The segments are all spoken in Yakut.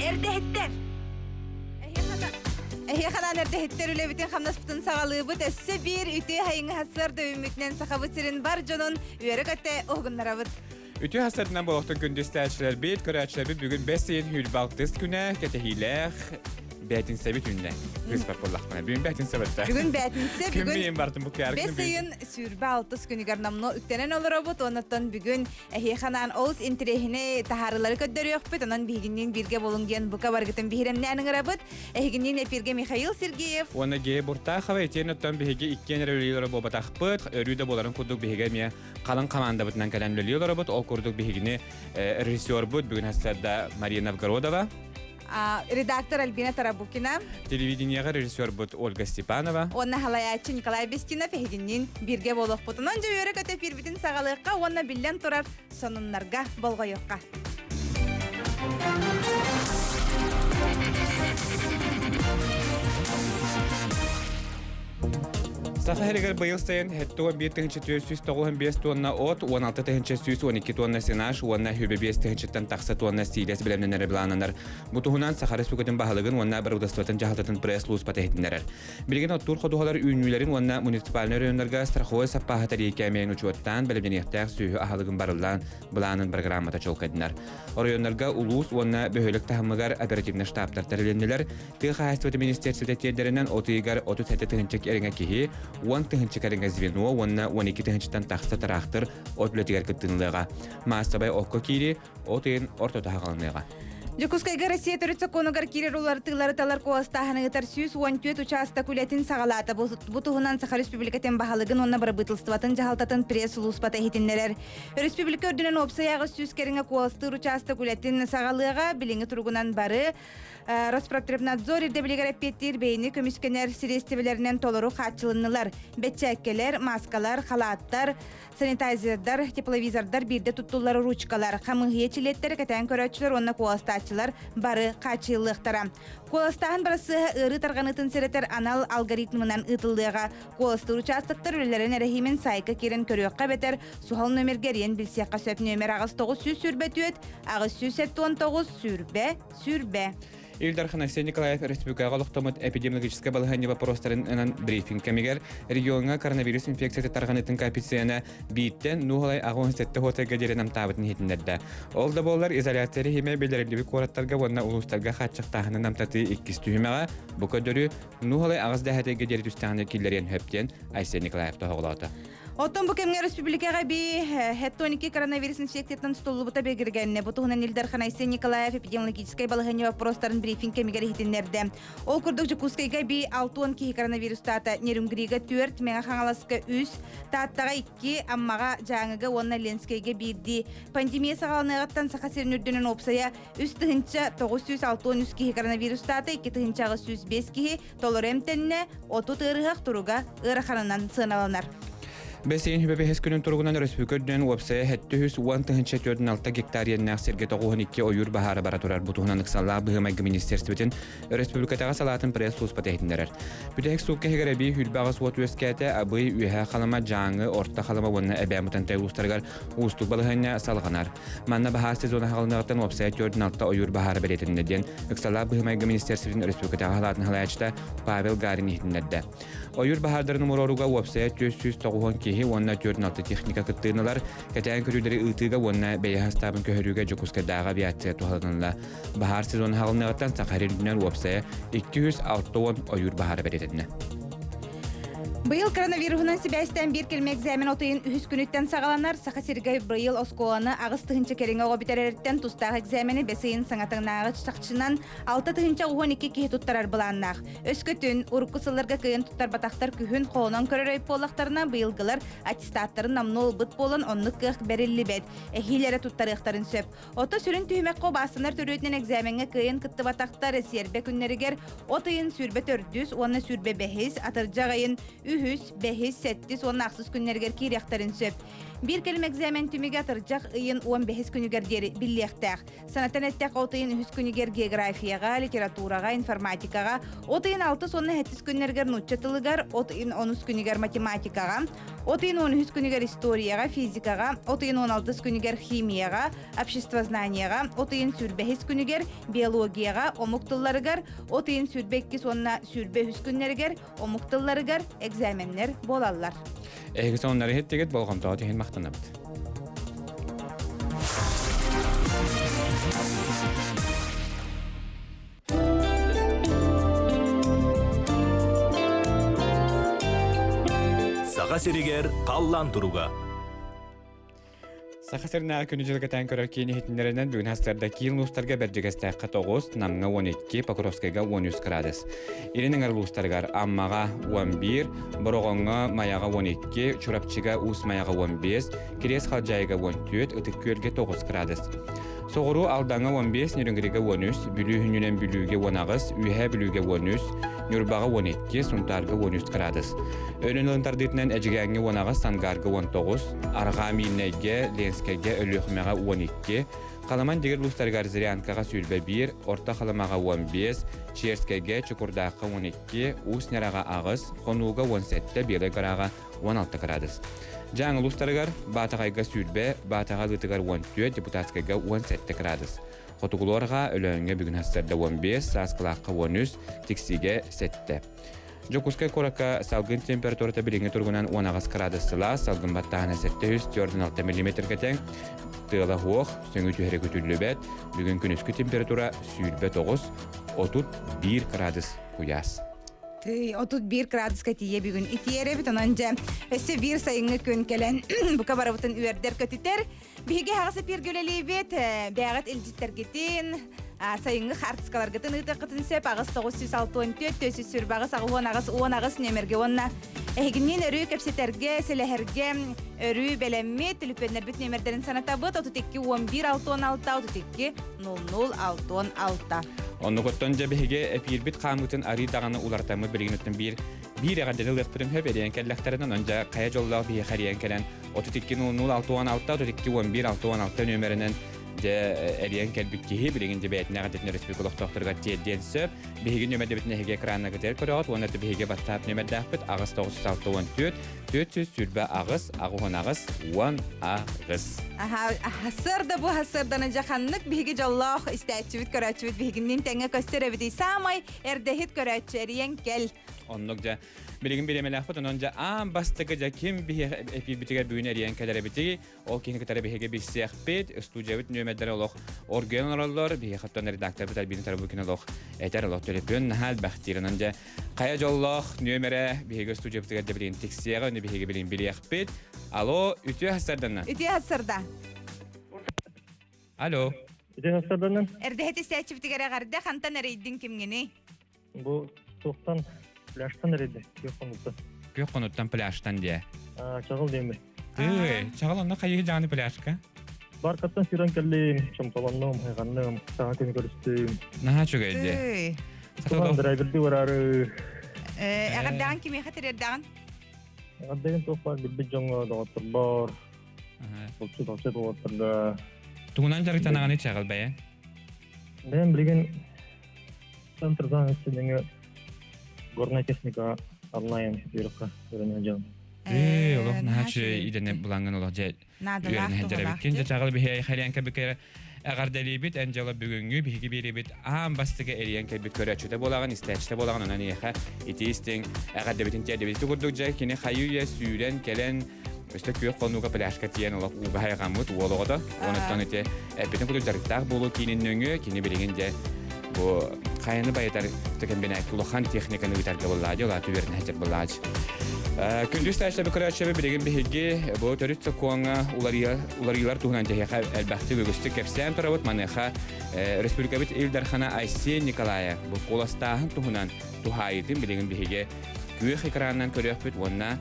Эрдэһиттэр! Эһиэхэ анаан эрдэһиттэр үлэбитин хамнаспытын саҕалыыбыт. Өссө биир үтүө хайыҥы сарсыарда үүммүтүнэн Сахабыт сирин бар дьонун үөрэ-көтө уһугуннарабыт. Үтүө хасарынан болохтон күндүстээччилэрбит, көрөөччүлэрбит бүгүн бэс ыйын сүүрбэ күнэ кэтэһиилээх бээтинсэбит үүннэ. Кыыспар буоллахпына. Бүгүн бээтинсэ бэтте. Бүгүн бээтинсэ, Күн бүгүн миин бартым бу кээр бэс ыйын 26 күнүгэр номнуо үктэнэн олоробут. Оннуттан бүгүн эһиэхэ анаан олус интэриэһинэй таһаарыылары көрдөрүөхпүт. Онон биһигинниин бииргэ буолуҥ диэн бука барыгытын биһирэмнээн ыҥырабыт. Эһигинниин эфиргэ Михаил Сергеев. Уонна Гея Буртахова итиэн оттон биһиги иккиэн эрэ үлэлиир буолбатахпыт. Өрүү да буоларын курдук биһиги эмиэ халыҥ хамаандабытынан кэлэн үлэлии олоробут. Ол курдук биһигини режиссербут бүгүн да Мария Новгородова. Редактор Альбина Тарабукина. Телевидениеҕа режиссербут Ольга Степанова. Уонна халайааччы Николай Бестинов эһигинниин бииргэ буолуохпутунан дьэ үөрэ-көтө эфирбитин саҕалыахха уонна биллэн турар сонуннарга болҕойуохха. Саха сиригэр быйыл сайын 71 495 тонна от, 16 112 тонна сенаж уонна 25 тыһыынчаттан тахса тонна сиилэс бэлэмнэнэрэ былааннанар. Бу туһунан Саха Республикатын баһылыгын уонна Бырабыыталыстыбатын дьаһалтатын пресс-службата иһитиннэрэр. Билигин оттуур ходуһалар үүнүүлэрин уонна муниципальнай районнарга страховой саппааһы тэрийии кээмэйин учуоттаан бэлэмнэниэхтээх сүөһү аһылыгын барыллаан былаанын программата чуолкайданар. Оройуоннарга улуус уонна бөһүөлэк таһымыгар оперативнай штабтар тэрилиннилэр. Тыа хаһаайыстыбата министерствота тиэрдэринэн от ыйыгар 37 тыһыынча кэриҥэ киһи, 10 тыһыынча кэриҥэ звено уонна 12 тыһыынчаттан тахса тыраахтыр от үлэтигэр кыттынылыаҕа. Маассабай окко киири от ыйын ортото хаҕаланыаҕа. Дьокуускайга Россия төрүт сокуонугар киирэр уларытыылары талар куоластааһыны ыытар 114 учаастак үлэтин саҕалаата. Бу туһунан Саха Республикатын баһылыгын уонна бырабыыталыстыбатын дьаһалтатын пресс-сулууспата иһитиннэрэр. Өрөспүүбүлүкэ үрдүнэн уопсай 800 кэриҥэ куоластыыр учаастак үлэтин саҕалыаҕа. Билиҥҥи туругунан бары Роспотребнадзор ирдэбилигэр эппиэттиир бэйэни көмүскэнэр сириэстибэлэринэн толору хааччылыннылар. Бэчээккэлэр, мааскалар, халааттар, санитайзердар, тепловизордар биирдэ туттуллар ручкалар, хамыыһыйа чилиэттэрэ кэтээн көрөөччүлэр уонна куоластааччылар бары хааччыйыллыахтара. Куоластааһын бырассыаһа ыарыы тарҕаныытын сэрэтэр анал алгоритмынан ыытыллыаҕа. Куоластыыр учаастактар үлэлэрин эрэһиимин саайка киирэн көрүөххэ эбэтэр суһал нүөмэргэ эрийэн билсиэххэ сөп. Нүөмэр 8 924 879 20 20. Ил Дархан Айсен Николаев республикаҕа олохтоммут эпидемиологическай балаһыанньа боппуруостарын брифинг кэмигэр региоҥҥа коронавирус инфекцията тарҕаныытын коэффициена бииртэн нуһалай 87 хуотайга диэри намтаабытын иһитиннэрдэ. Ол да буоллар изоляция режимэ биллэриллибит куораттарга уонна улуустарга хааччахтааһыны намтатыы иккис түһүмэҕэ бу көрдөрүү нуһалай аҕыс дэһэтигэ диэри түстэҕинэ киллэриэн сөп диэн Айсен Николаев тоһоҕолоото. Оттон бу кэмҥэ республикаҕа би хеттоники коронавирус инфекциятынан тутуллубута бигэргэннэ. Бу туһунан Ил Дархан Айсен Николаев эпидемиологическай балаһыанньа боппуруостарын брифинг кэмигэр иһитиннэрдэ. Ол курдук Дьокуускайга би 60 киһи коронавирустаата, Нерюнгрига 4, Мэҥэ Хаҥаласка 3, Тааттаҕа 2, Аммаҕа, Дьааҥыга уонна Ленскэйгэ биирдии. Пандемия саҕаланыаҕыттан Саха сирин үрдүнэн уопсайа 3963 киһи коронавирустаата, 2805 киһи толору эмтэннэ, 30 ыарыһах туруга ыараханынан сыаналанар. Бэс ыйын бэһис күнүн туругунан өрөспүүбүлүкэ үрдүнэн уопсайа 710 46 гектар иэннээх сиргэ 92 ойуур баһаара бара турар. Бу туһунан ыксаллаах быһыы-майгы министерствотын өрөспүүбүлүкэтээҕи салаатын пресс-службата иһитиннэрэр. Бүтэһик суукка иһигэр эбии 28 уот үөскээтэ, Абый, Үөһээ Халыма, Дьааҥы, Орто Халыма уонна Эбээн Бытантай улуустарыгар уустук балаһыанньа салҕанар. Манна баһаар сезона хаҕылыныаҕыттан уопсайа 46 ойуур баһаара бэлиэтэннэ диэн ыксалаах быһыы-майгы министерствотын өрөспүүбүлүкэтээҕи салаатын салайааччыта Павел Гарин иһитиннэрдэ. Ойуур баһаардарын умуруорууга уопсайа 490 киһи уонна 46 техника кыттыыналар кэтээн көрүүлэри ыытыыга уонна бэйэ хастаабын көһөрүүгэ Дьокуускайдааҕы авиация туһаланылла. Баһаар сезона хаҕылыныаҕыттан Саха үрдүнэн уопсайа 260 ойуур баһаара бэлиэтэннэ. Быйыл коронавируһунан сибээстээн биир кэлим экзамен от ыйын үһүс күнүттэн саҕаланар. Саха сиригэр быйыл оскуоланы 8 тыһыынча кэриҥэ оҕо бүтэрэртэн тустаах экзамени бэс ыйын саҥатыҥнааҕы чахчынан 6 012 киһи туттарар былааннаах. Өскөтүн урукку сылларга кыайан туттарбатахтар күһүн холонон көрөр буоллахтарына быйылгылар аттестаттарын номнуо ылбыт буолан оннук кыах бэриллибэт. Эһиилэрэ туттарыахтарын сөп. Ото сүрүн түһүмэххэ убаастанар төрүөтүнэн экзамеҥҥа кыайан кыттыбатахтар сиэрбэ күннэригэр от ыйын 24-үс уонна 25-ис, атырдьах ыйын Үһүс, бэһис, сэттис уонна ахсыс күннэригэр киириэхтэрин сөп. Биир кэлим экзамен түмүгэ атырдьах ыйын 15 күнүгэр диэри биллиэхтээх. Санатан эттэххэ, от ыйын үһүс күнүгэр географияҕа, литератураҕа, информатикаҕа, от ыйын алтыс уонна сэттис күннэригэр нуучча тылыгар, от ыйын онус күнүгэр математикаҕа, от ыйын он үһүс күнүгэр историяҕа, физикаҕа, от ыйын он алтыс күнүгэр химияҕа, обществознаниеҕа, от ыйын сүүрбэһис күнүгэр биологияҕа, омук тылларыгар, от ыйын 22 уонна 23 күннэригэр омук тылларыгар экзаменнэр буолаллар. Эһиги сонуннары иһиттигит, болҕомтоҕут иһин махтанабыт. Саха сиригэр халлаан туруга. Саха сиринээҕи күнү-дьылы кэтээн көрөр киин иһитиннэринэн бүгүн хастарда киин улуустарга Бэрдьигэстээххэ 9, Намҥа 12, Покровскайга 13 градус. Илин эҥэр улуустарыгар Аммаҕа 11, Бороҕоҥҥо Майаҕа 12, Чурапчыга Уус Майаҕа 15, Кириэс Халдьаайыга 14, Ытык Күөлгэ 9 градус. Соҕуруу Алдаҥҥа 15, Нерюнгригэ 13, Бүлүү Хүннүнэн Бүлүүгэ 18, Үөһээ Бүлүүгэ 13, Ньурбаҕа 12, Сунтаарга 13 градус. Өлөн ылын тардыытынан Эдьигээҥҥэ 18, Сангаарга 19, Арҕаа Миирнэйгэ, Ленскэйгэ, Өлүөхүмэҕэ 12, Халаман дигир улуустарыгар Зырянкаҕа 21, Орто Халымаҕа 15, Черскэйгэ, Чукурдаахха 12, Уус Ньараҕа 8, Хонууга 17, Белай Гораҕа 16 градус. Дьааҥы улуустарыгар Баатаҕайга 20, Баатаҕа Алыытыгар 14, Депутатскайга 17 градус. Хотугулуорга Өлөөҥҥө бүгүн сарсыарда 15, Сааскылаахха 13, Тиксигэ 7. Дьокуускай куоракка салгын температурата билиҥҥи туругунан 18 градус сылаас, салгын баттааһына 746 миллиметргэ тэҥ, тыала суох, сөҥүү түһэрэ күтүллүбэт. Бүгүн күнүскү температура 29, 31 градус куйаас. Тый, 31 градуска тиийэ бүгүн итиэрэбит, онон дьэ өссө биир сайыҥҥы күн кэлэн бука барыбытын үөрдэр-көтүтэр. Биһиги аҕыс эпииргэ үлэлиибит, бэйэҕит илдьиттэргитин, сайыҥҥы хаартыскаларгытын ыытыаххытын сөп 8 964 428 88 18 нүөмэргэ уонна эһигинниин өрүү кэпсэтэргэ, сэлэһэргэ өрүү бэлэммит түлүпүөннэрбит нүөмэрдэрин санатабыт 32 11 66 32 00 66. Оннугуттан дьэ биһиги эпиирбит хаамыытын арыы даҕаны уларытаммыт билигин биир биир эҕэрдэни ылыахпытын сөп эриэн кэллэхтэринэ онон дьэ хайа дьоллоох биһиэхэ эриэн кэлэн 32 00 66 32 11 66 нүөмэринэн дьэ эриэн кэлбит киһи билигин дьэ бэйэтин эҕэрдэтин өрөспүүбүлүкэ олохтоохторугар тиэрдиэн сөп. Биһиги нүөмэрдэбитин эһиги экранныгытыгар көрөҕүт уонна биһиги WhatsApp нүөмэрдээхпит 8 964 428 88 18. Аха, сырда бу сырданы дьаханнык биһиги дьоллоох истээччибит көрөөччүбүт биһигинниин тэҥҥэ көстөр эбитий саамай эрдэһит көрөөччү эрийэн кэл. Оннук дьэ билигин бириэмэлээхпит онон дьэ аан бастакы дьэ ким биһиэхэ эпиирбитигэр бүгүн эрийэн кэлэр эбитий ол киһини кытары биһиги билсиэхпит студиябыт нүөмэрдэрэ олох оргуйан олороллор биһиэхэттэн редакторбыт Альбина Тарабукина олох этэр олох төлөпүөн наһаа элбэхтиир онон дьэ хайа дьоллоох нүөмэрэ биһиги студиябытыгар да билигин тиксиэҕэ ону биһиги билигин билиэхпит алло үтүө хасарданна Үтүө хасарда алло Үтүө хасарданна Эрдэһит истээччибитигэр эҕэрдэ хантан эрийдиҥ кимҥиний Бу туохтан пляжтан эрийдэ күөх хонуттан. Күөх хонуттан пляжтан диэ. Чаҕыл диэмми. Тыы, чаҕыл онно хайыы дьааны пляжка? Баркаттан сүүрэн кэллим, чомполоннум, хайҕанным, саҥа күн көрүстүм. Наһаа үчүгэй дии. Туган драйвердыы бараары. Эҕэрдэҕин кимиэхэ тириэрдэҕин? Эҕэрдэгин туох баар билбит дьоҥҥо доҕотторбор, булчут алчыт уолаттарга. Тугунан дьарыктанаҕыный чаҕыл бэйэҥ? Бэйэм билигин Центр занятости нөҥүө горная техника онлайн үөрэххэ үөрэнэ дьон. Ээ, олох наһаа үчүгэй идэни булаҥҥын олох дьэ үөрэнэ сылдьар эбиккин. Дьэ чаҕыл биһи хайаан кэбикэ эҕэрдэлиибит эн дьыала бүгүҥҥү биһиги биэрибит аан бастакы эрийэн кэлбит көрөөччүтэ буолаҕын, истээччитэ буолаҕын, онон эйиэхэ ити истиҥ эҕэрдэбитин тиэрдэбит. Ити курдук дьэ кини хайыы-үйэ сүүрэн кэлэн Өстө күөх хонууга пляжка тиийэн олох ууга хайҕаммыт уол оҕото. Онуттан ити эппитин курдук дьарыктаах буолуу киинин нөҥүө кини билигин дьэ бу хайаны байытар кэмбинээккэ улахан техниканы ыытарга буллаадьы, улааты үөрэнэ сылдьар буллаадьы. Күндү истээччилэрбит көрөөччүлэр билигин биһиги бу төрүт сокуоҥҥа уларыйыылар туһунан тэһиэхэ элбэхтик үгүстүк кэпсээн турабыт. Маныаха республикабыт Ил Дархана Айсен Николаев бу куоластааһын туһунан туһаайыытын билигин биһиги күөх экранынан көрүөхпүт уонна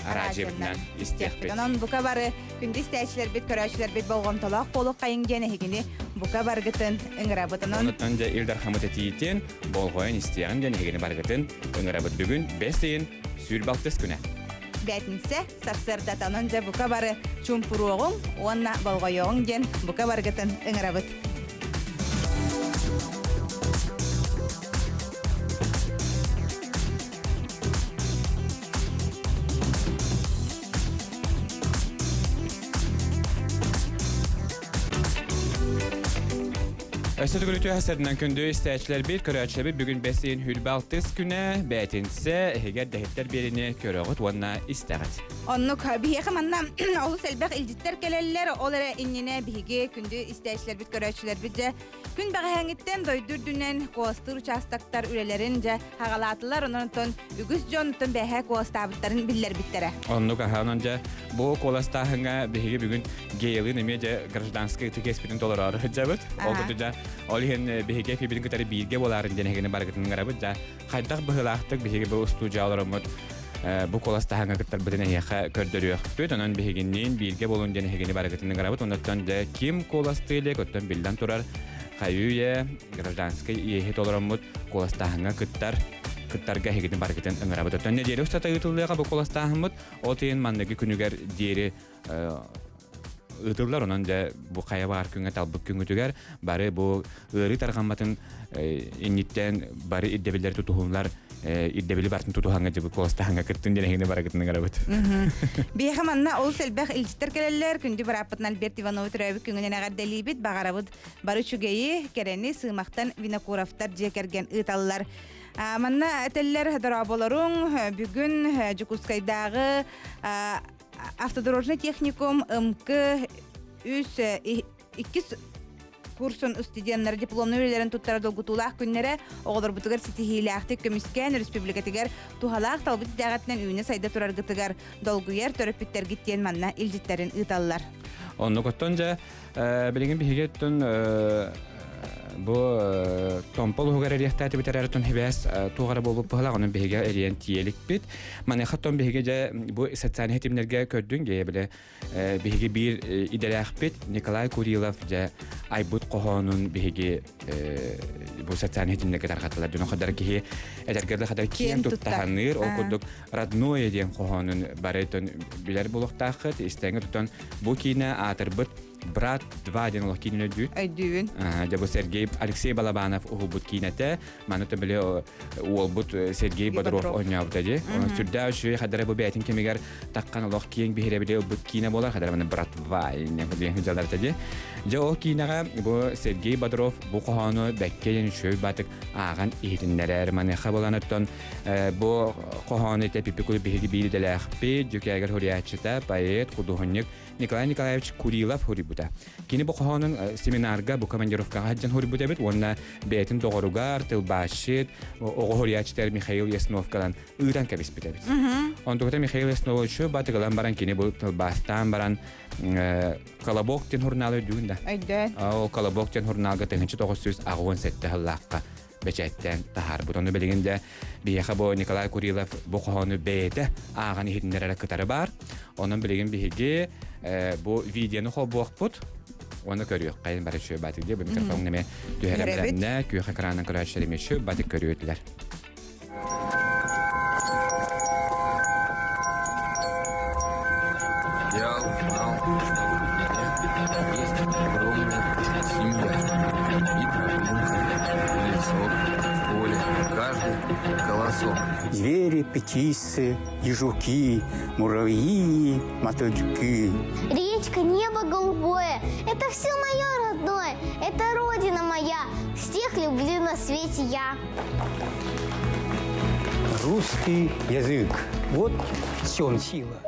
араадьыйабытынан истиэхпит. Онон бука бары күндү истээччилэрбит, көрөөччүлэрбит болҕомтолоох буолуоххайыҥ диэн эһигини бука баргытын ыҥырабыт. Онон Онуттан дьэ Ил Дархаммыт этиитин болҕойон истиэҕин диэн эһигини барыгытын ыҥырабыт бүгүн бэс ыйын сүүрбэ алтыс күнэ. Бээтинсэ сарсыардата онон дьэ бука бары чумпуруоҕуҥ уонна болҕойуоҕуҥ диэн бука барыгытын ыҥырабыт. Өссө төгүл үтүө күндү истээччилэрбит, көрөөччүлэрбит бүгүн бэс ыйын хүрбэ алтыс күнэ, бээтинсэ, эһигэр дэһиттэр биэриини көрөҕүт уонна истэҕит. Оннук биһиэхэ манна олус элбэх илдьиттэр кэлэллэр, ол эрэ иннинэ биһиги күндү истээччилэрбит, көрөөччүлэрбит дьэ Күн бэҕэһээҥҥиттэн дойду үрдүнэн куоластыыр учаастактар үлэлэрин дьэ хаҕалаатылар, онон үгүс дьон оттон бэһэ куоластаабыттарын биллэрбиттэрэ. Оннук аһаанан дьэ бу куоластааһыҥҥа биһиги бүгүн Гейлын эмиэ дьэ гражданскай ытык иэспитин толороору сылдьабыт. Ол курдук дьэ ол иһин биһиги эфирбитин кытары бииргэ буолаарын диэн эһигини барыгытын ыҥырабыт дьэ хайдах быһыылаахтык биһиги бу устуудьуйа олороммут бу куоластааһыҥҥа кыттарбытын эһиэхэ көрдөрүөхпүт. Онон биһигинниин бииргэ буолун диэн эһигини барыгытын ыҥырабыт. Оннуттан дьэ ким куоластыы илик, оттон биллэн турар хайыы гражданскай иэһи толороммут куоластааһыҥҥа кыттар кыттарга эһигини барыгытын ыҥырабыт. Оттон нэдиэлэ устата ыытыллыаҕа бу куоластааһыммыт. Ол тиийэн манныгы күнүгэр диэри ыытыллар. Онон дьэ бу хайа баар күҥҥэ талбыт күҥҥүтүгэр бары бу ыарыы тарҕамматын инниттэн бары ирдэбиллэри тутуһуллар ирдэбили барытын тутуһаҥҥа дьыбы куоластаһаҥҥа кыттын диэн эһигини барыгытын ыҥырабыт. Биһиэхэ манна олус элбэх илдьиттэр кэлэллэр. Күндү бырааппытын Альберт Иванову төрөөбүт күҥүнэн эҕэрдэлиибит. Баҕарабыт бары үчүгэйи, кэрэни Сыымахтан Винокуровтар дьиэ кэргэн ыыталлар. Манна этэллэр дорооболоруҥ бүгүн Дьокуускайдааҕы автодорожный техникум МК үс иккис курсун студеннара дипломнай үлэлэрин туттара долгутуулаах күннэрэ оҕолорбутугар ситиһиилээхтик көмүскээн республикатыгар туһалаах талбыт идэҕитинэн үүнэ-сайда тураргытыгар долгуйар төрөппүттэргит диэн манна илдьиттэрин ыыталлар. Оннук оттон дьэ билигин биһиги оттон бу Томпол уһугар эриэхтээтибит эрэр оттон хибээс туох эрэ буолбут быһылаах онон биһиги эриэн тиийэликпит. Маныаха оттон биһиги дьэ бу социальнай ситимнэргэ көрдүн гээ биле биһиги биир идэлээхпит Николай Курилов дьэ айбыт хоһоонун биһиги бу социальнай ситимнэргэ тарҕатылар. Дьоно хадар киһи эдэргэ да хадар киэн туттаханыыр ол курдук родное диэн хоһоонун бары билэр буолуохтааххыт истэҥҥэ тутан бу киинэ аатырбыт Брат 2 диэн олох киинин өйдүүр. Өйдүүбүн. Дьэ бу Сергей Алексей Балабанов уһулбут киинэтэ. Маны төбөлө уолбут Сергей Бодров оонньообута дии. Онон сүрдээх үчүгэй хадара бу бэйэтин кэмигэр таххан олох киэҥ биһирэбили ылбыт киинэ буолар. Хадара маны Брат 2 диэн дьаларта дии. Дьэ ол киинэҕэ бу Сергей Бодров бу хоһоону бэккэ диэн үчүгэй баатык ааҕан иһитиннэрэр. Маныаха буолан оттон бу хоһоону ите Пипикул биһиги биир идэлээхпит, дьүкээгэр суруйааччыта, поэт, худуоһунньук Николай Николаевич Курилов суруйбута. Кини бу хоһоонун семинарга бу командировкаҕа сылдьан суруйбут эбит уонна бэйэтин доҕоругар, тылбаасчыт, оҕо суруйааччытыгар Михаил Ясновкалан ыытан кэбиспит эбит. Онтуката Михаил Ясновичу батыгылан баран кини бу тылбаастаан баран Колобок диэн журналы өйдүүгүн да? Өйдөөн. Ол Колобок диэн журналга 1987 сыллаахха бэчээттээн таһаарбыт. Ону билигин да биһиэхэ бу Николай Курилов бу хоһоону бэйэтэ ааҕан иһитиннэрэрэ кытары баар. Онон билигин биһиги бу видеону холбуохпут уонна көрүөххэйин бары үчүгэй батик диye бу микрофон неме түһэрэмнэ күөх экранын көрөөччүлэр эмиэ батик көрүөтүлэр. Я узнал, что у меня есть огромная семья. И тропинка, и лесок, поле, каждый колосок. Звери, птицы и жуки, муравьи, мотыльки. Речка, небо голубое, это все мое родное, это родина моя. Всех люблю на свете я. Русский язык. Вот в чем сила.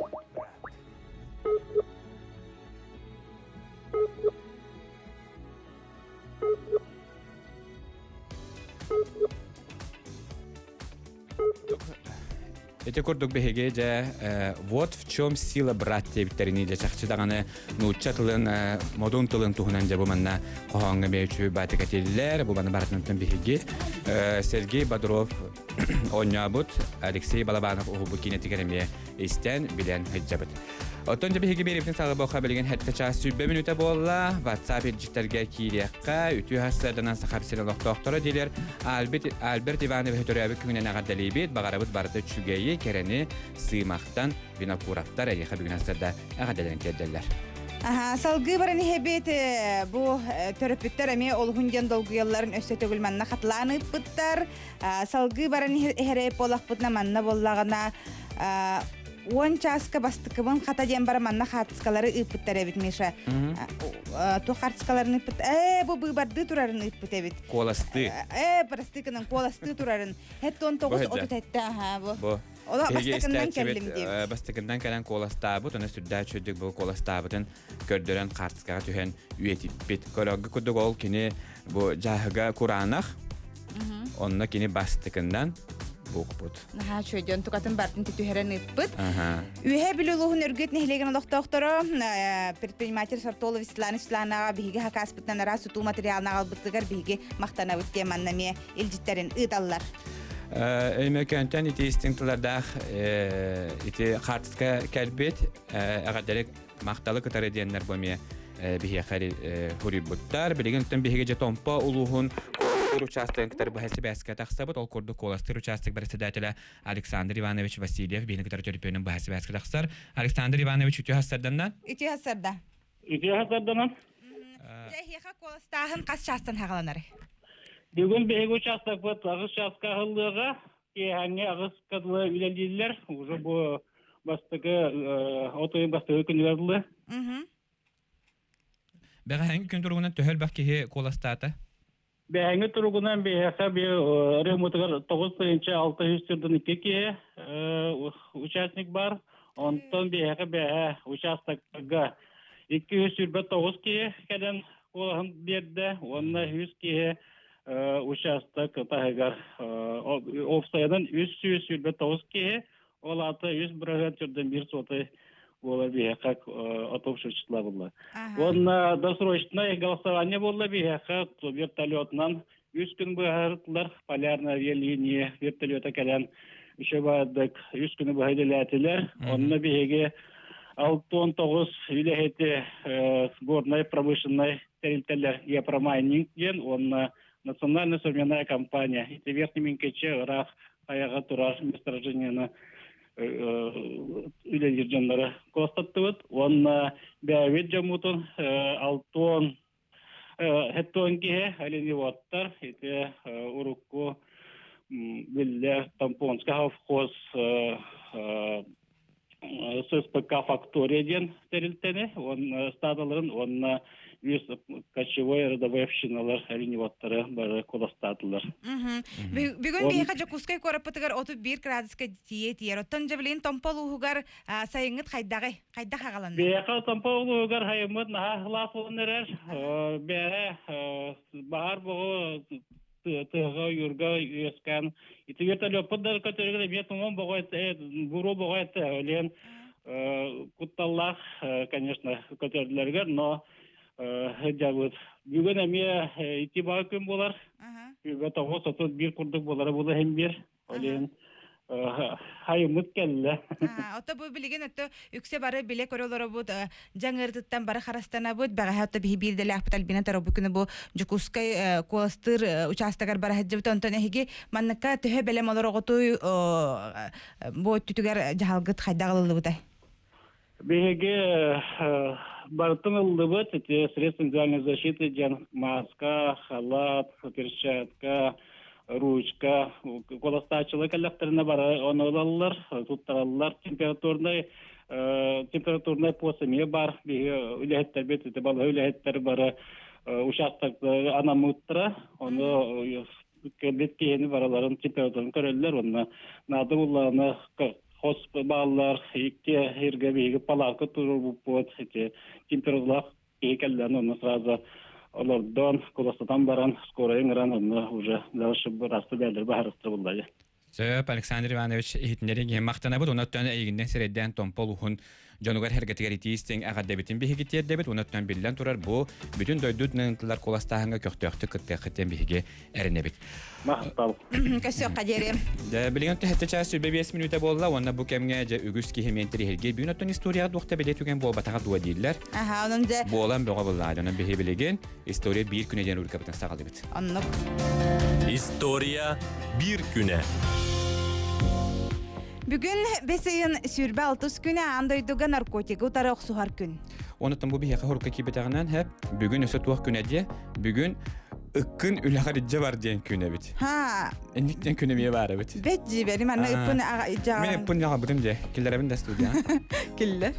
Ити курдук биһиги дьэ вот в чем сила брат диэбиттэринии дьэ чахчы даҕаны нуучча тылын модун тылын туһунан дьэ бу манна хоһооҥҥо бэйэчү баатык этиллэр бу маны барытынан биһиги Сергей Бодров оонньообут Алексей Балабанов уһулбут киинэтигэр эмиэ истэн билэн сылдьабыт. Оттон дьэ биһиги биэриибитин салыбыха билигин хэттэ чаас сүүрбэ мүнүүтэ буолла. WhatsApp илдьиттэргэ киириэххэ үтүө сарсыарданан Саха сирин олохтоохторо диилэр Альберт, Альберт Иванович төрөөбүт күнүнэн эҕэрдэлиибит. Баҕарабыт барыта үчүгэйи, кэрэни, сыымахтан Винокуровтар эйиэхэ бүгүн сарсыарда эҕэрдэлэрин тиэрдэллэр. Аха, салгыы баран иһэбит бу төрөппүттэр эмиэ олуһун диэн долгуйалларын өссө төгүл манна хатылаан ыыппыттар. Салгыы баран иһэрэ буоллахпытына манна буоллаҕына 10 чааска бастыкыбын хата диэн баран манна хаартыскалары ыыппыттар эбит Миша. Туох хаартыскаларын ыыппыт? Ээ, бу быыбардыы турарын ыыппыт эбит. Куоластыы. Ээ, бырастыы куоластыы турарын. Хэт 19 37 аха бу. Бу. Ола бастакыннан кэллим диэбит. Бастакыннан кэлэн куоластаабыт, оны сүрдээх үчүгдүк бу куоластаабытын көрдөрөн хаартыскаҕа түһэн үйэтиппит. Көрөргө курдук ол кини бу дьааһыга кураанах, онно кини бастакыннан буукпут. Наһаа үчүгэй дьон тукатын бартын түһэрэн ыыппыт. Үөһээ Бүлүү улууһун Өргүөт нэһилиэгин олохтоохторо предприниматель Сортолов Светлана Светланаҕа биһиги хакааспытынан араас тутуу материалын аҕалбытыгар биһиги махтанабыт диэн манна эмиэ илдьиттэрин ыыталлар. Өймөкөөнтөн ити истиҥ тылардаах ити хаартыска кэлбит эҕэрдэлик махталы кытары диэннэр бу эмиэ биһиэхэ хуруйбуттар. Билигин оттон биһиги дьэ Томпо улууһун куоластыыр учаастагын кытары быһа сибээскэ тахсабыт. Ол курдук куоластыыр учаастак председателэ Александр Иванович Васильев биһини кытары төлөпүөнүн быһа сибээскэ тахсар. Александр Иванович үтүө хассарданна? Үтүө хассарда. Үтүө хассарданан. Дьэ, эһиэхэ куоластааһын хас чаастан хаҕаланар? Бүгүн биһиги учаастакпыт аҕыс чааска аһыллыаҕа. Киэһээҥҥи аҕыс дылы үлэлииллэр. Уже бу бастакы от ыйын бастакы күнүгэр дылы. Бэҕэһээҥҥи күн туругунан төһө элбэх киһи куоластаата? Бэҕэһээҥҥи туругунан биһиэхэ ырыаммытыгар 9642 киһи участник бар. Онтон биһиэхэ бэһэ участоктарга 229 киһи кэлэн куолаһын биэрдэ уонна 100 киһи участок таһыгар уопсайынан 329 киһи, ол аата 3 бырыһыан төрдөн биир суотай буола биһиэхэ от общего числа буолла. Уонна досрочное голосование буолла биһиэхэ вертолетунан үс күн быһаарытылар полярная авиалиния вертолета кэлэн үчү баардык үс күнү быһа үлэлээтилэр. Онно биһиги 69 үлэһити горнай промышленнай тэрилтэлэр Геопромайнинг диэн уонна национальная современная компания ити Верхний Минкече ыраах хайаҕа турар месторождениены үлэлиир дьоннору куостаттыбыт уонна бэйэбит дьоммутун алтуон хеттуон киһи оленеводтар ити урукку биллэр Тампонскай совхоз ССПК «Фактория» диэн тэрилтэни уонна стадаларын уонна үс кочевой родовой общиналар оленеводтары бары куоластаатылар. Бүгүн биһиэхэ Дьокуускай куораппытыгар 31 градуска тиийэ тиийэр. Оттон дьэбилин Томпо улууһугар сайыҥҥыт хайдаҕый? Хайдах аҕаланна? Биһиэхэ Томпо улууһугар сайыммыт наһаа сылаас буолан эрэр. Бэйэ баһаар боҕу тыаҕа ойуурга үөскээн ити вертолеппут да көтөрүгэр эмиэ туман боҕо этэ буруо боҕо этэ өлүөн кутталлаах конечно көтөрүлэригэр но дьабыт бүгүн эмиэ ити баҕа күн буолар 9:31 курдук буолара була иһин биир Ол иһин хайыммыт кэллэ. Ото бу билигин өттө үксэ бары билэ көрө олоробут, дьаҥ ыарытыттан бары харыстанабыт. Бэҕэһээ отто биһи биирдэлээхпит Альбина Таробу күнү бу Дьокуускай куоластыыр учаастагар бара сылдьыбыт. Онтон эһиги манныкка төһө бэлэм олороҕутуй бу өттүтүгэр дьаһалгыт хайдах ылыллыбытай? Биһиги барытын ыллыбыт ити средства индивидуальной защиты диэн маска, халат, перчатка, ручка куоластааччылар кэллэхтэринэ бары ону ылаллар, туттараллар. Температурнай температурнай пост эмиэ баар. Биһиги үлэһиттэрбит, ити балыһа үлэһиттэр бары участоктары анаммыттара. Ону кэлбит киһини барыларын температурын көрөллөр уонна наада буллаҕына хос бааллар, икки иргэ биһиги палатка туруорбуппут, ити температуралаах киһи кэллээн онно сразу олордон, куластатан баран, скорайын ыран онно уже дальше бырасты бээлер баһарыстыр буллайы. Сөп, Александр Иванович иһитиннэриҥ махтанабыт. Онон эйигиннэн сирэйдээн Томпо улууһун дьонугар эргэтигэр итии-истиҥ эҕэрдэбитин биһиги тиэрдэбит. Онон биллэн турар бу бүтүн дойду тылар куоластааһыҥҥа көхтөөхтүк кыттыаххыт диэн биһиги эрэнэбит. Махтал. Көссүөххэ диэри. Дьэ, билигин төһөттө чаас 25 мүнүүтэ буолла уонна бу кэмҥэ дьэ үгүс киһи миэн тириһиргий бүгүн оттон историяҕа туох да бэлиэ түгэн буолбатаҕа дуо дииллэр. Аха, онон дьэ Буолан бөҕө буллаа дьонон биһи билигин история биир күнэ диэн рубрикабытын саҕалыыбыт. Оннук. История биир күнэ. Бүгүн бэс ыйын 26 күнэ аан дойдуга наркотигы утары охсуһар күн. Онуттан бу биһиэхэ хурукка киирбэтэҕинэн хэп бүгүн өссө туох күнэ диэ бүгүн ыккын үлэҕэр илдьэ бар диэн күн эбит. Ха. Инник диэн күн эмиэ баар эбит. Бэт дьиибэри манна ыппын Мен ыппын дьаҕалбытым дьэ. Киллэрэбин да студия. Киллэр.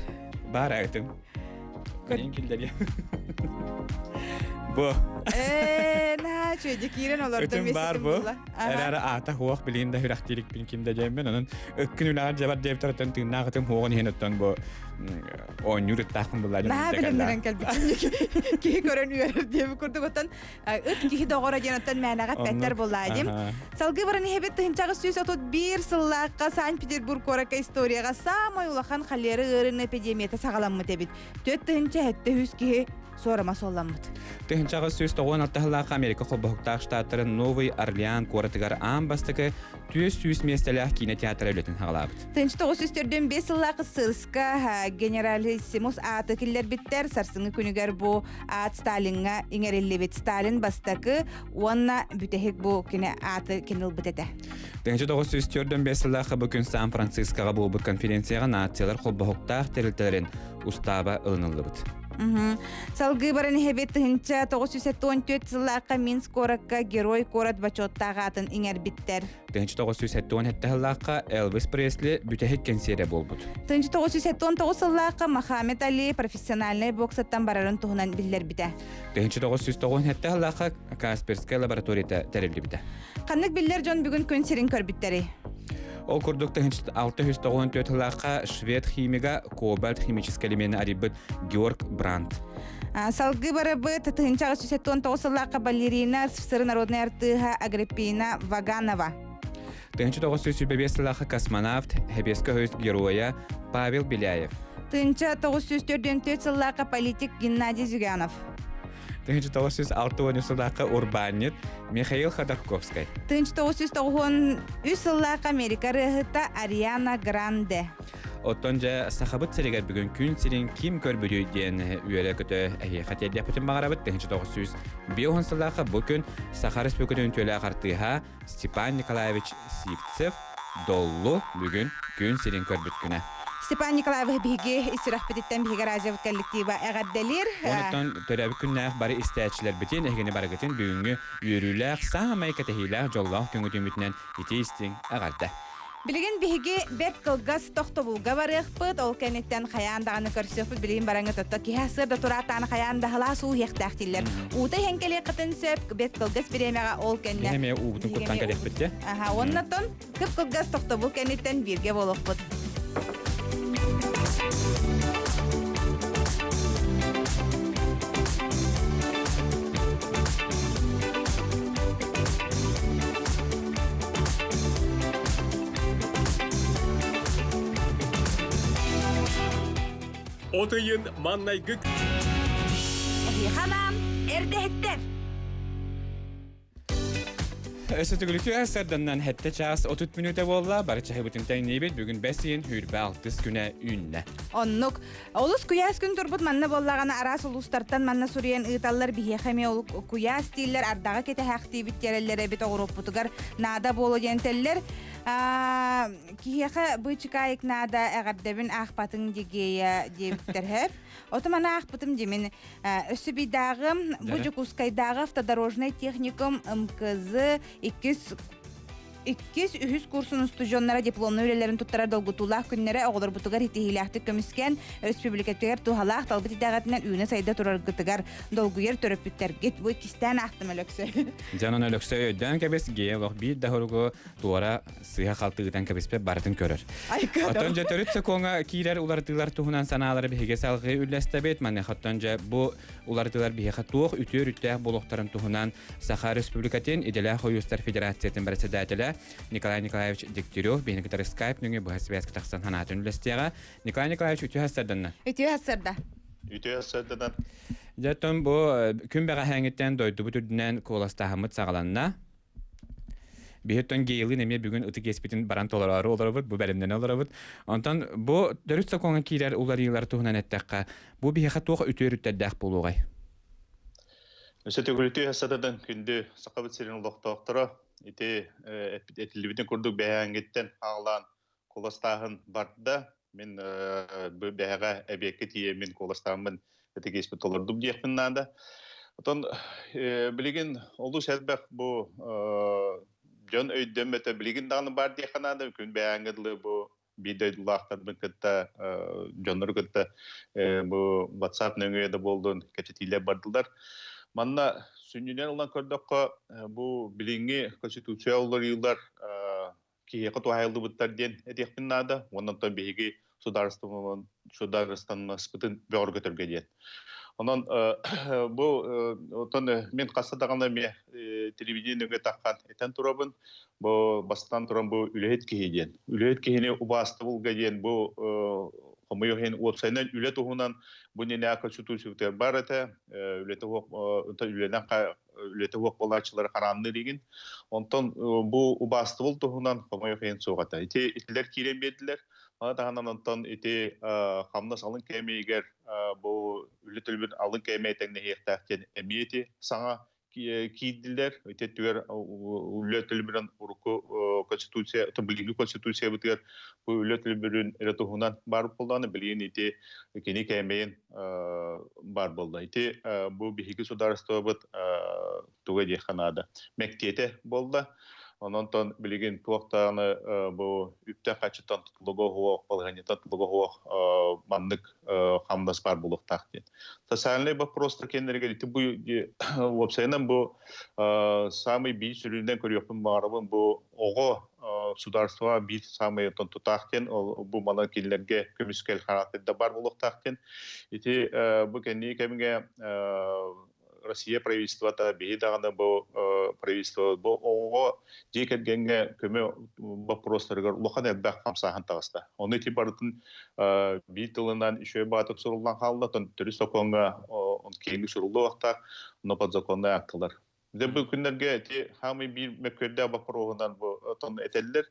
Баар ытым. Көрін киллэриэ. Бу. Ээ, наһаа үчүгэйдик киирэн олордум. Ытым бар бу. Эрээри аата хуох билигин да хүрахтиирикпин ким да дьэммин. Онон ыккын үлэҕэр дьабар диэбитэр оттон тыыннаах ытым хуоҕун иһин оттон бу оонньуур ыттаахпын булла. Наһаа билимнэрэн кэлбит. Киһи көрөн үөрэр диэбит курдук оттон ыт киһи доҕоро диэн оттон мээнэҕэ эппэттэр буоллаа дим. Салгыы баран иһэбит 1931 сыллаахха Санкт-Петербург куоракка историяҕа саамай улахан холера ыарыыны эпидемията саҕаламмыт эбит. 4700 киһи суорама суолламмыт. 1896 сыллаахха Америка холбоһуктаах штаттарын Новый Орлеан куоратыгар аан бастакы 400 миэстэлээх киинэ театра үлэтин саҕалаабыт. 1945 сыллаах ссылка генералиссимус ааты киллэрбиттэр. Сарсыҥҥы күнүгэр бу аат Сталиҥҥа иҥэриллибит. Сталин бастакы уонна бүтэһик бу кини ааты кини ылбыт этэ. 1945 сыллаахха бу күн Сан-Францискоҕа буолбут конференцияҕа нациялар холбоһуктаах тэрилтэлэрин устааба ылыныллыбыт. Салгыы баран иһэбит 1974 сыллаахха Минск куоракка Герой куорат бочуоттаах аатын иҥэрбиттэр. 1977 сыллаахха Элвис Пресли бүтэһик кэнсиэрэ буолбут. 1979 сыллаахха Мохаммед Али профессиональнай боксаттан барарын туһунан биллэрбитэ. 1997 сыллаахха Касперская лабораторията тэриллибитэ. Ханнык биллэр дьон бүгүн күн сирин көрбүттэрий? Ол курдук 694 сыллаахха швед химига кобальт химическэй элемени арыйбыт Георг Брандт. Салгыы барабыт 1979 сыллаахха балерина СССР народнай артыыһа Агриппина Ваганова. 1925 сыллаахха космонавт, Хэбиэскэ көһүс геройа Павел Беляев. 1944 сыллаахха политик Геннадий Зюганов. 1963 сыллаахха урбаанньыт Михаил Ходорковскай. 1993 сыллаахха Америка ырыаһыта Ариана Гранде. Оттон дьэ Сахабыт сиригэр бүгүн күн сирин ким көрбүтүй диэн үөрэ-көтө эһиэхэ тиэрдиэхпитин баҕарабыт. 1905 сыллаахха бу күн Саха Республикатын үтүөлээх артыыһа Степан Николаевич Сивцев Доллу бүгүн күн сирин көрбүт күнэ. Степан Николаевич биһиги ис сүрэхпититтэн биһиги радиобут коллектива эҕэрдэлиир. Онуттан төрөөбүт күннээх бары истээччилэрбитин, эһигини барыгытын бүгүҥҥү үөрүүлээх, саамай кэтэһиилээх, дьоллоох күҥҥүтүммүтүнэн итии истиҥ эҕэрдэ! Билигин биһиги бэрт кылгас тохтобулга барыахпыт, ол кэнниттэн хайаан даҕаны көрсүөхпүт, билигин бараҥҥа тотто киһи сыарда тураатааны хайаан да халаас уу иһиэхтээх дииллэр. Уута иһэн кэлиэххитин сөп, бэрт кылгас бириэмэҕэ ол кэннэ. Биһи эмиэ уубутун куттан кэлиэхпит дьэ. Аха, уонна кып кылгас тохтобул кэнниттэн бииргэ буолуохпут. От ыйын маннайгы Эһиэхэ анаан эрдэһиттэр! Өссө төгүлүкү сарданнан хэттэ чаас 30 мүнүүтэ буолла. Бары чаһыбытын тэҥниибит. Бүгүн бэс ыйын хүрбэ алтыс күнэ үүннэ. Оннук. Олус куйаас күн турбут манна буоллаҕына араас улуустартан манна суруйан ыыталлар биһиэхэ эмиэ ол куйаас дииллэр ардаҕа кэтэһээхтиибит диэрэллэр эбит оҕуруоппутугар наада буолуо диэн этэллэр. Киһиэхэ быычыкаайык наада эҕэрдэбин аахпатыҥ дигиэйэ диэбиттэр һэп. Оту маны аахпытым димин Өссө бийдааҕы бу Дьокуускайдааҕы автодорожнай техникум МКЗ иккис иккис үһүс курсун устудьуоннара дипломнай үлэлэрин туттарар долгутуулаах күннэрэ оҕолорбутугар итиһиилээхтик көмүскээн өрөспүүбүлүкэтигэр туһалаах талбыт итэҕэтинэн үүнэ-сайда тураргытыгар долгуйар төрөппүттэргит бу иккистээн аахтым Өлөксөй. Дьонун Өлөксөй өйдөөн кэбис гея олох биир да хоругу туора сыыһа-халты ыытан кэбиспэт барытын көрөр. Оттон дьэ төрүт сокуоҥҥа киирэр уларытыылар туһунан санаалары биһиги салҕыы үллэстэбит. Маныаха оттон дьэ бу уларытыылар биһиэхэ туох үтүө өрүттээх буолуохтарын туһунан Саха Республикатын идэлээх ойуустар федерациятын председателэ. Николай Николаевич Дегтярев биһини кытары скайп нөҥүө быһа связка тахсан санаатын үллэстиэҕэ. Николай Николаевич, үтүө сарсыарданна. Үтүө сарсыарда. Үтүө сарсыарданан. Дьэ, оттон бу күн бэҕэһээҥиттэн дойдубут үрдүнэн куоластааһыммыт саҕаланна. Биһиттэн Гейлин эмиэ бүгүн ытык иэспитин баран толороору олоробут, бу бэлэмнэнэ олоробут. Онтон бу төрүт сокуоҥҥа киирэр уларыйыылар туһунан эттэххэ, бу биһиэхэ туох үтүө өрүттэрдээх буолуоҕай? Өссө төгүрүтүү сатадан күндү Сахабыт сирин олохтоохторо ити этиллибитин курдук бэһээҥҥиттэн аҕалаан куоластааһын барда. Мин бу бэһэҕэ эбиэккэ тиийэммин куоластааммын ытык иэспин толордум диэхпин наада. Отон билигин олус элбэх бу дьон өйдөммөтө билигин даҕаны баар диэххэ наада. Күн бэйээҥҥэ дылы бу биир дойдулаахтарбын кытта дьоннору кытта бу WhatsApp нөҥүө да буоллун кэпсэтиилэр бардылар. Манна сүнньүнэн ылан көрдөххө бу билиҥҥи конституция уларыйыылар киһиэхэ туһаайыллыбыттар диэн этиэхпин наада. Уонна оттон биһиги судаарыстыбаннаспытын бөҕөргөтөргө диэн. Онон бу оттон мин хаста даҕаны эмиэ телевидение нөҥүө таххан этэн турабын. Бу бастатан туран бу үлэһит киһи диэн. Үлэһит киһини убаастабылга диэн бу хомойуох иһин уопсайынан үлэ туһунан бу нинэ конституциятыгар бар этэ. Үлэтэ үлэнэн үлэтэ суох буолааччылары хараанныыр игин. Онтон бу убаастабыл туһунан хомойуох иһин суох этэ. Ити итилэр киирэн биэрдилэр. Маны таһынан онтон ити хамнас алын кээмэйигэр бу үлэ төлөбүрүн алын кээмэйэ тэҥнэһиэхтээх диэн эмиэ ити саҥа киирдилэр. Ити өттүгэр үлэ төлөбүрүн урукку конституция, билиҥҥи конституциябытыгар бу үлэ төлөбүрүн эрэ туһунан баар буоллаҕына, билигин ити кини кээмэйин баар буолла. Ити бу биһиги судаарыстыбабыт туга диэххэ наада. Мэктиэтэ буолла. Онон билигин туох даҕаны бу үптэн хаччыттан тутулуга суох, балаһыанньаттан тутулуга суох маннык хамнас баар буолуохтаах диэн. Социальнай боппуруостар кэннэригэр ити бу уопсайынан бу самый биир сүрүнүнэн көрүөхпүн баҕарабын бу оҕо судаарыстыба биир саамай тутаах диэн бу манан кинилэргэ көмүскэл характерда бар буолуохтаах диэн ити бу кэнники кэмҥэ Россия правительствота биһи даҕаны бу правительство бу оҕоҕо дьиэ кэргэҥҥэ көмө боппуруостарыгар улахан элбэх хамсааһын таҕыста. Ону ити барытын биир тылынан үчүгэй баатык суруллан хаалла, төрүт сокуоҥҥа киэҥник суруллуохтаах, но подзаконнай актылар. Дьэ бу күннэргэ ити хаамый биир мөккүөрдээх боппуруоһунан бу отон этэллэр.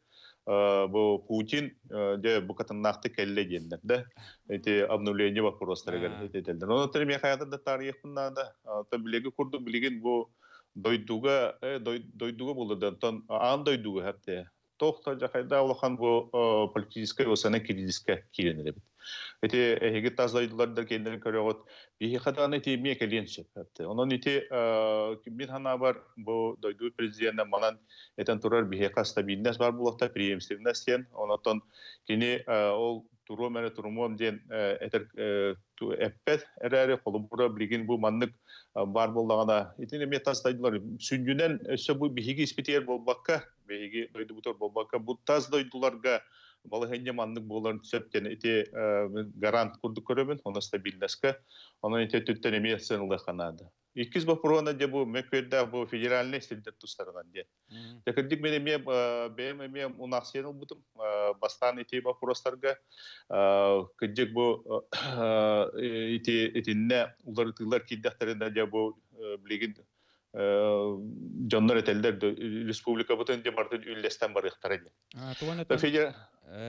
Бу Путин дьэ букатыннаахтык кэллэ диэннэр да. Ити обновление боппуруостарыгар этэллэр. Онон миэхэ хайата да таарыйыахпын наада. Оттон билиги курдук билигин бу дойдуга дойдуга буолла да оттон аан дойдуга хатте туох да дьахайда улахан бу политическай осана кризиска киирэн эрэбит. Ити эһиги тас дойдуларда киэннэрин көрөҕүт, биһиэхэ даҕаны ити эмиэ кэлиэн сөп. Онон ити мин санаабар бу дойду президенэ манан этэн турар биһиэхэ стабильность бар буолуохта, преемственность диэн. Онон кини ол туруом эрэ турумуом диэн этэр эппэт эрээри холобура билигин бу маннык баар буоллаҕына итини эмиэ тас дойдулар сүнньүнэн өссө бу биһиги испитигэр буолбакка биһиги дойдубутугар буолбакка бу тас дойдуларга балаһыанньа маннык буоларын сөп диэн ити гарант курдук көрөбүн онно стабильностька онон ити өттүттэн эмиэ сыаналыахха наада. Иккис боппуруона дьэ бу мөккүөрдээх бу федеральнай сирдэр тустарынан диэн. Дьэ кырдьык мен эмиэ бэйэм эмиэ унахсыйан ылбытым. Бастаан ити боппуруостарга кырдьык бу ити итиннэ уларытыылар киирдэхтэринэ дьэ бу билигин дьоннор этэллэр республикабытын дьэ барытын үллэстэн барыахтара диэн. Туган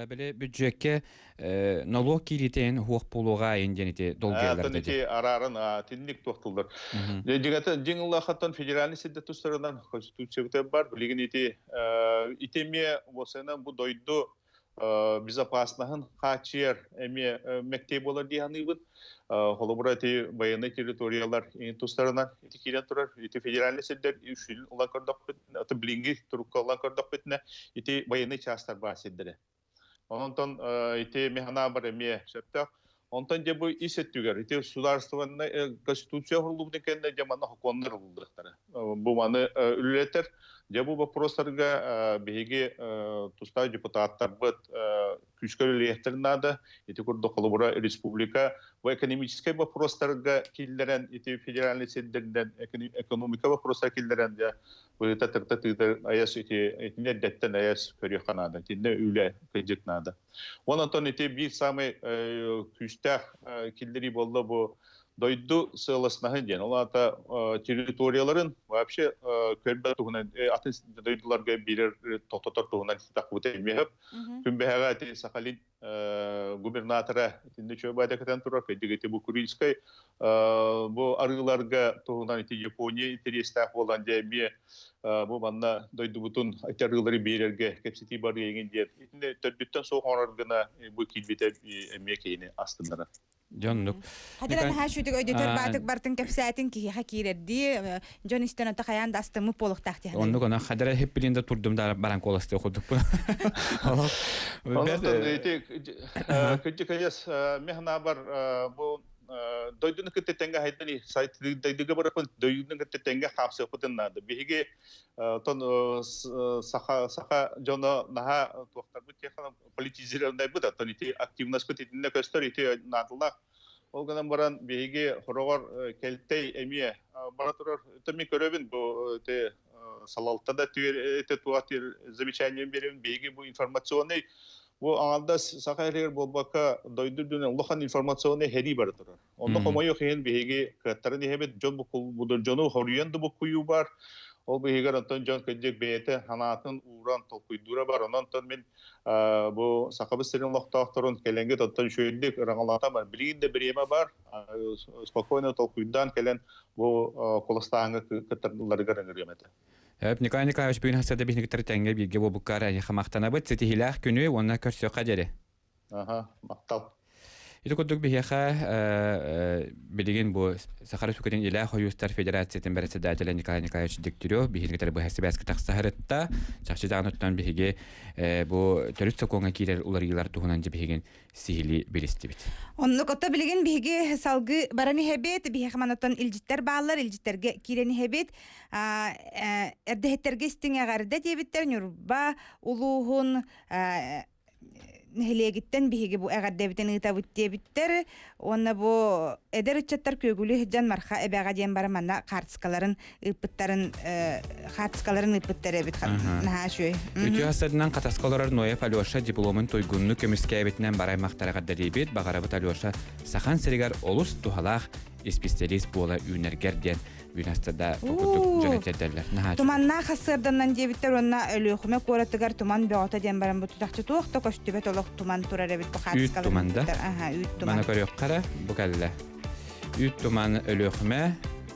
били бюджекке налог кииритин хуох буолуоҕа айын диэн ити долгуйаллар ити арааран тинник туохтуллар. Дьиҥэтэ дьиҥ улахаттан федеральный сирдэ тустарынан конституциябыта бар билигин ити ити эмиэ уосайынан бу дойду безопасноһын хааччыйар эмиэ мэктиэ буолар дии саныыбын. Холобура ити военный территориялар тустарынан ити киирэн турар. Ити федеральный сирдэр үсүн ылан көрдөхпүт, аты билиҥҥи турукка ылан көрдөхпүтүнэ ити военный частар баар сирдэрэ. Онтон ити механабар эмиэ сөптөөх. Онтон дьэ бу ис өттүгэр ити судаарыстыбаннай конституция оһоллубутун кэннэ дьэ манна хокуоннар ылыллыахтара. Бу маны үлэлэтэр. Дьэ бу боппуруостарга биһиги тустаах депутаттарбыт күүскэ үлэлиэхтэрин наада. Ити курдук холобура республика бу экономическай боппуруостарга киллэрэн ити федеральный сирдэринэн экономика боппуруостар киллэрэн дьэ быһыта тырта тыыта айас ити итини эрдэттэн айас көрүөххэ наада. Итиннэ үлэ кыдьык наада. Онон ити биир самый күүстээх киллэрии буолла бу дойду сыаласнаһын диэн. Ол аата территорияларын вообще көрбөт туһунан атын дойдуларга биэрэр тохтотор туһунан тахбыта эмиэһэп. Күн бэһэҕэ ити Сахалин губернатора итиннэ чөбайда кэтэн турар кэдигэти бу Курильскай бу арыыларга туһунан ити Япония интэриэстээх буолан дьэ эмиэ бу манна дойдубутун ити арыылары биэрэргэ кэпсэтии барыйыгын диэн итиннэ төрдүттэн суох оҥорор гына бу киирбитэ эмиэ киһини астыннарар. Дьоннук. Хадара наһаа шүтүк өйдөтөр баатык бартын кэпсээтин киһиэхэ киирэрдии дьон истэн ото хайаан да астыммыт буолуохтаах диэн. Оннук она хадара хеппилин да турдум да баран куоластыы курдукпун. Онтон ити кырдьык мехнабар бу дойдуну кытта тэҥҥэ хайдан дойдуга барапын дойдуну кытта тэҥҥэ хаапсыахпытын наада. Биһиги тон саха саха дьоно наһаа туохтарбыт политизированнайбыт, оттон ити активностьпыт итиннэ көстөр, ити наадалаах. Ол гынан баран биһиги хороҕор кэлтэй эмиэ бара турар. Мин көрөбүн бу ити салалта да ити туох замечание беребин биһиги бу информационный бу аҥардас саха эригэр буолбакка дойду үрдүнэн улахан информационный хэрии бара турар. Онно хомойуох иһин биһиги кыаттарын иһэбит дьон дьону хоруйан да буккуйуу бар. Ол биһигэр онтон дьон кырдьык бэйэтэ санаатын ууран толкуйдуура бар. Онон мин бу Сахабыт сирин олохтоохторун кэлэҥҥит оттон үчүгэйдик ыраҥалаата бар. Билигин да бириэмэ бар. Спокойно толкуйдаан кэлэн бу куластааҥҥа кыттарларыгар ыҥырыам этэ. Николай Николаевич бүгүн хасада биһиниктер тэҥҥэ бииргэ буолбуккар эйиэхэ махтанабыт. Ситиһиилээх күнү уонна көрсүөххэ диэри. Аха, махтал. Ити курдук биһиэхэ билигин бу Саха Республикатын Илээх Хойуустар Федерациятын председателэ Николай Николаевич Дегтярев биһиги кытары быһа сибээскэ тахсаһарытта. Чахчы даҕаны биһиги бу төрүт сокуоҥҥа киирэр уларыйыылар туһунан дьэ биһигин сиһилии билистибит. Оннук ото билигин биһиги салгыы баран иһэбит, биһиэхэ манаттан илдьиттэр бааллар, илдьиттэргэ киирэн иһэбит. Эрдэһиттэргэ истиҥ эҕэрдэ диэбиттэр Ньурба улууһун нэһилиэгиттэн биһиги бу эҕэрдэбитин ыытабыт диэбиттэр уонна бу эдэр ыччаттар күөгүлүү сылдьан Марха эбэҕэ диэн баран манна хаартыскаларын ыыппыттарын хаартыскаларын ыыппыттар эбит наһаа үчүгэй. Үтүө хастарынан Хатаска олорор Ноев Алеша дипломун туйгуннук көмүскээбитинэн бары аймахтара эҕэрдэлиибит. Баҕарабыт Алеша Сахан сиригэр олус туһалаах исписэлиис буола үүнэргэр диэн Үүнастада курдук дьон этэрдэллэр. Наһаа Туманнаах ассыарданнан диэбиттэр уонна Өлүөхүмэ куоратыгар туман бөҕөтө диэн баран бу тутахчы туох да көстүбэт олох туман турар эбит бу Үүт туман да? Аха, үүт туман. Маны көрүөххэ эрэ, бу кэллэ. Үүт туман Өлүөхүмэ,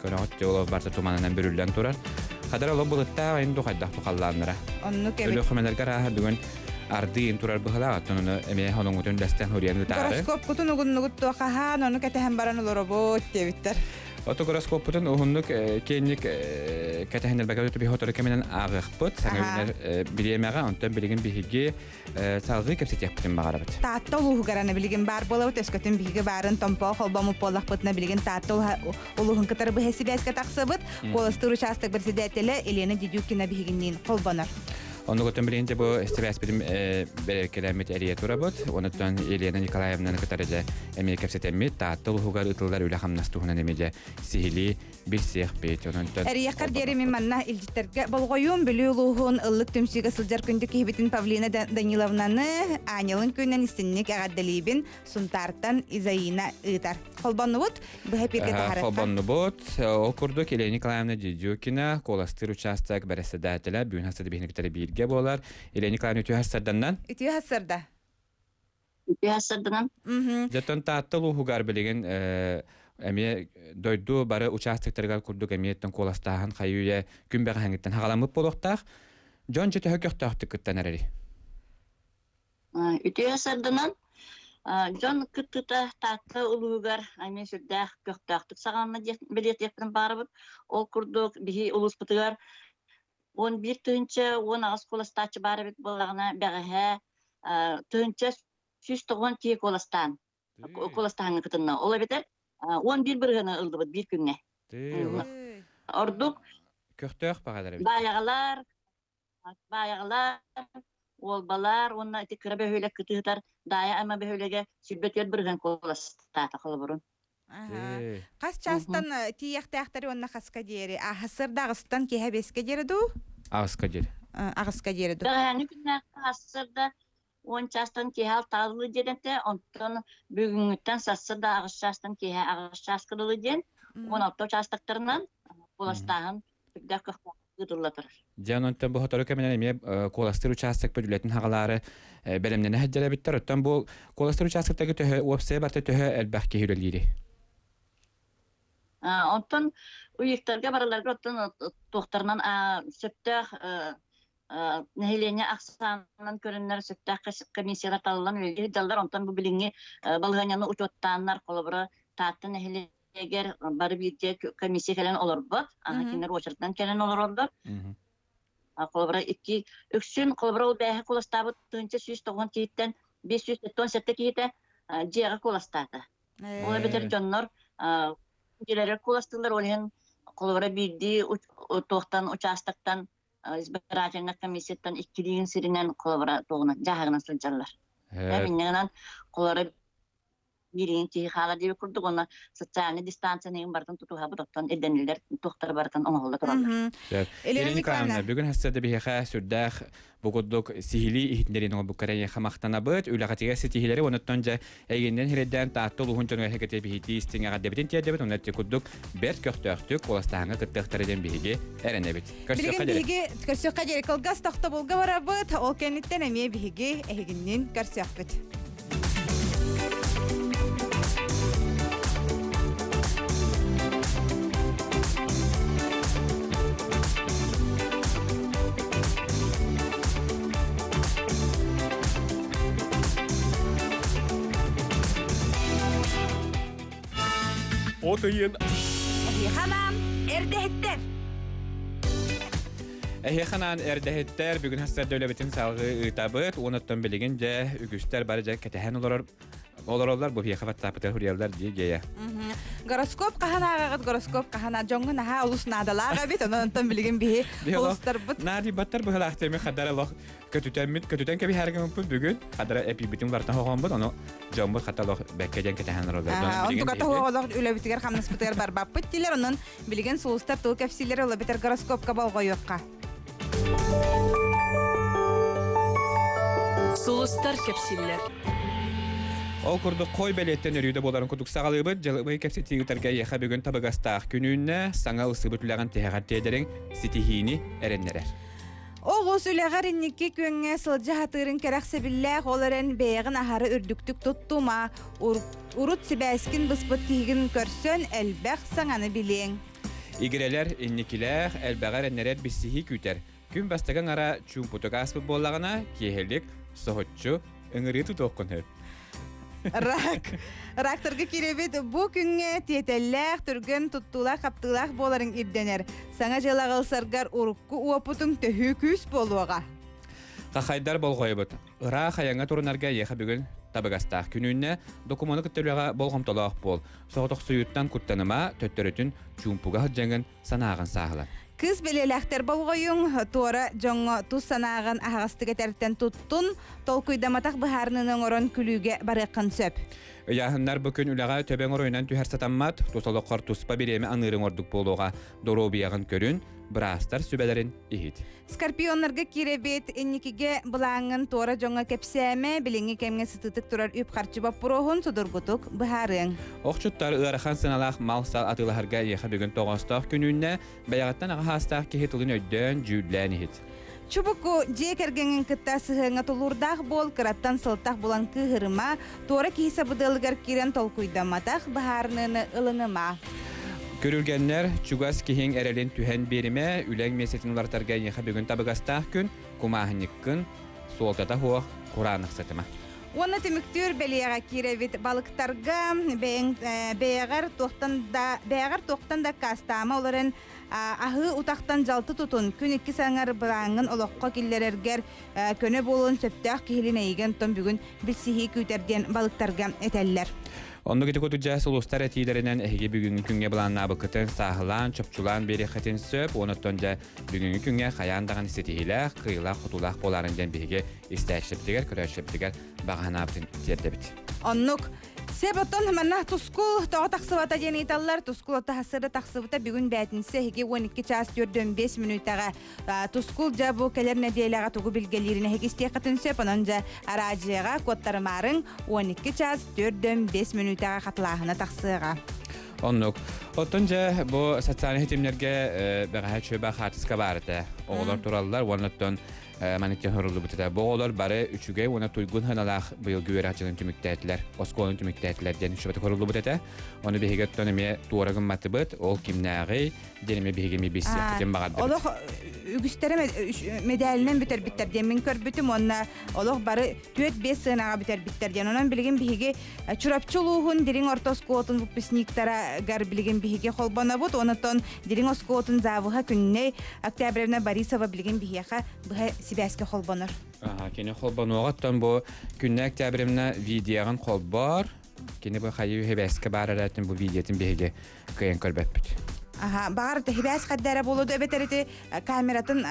көрөҕүт олох барыта туманынан бүрүллэн турар. Хадара олох былыттаах айын духайдах тухаллааннара. Оннук эбит. Өлүөхүмэлэргэ арааһа бүгүн ардыын турар быһылаах, оттон ону эмиэ хоноҥутун дэстэн хуруйан ытаары. Гороскопкутун угуннугут туохаһаан, ону кэтэһэн баран олоробут диэбиттэр. Оту гороскоппутун уһуннук киэҥник кэтэһиннэрбэккэ биһи сотору кэминэн ааҕыахпыт. Саҥа үүнэр бириэмэҕэ, онтон билигин биһиги салгыы кэпсэтиэхпитин баҕарабыт. Таатта улууһугар аны билигин баар буолабыт, өскөтүн биһиги баарын Томпоо холбоммут буоллахпытына, билигин Таатта улууһун кытары быһа сибээскэ тахсыбыт. Куоластыыр учаастак председателэ Елена Дедюкина биһигинниин холбонор. Оннугутун билигин бу сибээспитин бэрэркэлэммит эрийэ турабыт. Онуттан Елена Николаевнаны кытары дьэ эмиэ кэпсэтэммит Таатта улууһугар ыытыллар үлэ-хамнас туһунан эмиэ дьэ сиһилии билсиэхпит. Онон Эрийэххэр диэри мин манна илдьиттэргэ болҕойуум Бүлүү улууһун ыллык түмсүүгэ сылдьар күндү киһибитин Павлина Даниловнаны Аанньалын күнүнэн истинник эҕэрдэлиибин. Сунтаартан Изаина ыытар. Холбоннубут, быһа эпииргэ таһаарыахха. Холбоннубут. Ол курдук Елена Николаевна Дедюкина, куоластыыр учаастак бэрэссэдээтэлэ, бүгүн хасса биһиниктэрэ бииргэ буолар. Елена Николаевна үтүө хассарданнан. Үтүө хассарда. Үтүө хассарданан. Дьоттон Таатта улууһугар билигин эмиэ дойду бары участоктарыгар курдук эмиэттэн куоластааһын хайы-үйэ күн бэҕэһээҥҥиттэн хаҕаламмыт буолуохтаах. Дьон дьэ төһө көхтөөхтүк кыттан эрэрий? Үтүө сарданан дьон кыттыыта Таатта улууһугар эмиэ сүрдээх көхтөөхтүк саҕаланна диэн бэлиэтиэхпин баарабыт. Ол курдук биһи улууспутугар 11 018 куоластааччы баар эбит буоллаҕына, бэҕэһээ 1190 киһи куоластаан куоластааһыҥҥа кытынна. Ол эбэтэр 11 бырыһыаны ыллыбыт биир күҥҥэ. Ордук Көхтөөх баҕалар эбит. Баайаҕалар. Баайаҕалар, Уолбалар уонна ити кыра бөһүөлэк кытыытар Даайа Ама бөһүөлэгэ 24% куоластаата холобурун. Хас чаастан тиийэхтээхтэри уонна хаска диэри? Аһасырда аҕыстан киэһэ биэскэ диэри дуу? Аҕыска диэри. Аҕыска диэри дуу? Бэҕэһээҥҥи күннээххэ ассырда 10 чаастан киэһэ алтаҕа диэн этэ, онтон бүгүҥҥүттэн сарсыарда 8 чаастан киэһэ 8 чааска дылы диэн 16 учаастактарынан куоластааһын үрдээх көхтөөх ыытылла турар. Дьэ, онтон бу сотору кэминэн эмиэ куоластыыр учаастакпыт үлэтин хаҕалаары бэлэмнэнэ сылдьар эбиттэр. Оттон бу куоластыыр учаастактарга төһө уопсайа барыта төһө элбэх киһи үлэлиирий? Онтон уйуктарга барыларга оттон туохтарынан сөптөөх нэһилиэнньэ ахсаанынан көрөннөр сөптөөх комиссиялар талыллан үлэлии сылдьаллар. Онтон бу билиҥҥи балаһыанньаны учуоттааннар, холобура, Таатта нэһилиэгэр бары бииргэ комиссия кэлэн олорбот. Аны кинилэр уочаратынан кэлэн олороллор. Холобура, икки үксүн холобура ол бээһи куоластаабыт 1190 киһиттэн 577 киһитэ дьиэҕэ куоластаата. Ол эбэтэр дьоннор дьиэлэригэр куоластыыллар, ол иһин холобура биирдии туохтан учаастактан избирательнай комиссияттан иккилиин сиринэн холобура туоҕунан дьааһыгынан сылдьаллар. Инньэ холобура бииригин киһи хаалар диэбит курдук уонна социальнай дистанцияны иһин барытын тутуһабыт оттон ирдэниллэр туохтары барытын оҥоһулла тураллар. Елена Николаевна, бүгүн хасса да биһиэхэ сүрдээх Бу курдук сиһилии иһитиннэриини оҥорбуккар эйиэхэ махтанабыт. Үлэҕитигэр ситиһиилэри онуттан дьэ эйигиннэн сирэйдээн Таатта улууһун дьонугар эһигити биһитии истиҥ эҕэрдэбитин тиэрдэбит. Онно ити курдук бэрт көхтөөхтүк куоластааһыҥҥа кыттыахтара диэн биһиги эрэнэбит. Билигин биһиги көрсүөххэ диэри кылгас тохтобулга барабыт. Ол кэнниттэн эмиэ биһиги эһигиннин көрсүөхпүт. От ыйын Эһиэхэ эрдэһиттэр. Эһиэхэ анаан эрдэһиттэр бүгүн хастарда үлэбитин салгыы ыытабыт. Уонуттан билигин дьэ үгүстэр бары дьэ кэтэһэн олорор олороллор бу биһиэхэ баттаапытыгар суруйаллар дии гея. Гороскоп хаһан ааҕаҕыт гороскоп хаһан дьоҥҥо наһаа олус наадалаах эбит онон онтон билигин биһи улустарбыт наадыйбаттар быһылаах теми хадара лох көтүтэммит көтүтэн кэбиһэргэммит бүгүн хадара эпийбитин барытын хоһооммут ону дьоммут хата лох бэккэ диэн кэтэһэн олороллор онтука тоһуох олох үлэбитигэр хамнаспытыгар барбаппыт диилэр онон Билигин сулустар тыл кэпсиилэр олобитер гороскопка болҕойуохха. Сулустар кэпсииллэр. Ол курдук хой бэлиэттэн өрүүдэ буоларын курдук саҕалыыбыт. Дьалыбай кэпсэтии ыытарга эйиэхэ бүгүн табыгастаах күнүүннэ саҥа ылсыбыт үлэҕин тиһэҕэр тиэдэриҥ ситиһиини эрэннэрэр. Оҕус үлэҕэр инники күөҥҥэ сылдьа сатыырын кэрэхсэбиллээх, ол эрэн бэйэҕин аһары үрдүктүк туттума, урут сибээскин быспыт киһигин көрсөн элбэх саҥаны билиэҥ. Игирэлэр инникилээх, элбэҕи эрэннэрэр билсиһии күүтэр. Күн бастакы аҥара чуумпутук ааспыт буоллаҕына, киэһэлик, соһуччу, ыҥырыы тутуоххун сөп. Рак. Рактарга киирэбит. Бу күҥҥэ тиэтэллээх, түргэн туттуулаах-хаптыылаах буоларыҥ ирдэнэр. Саҥа дьыалаҕа ылсаргар урукку уопутуҥ төһүү күүс буолуоҕа. Хахайдар болҕойобут. Ыраах айаҥҥа турунарга эйиэхэ бүгүн табыгастаах күнүүннэ докумуону кытта үлэҕэ болҕомтолоох буол. Соҕотохсуйууттан куттаныма, төттөрүтүн чуумпуга сылдьаҥын санааҕын сааһылан. Кыыс бэлиэлээхтэр болҕойуҥ, туора дьоҥҥо тус санааҕын аһаҕастык этэртэн туттун, толкуйдаматах быһаарыныыны оҥорон күлүүгэ барыаххын сөп. Ыйааһыннар бу күн үлэҕэ төбөҥ оройунан түһэр сатаммат, тус олоххор туспа бириэмэ аныырыҥ ордук буолуоҕа. Доруобуйаҕын көрүн, быраастар сүбэлэрин иһит. Скорпионнарга киирэбит, инникигэ былааҥҥын туора дьоҥҥо кэпсээмэ, билиҥҥи кэмҥэ сытыытык турар үп-харчы боппуруоһун судургутук быһаарыаҥ. Охчуттар ыарахан сыаналаах мал-сал атыылаһарга эйиэхэ бүгүн тоҕоостоох күнүүннэ, бэйэҕиттэн аҕа саастаах киһи тылын өйдөөн, дьүүллээн иһит. Чубуку дьиэ кэргэҥҥин кытта сыһыаҥҥа тулуурдаах буол, кыраттан сылтах булан кыыһырыма, туора киһи сабыдыалыгар киирэн толкуйдамматах быһаарыныыны ылыныма. Күрүлгэннэр, чугас киһиҥ эрэлин түһэн биэримэ, үлэҥ миэстэтин уларытарга эйиэхэ бүгүн табыгастаах күн, кумааһынньыккын, суолтата суох, кураанах сытыма. Уонна түмүктүүр бэлиэҕэ киирэбит балыктарга бэйэҥ бэйэҕэр туохтан да бэйэҕэр туохтан да аккаастаама олорон аһыы утахтан дьалты тутун күн иккис аҥар былааҥҥын олоххо киллэрэргэр көнө буолуон сөптөөх киһилин эйигин оттон бүгүн билсиһии күүтэр диэн балыктарга этэллэр. Оннук ити курдук дьэ сулустар этиилэринэн эһиги бүгүҥҥү күҥҥэ былааннаабыккытын сааһылаан, чопчулаан биэриэххитин сөп. Онуттан дьэ бүгүҥҥү күҥҥэ хайаан даҕаны ситиһиилээх, кыайыылаах-хотуулаах буоларын диэн биһиги истээччибитигэр, көрөөччүбүтүгэр баҕа санаабытын тиэрдэбит. Оннук. Сеп оттон манна тускул тоҕо тахсыбата диэн ыйыталлар. Тускул отто хассыра тахсыбыта бүгүн бээтинсэ эһиги 12 чаас 45 мүнүүтэҕэ тускул дьэ бу кэлэр нэдиэлэҕэ тугу билгэлиирин эһиги истиэххитин сөп. Онон дьэ араадьыйаҕа куоттарымаарыҥ 12 чаас 45 мүнүүтэҕэ хатылааһына тахсыаҕа. Оннук. Оттон дьэ бу социальнай ситимнэргэ бэҕэһээ чүөбэ хаартыска баар этэ. Оҕолор тураллар уонна оттон маннык оһоруллубут этэ. Бу оҕолор бары үчүгэй уонна туйгун сыаналаах быйылгы үөрэх дьылын түмүктээтилэр, оскуоланы түмүктээтилэр диэн үчүгэйдик оһоруллубут этэ. Ону биһиги оттон эмиэ туора гымматыбыт, ол кимнээҕий диэн эмиэ биһиги эмиэ билсиэхпитин баҕардыбыт. Олох үгүстэрэ мэдээлинэн бүтэрбиттэр диэн мин көрбүтүм уонна олох бары 4-5 сыанаҕа бүтэрбиттэр диэн. Онон билигин биһиги Чурапчы улууһун Дириҥ орто оскуолатын выпускниктарыгар билигин биһиги холбонобут. Онотон Дириҥ оскуолатын завуһа Күннэй Октябрьевна Борисова билигин биһиэхэ быһа сибээскэ холбонор. Кини холбонуоҕуттан бу Күннэй Октябрьевна видеоҕын холбоор. Кини бу хайыы сибээскэ баар эрээтин бу видеотын биһиги кыайан көрбөппүт. Аха, баҕар сибээс хаддара буолуо эбэтэр ити камератын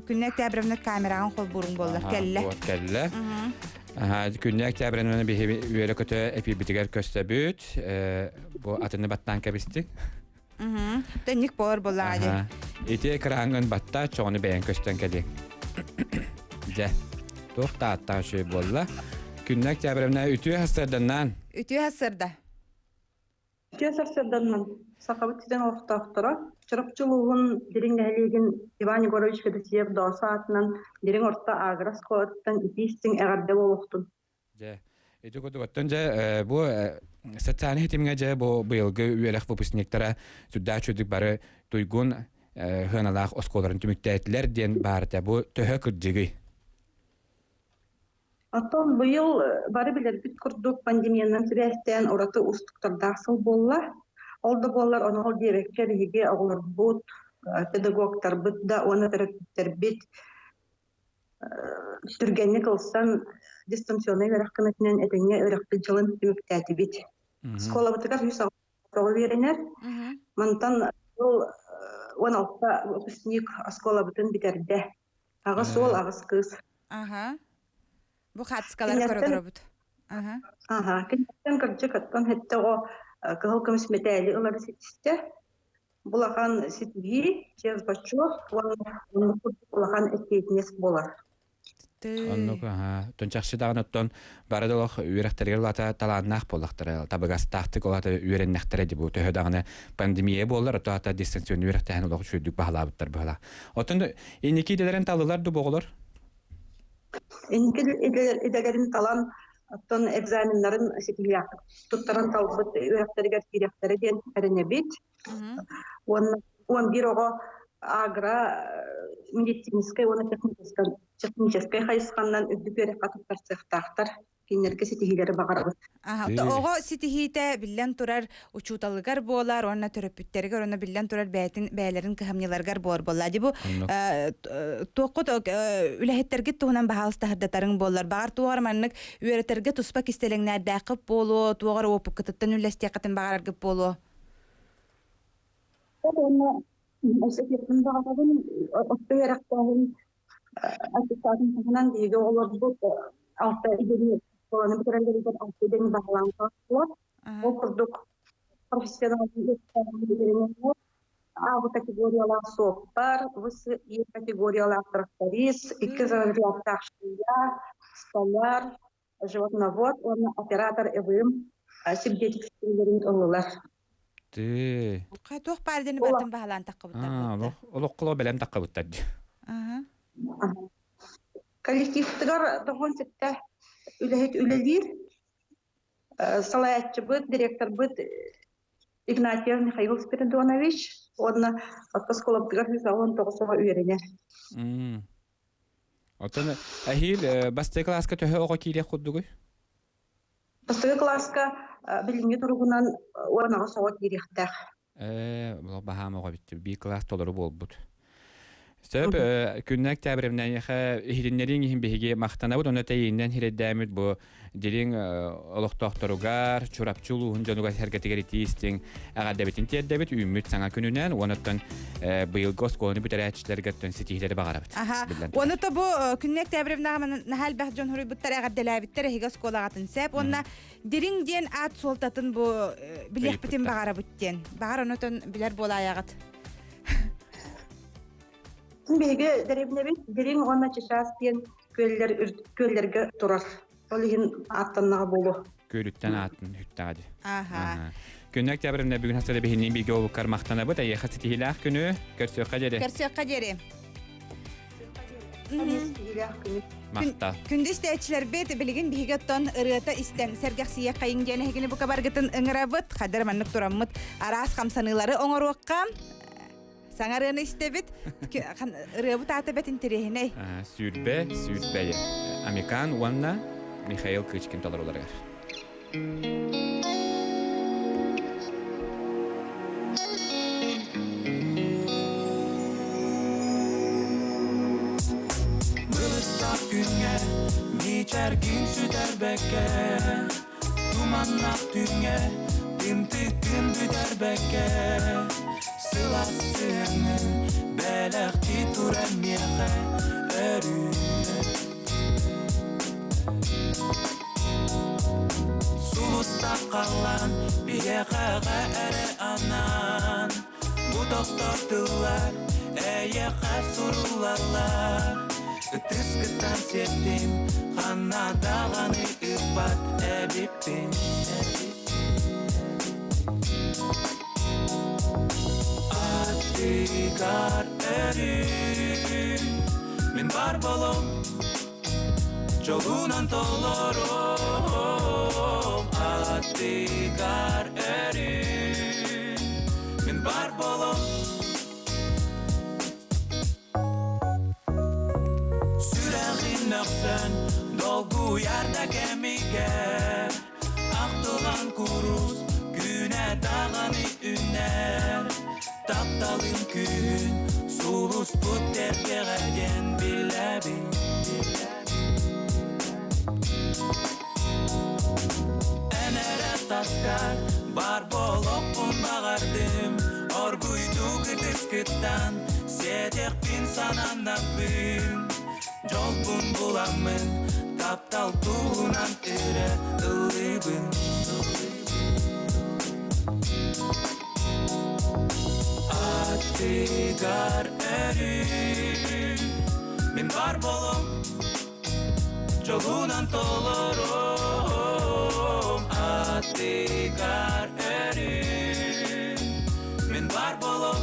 Күннэй Октябрьевна камераҕын холбууруҥ буоллар кэллэ. Кэллэ. Күннэй Октябрьевна биһи үөрэ-көтө эпиирбитигэр көстөбүт. Бу атыны баттаан кэбистик. Тэнник буолар буоллаҕа дии. Ити экраҥҥын батта, чоҕуну бэйэҥ көстөн кэлиэҥ. Дьэ, туох да ааттаах үчүгэй буолла. Күннэй Октябрьевна үтүө сарсыарданнаан. Үтүө сарсыарда. Үтүө сарсыарданнан Сахабыт сирин олохтоохторо Чурапчы улууһун Дириҥ нэһилиэгин Иван Егорович Федосеев Доосо аатынан Дириҥ орто агро оскуолатыттан итии-истиҥ эҕэрдэ буолуохтун. Дьэ, ити курдук оттон дьэ бу социальнай ситимҥэ дьэ бу быйылгы үөрэх выпускниктара сүрдээх үчүгдүк бары туйгун сыаналаах оскуолаларын түмүктээтилэр диэн баар этэ. Бу төһө кырдьыгый? Оттон быйыл бары билэрбит курдук пандемиянан сибээстээн ураты уустуктардаах сыл буолла. Ол да буоллар ону ол диэбэккэ биһиги оҕолорбут, педагогтарбыт да уонна төрөппүттэрбит түргэнник ылсан дистанционнай үөрэх көмөтүнэн этэҥҥэ үөрэхпит дьылын түмүктээтибит. Оскуолабытыгар үс оҕо үөрэнэр. Мантан ол 16 выпускник оскуолабытын бүтэрдэ. Аҕыс уол, аҕыс кыыс. Аха. Бу хаатыскалары көрө Аха. Аха. Киниттэн кырдьык оттон хэттэ оҕо кыһыл көмүс мэтээли ылары ситистэ. Улахан ситиһии, чиэс бочуот уонна оннук курдук улахан эппиэтинэс буолар. Оннук аха. Оттон чахчы даҕаны оттон бары да олох үөрэхтэригэр улаата талааннаах буоллахтара, табыгастаахтык улаата үөрэннэхтэрэ дии бу төһө даҕаны пандемия буоллар, ото ата дистанционный үөрэхтээһин олох үчүгэйдик баһылаабыттар быһалаах. Оттон инники идэлэрин таллылар ду оҕолор? Инники идэлэрин талан, оттон экзаменнарын ситиһиэхтик туттаран талбыт үөрэхтэригэр киириэхтэрэ диэн эрэнэбит. Уонна 11 оҕо агро медицинскэй уонна техническэй хайысханан үрдүк үөрэххэ туттарсыахтаахтар. Кинилэргэ ситиһиилэри баҕарабыт. Оҕо ситиһиитэ биллэн турар учууталыгар буолар уонна төрөппүттэригэр уонна биллэн турар бэйэтин бэйэлэрин кыһамньыларыгар буолар буолла. Дии бу туоххут үлэһиттэргит туһунан баһаалыста сырдатарыҥ буоллар. Баҕар туоҕар маннык үөрэтэргэ туспа кистэлэҥнээрдээххит буолуо, туоҕар уопуккутуттан үллэстиэххитин баҕараргыт буолуо. Уонна өссө баҕарабын орто үөрэхтээһин аттестатын туһунан биһиги оҕолорбут алта идэни оскуоланы бүтэрэллэригэр алта идэни баһылаан хааллылар. Ол курдук профессиональнай А категориялаах суоппар, В Е категориялаах тракторист, икки разрядтаах швея, столяр, животновод уонна оператор ЭВМ синтетик-стиллэрин ыллылар. Ты. Туох баар диэни барытын баһылаан таххыбыттар. Олоххоло бэлэм таххыбыттар дии. Коллективтыгар доҕон ситте үлэһит үлэлиир. Салайааччыбыт, директорбыт Игнатьев Михаил Спиридонович уонна оскуолабытыгар 119 оҕо үөрэнэр. Оттон эһиил бастакы кылааска төһө оҕо киириэх курдугуй? Бастакы кылааска билиҥҥи туругунан 18 оҕо киириэхтээх. Ээ, баһаам оҕо битти. Биир кылаас толору буолбут. Сөп, күннэ октябрьнайха иһитиннэрииҥ иһин биһиги махтанабыт, онно тэйииннэн хирэйдээммит бу дириҥ олохтоохторугар, Чурапчы улууһун дьонугар сэргэтигэр итии истиҥ эҕэрдэбитин тиэрдэбит, үүммүт саҥа күнүнэн, уонуттан быйылгы оскуоланы бүтэрээччилэргэ оттон ситиһиилэри баҕарабыт. Аха. Уону то бу күннэ октябрьнаҕа наһаа элбэх дьон хоруйбуттар эҕэрдэлээбиттэр эһиги оскуолаҕатын сеп уонна дириҥ диэн аат суолтатын бу билиэхпитин баҕарабыт диэн. Баҕар онотон билэр буолаайаҕыт. Биһиги дэриэбинэбит Дириҥ уонна Чычаас диэн күөллэр күөллэргэ турар. Ол иһин ааттаннаҕа буолуо. Күөлүттэн аатын үттэҕэ дии. Аха. Күннэ октябрьна бүгүн хасыра биһинниин бииргэ олуккар махтанабыт. Эйиэхэ ситиһиилээх күнү. Көрсүөххэ диэри. Көрсүөххэ диэри. Ситиһиилээх күнү. Махтал. Күндү истээччилэрбит билигин биһиги оттон ырыата истэн сэргэхсийэ хайыҥ диэн эһигини бука баргытын ыҥырабыт. Хадыр маннык тураммыт араас хамсаныылары оҥоруохха. Саҥа ырыаны истэбит. Ырыабыт аата бэт интэриэһинэй. Сүүрбэ, сүүрбэйэ. Амикан уонна Михаил Кычкин толоруларыгар. Былыттаах күҥҥэ мичээргин сүтэрбэккэ Туманнаах түүҥҥэ тымтыккын бүтэрбэккэ Сылаас сыһыаҥҥын бэлэхтии турар миэхэ өрүү Сулустаах халлаан биһиэхэҕэ эрэ анаан Бу тохтор тыллар эйиэхэ суруллаллар Ытыскыттан сиэттим ханна даҕаны ыппат эбиппин Аттыгар өрүү мин бар болом Дьолунан толором аттыгар өрүү мин бар болом Сүрэҕин мөхсөн долгуйар да кэмигэр Ахтылан курус күнэ даҕаны үннэр Тапталым күн сулуспут тэргэҕэ диэн билэбин Эн эрэ таскар бар болохпун баҕардым Оргуйдук ытыскыттан сиэтиэхпин сананнаппын Дьолбун буламмын таптал туһунан өрө ыллыыбын Аттыгар өрүү мин бар болом Дьолунан толором Аттыгар өрүү мин бар болом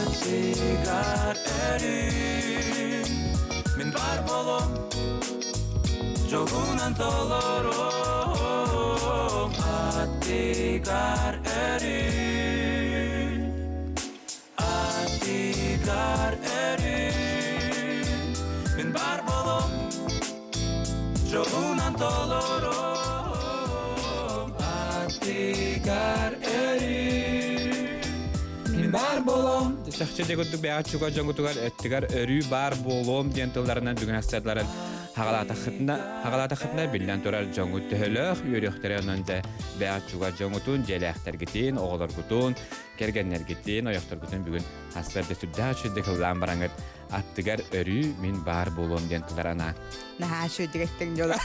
Аттыгар өрүү мин бар болом Дьолунан толором Аттыгар өрүү Аттыгар өрүү мин бар болом Дьолунан толором Аттыгар өрүү мин бар болом Чахчы де курдук бэйэҕэ чугас дьоҥҥутугар өттүгэр өрүү баар буолуом диэн тылларынан бүгүн ассырларын хаҕалаатаххытына хаҕалаатаххытына биллэн турар дьоҥҥут төһөлөөх үөрүөхтэрэ онон дьэ бэйэҕэ чугас дьоҥҥутун дьиэлээхтэргитин оҕолоргутун кэргэннэргитин ойохторгутун бүгүн ассырда сүрдээх үчүгэйдик ыллаан бараҥыт аттыгар өрүү мин баар буолуом диэн тылар анаа. Наһаа үчүгэйдик эттиҥ дьола.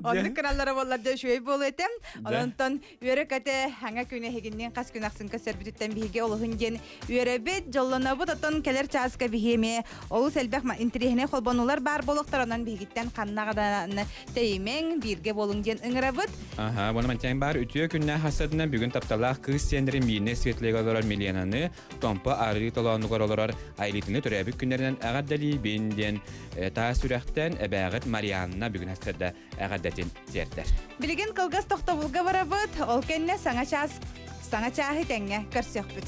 Оннук кыналлара буоллар дьэ үчүгэй буолуо этэ. Онтон үөрэ-көтө хаҥа күн эһигинниин хас күн ахсын көрсөрбүтүттэн биһиги олуһун диэн үөрэбит, дьоллонобут. Оттон кэлэр чааска биһи эмиэ олус элбэх интэриэһинэй холбонуулар баар буолуохтар. Онон биһигиттэн ханна даҕаны тэйимэҥ, бииргэ буолуҥ диэн ыҥырабыт. Аха, буну мантан баар үтүө күннээх хасадынан бүгүн тапталлаах кыыс сиэннэрин Миинэ Светлэгэ олорор Миленаны, Томпо арыы толоонугар олорор. Айлитины төрөөбүт күннэринэн эҕэрдэлиибин диэн таас сүрэхтэн эбээҕит Марианна бүгүн хастарда эҕэрдэтин тиэрдэр. Билигин кылгас тохтобулга барабыт, ол кэннэ саҥа чаас саҥа чааһы тэҥҥэ көрсүөхпүт.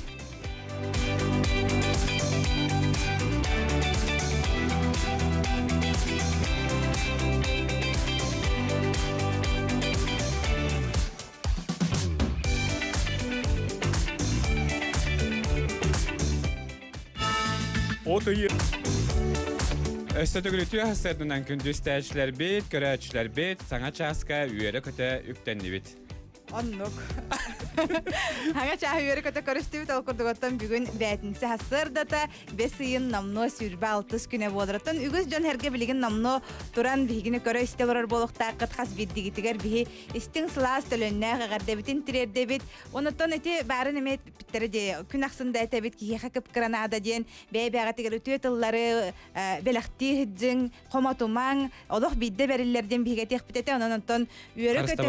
От ыйы Өссө төгүрүтүү сырдынан күндүстээччилэрбит, көрөөччүлэрбит саҥа чааска үөрэ-көтө үктэннибит. Оннук. Хаҥа чааһы үөрэ-көтө көрүстүбүт. Ол курдук оттон бүгүн бээтинсэ сарсыардата бэс ыйын номнуо 26 күнэ буолар. Оттон үгүс дьон эргэ билигин номнуо туран биһигини көрө истэ олорор буолуохтааххыт хас биирдигитигэр биһи истиҥ сылаас төлөннөөх эҕэрдэбитин тириэрдэбит. Онуттан ити баарын эмиэ эппиттэрэ дии күн ахсын да этэбит киһиэхэ кып-кыранаада диэн бэйэ-бэйэҕитигэр үтүө тыллары бэлэхтии сылдьыҥ, хомотумаҥ, олох биирдэ бэриллэр диэн биһиги этиэхпит этэ. Онон онтон үөрэ-көтө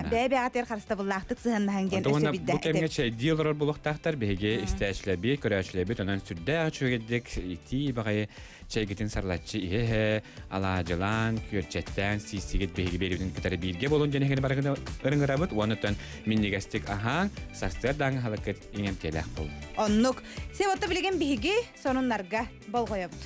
бэйэ-бэйэҕитигэр харыстабыллаахтык сыһыаннаһыҥ диэн өссө биирдэ Бу кэмҥэ чэйдии олорор буолуохтаахтар биһиги истээччилэрбит, көрөөччүлэрбит онон сүрдээх үчүгэйдик итии баҕайы чэйгитин сарлаччы иһэ-иһэ алаадьылаан, күөрчэттээн, сииссигит биһиги биэрибитин кытары бииргэ буолун диэн эһигини барыгын ырыҥырабыт уонна оттон минньигэстик аһааҥ, сарсыардааҥы аһылыккыт иҥэмтиэлээх буолун. Оннук. Сеп, билигин биһиги сонуннарга болҕойобут.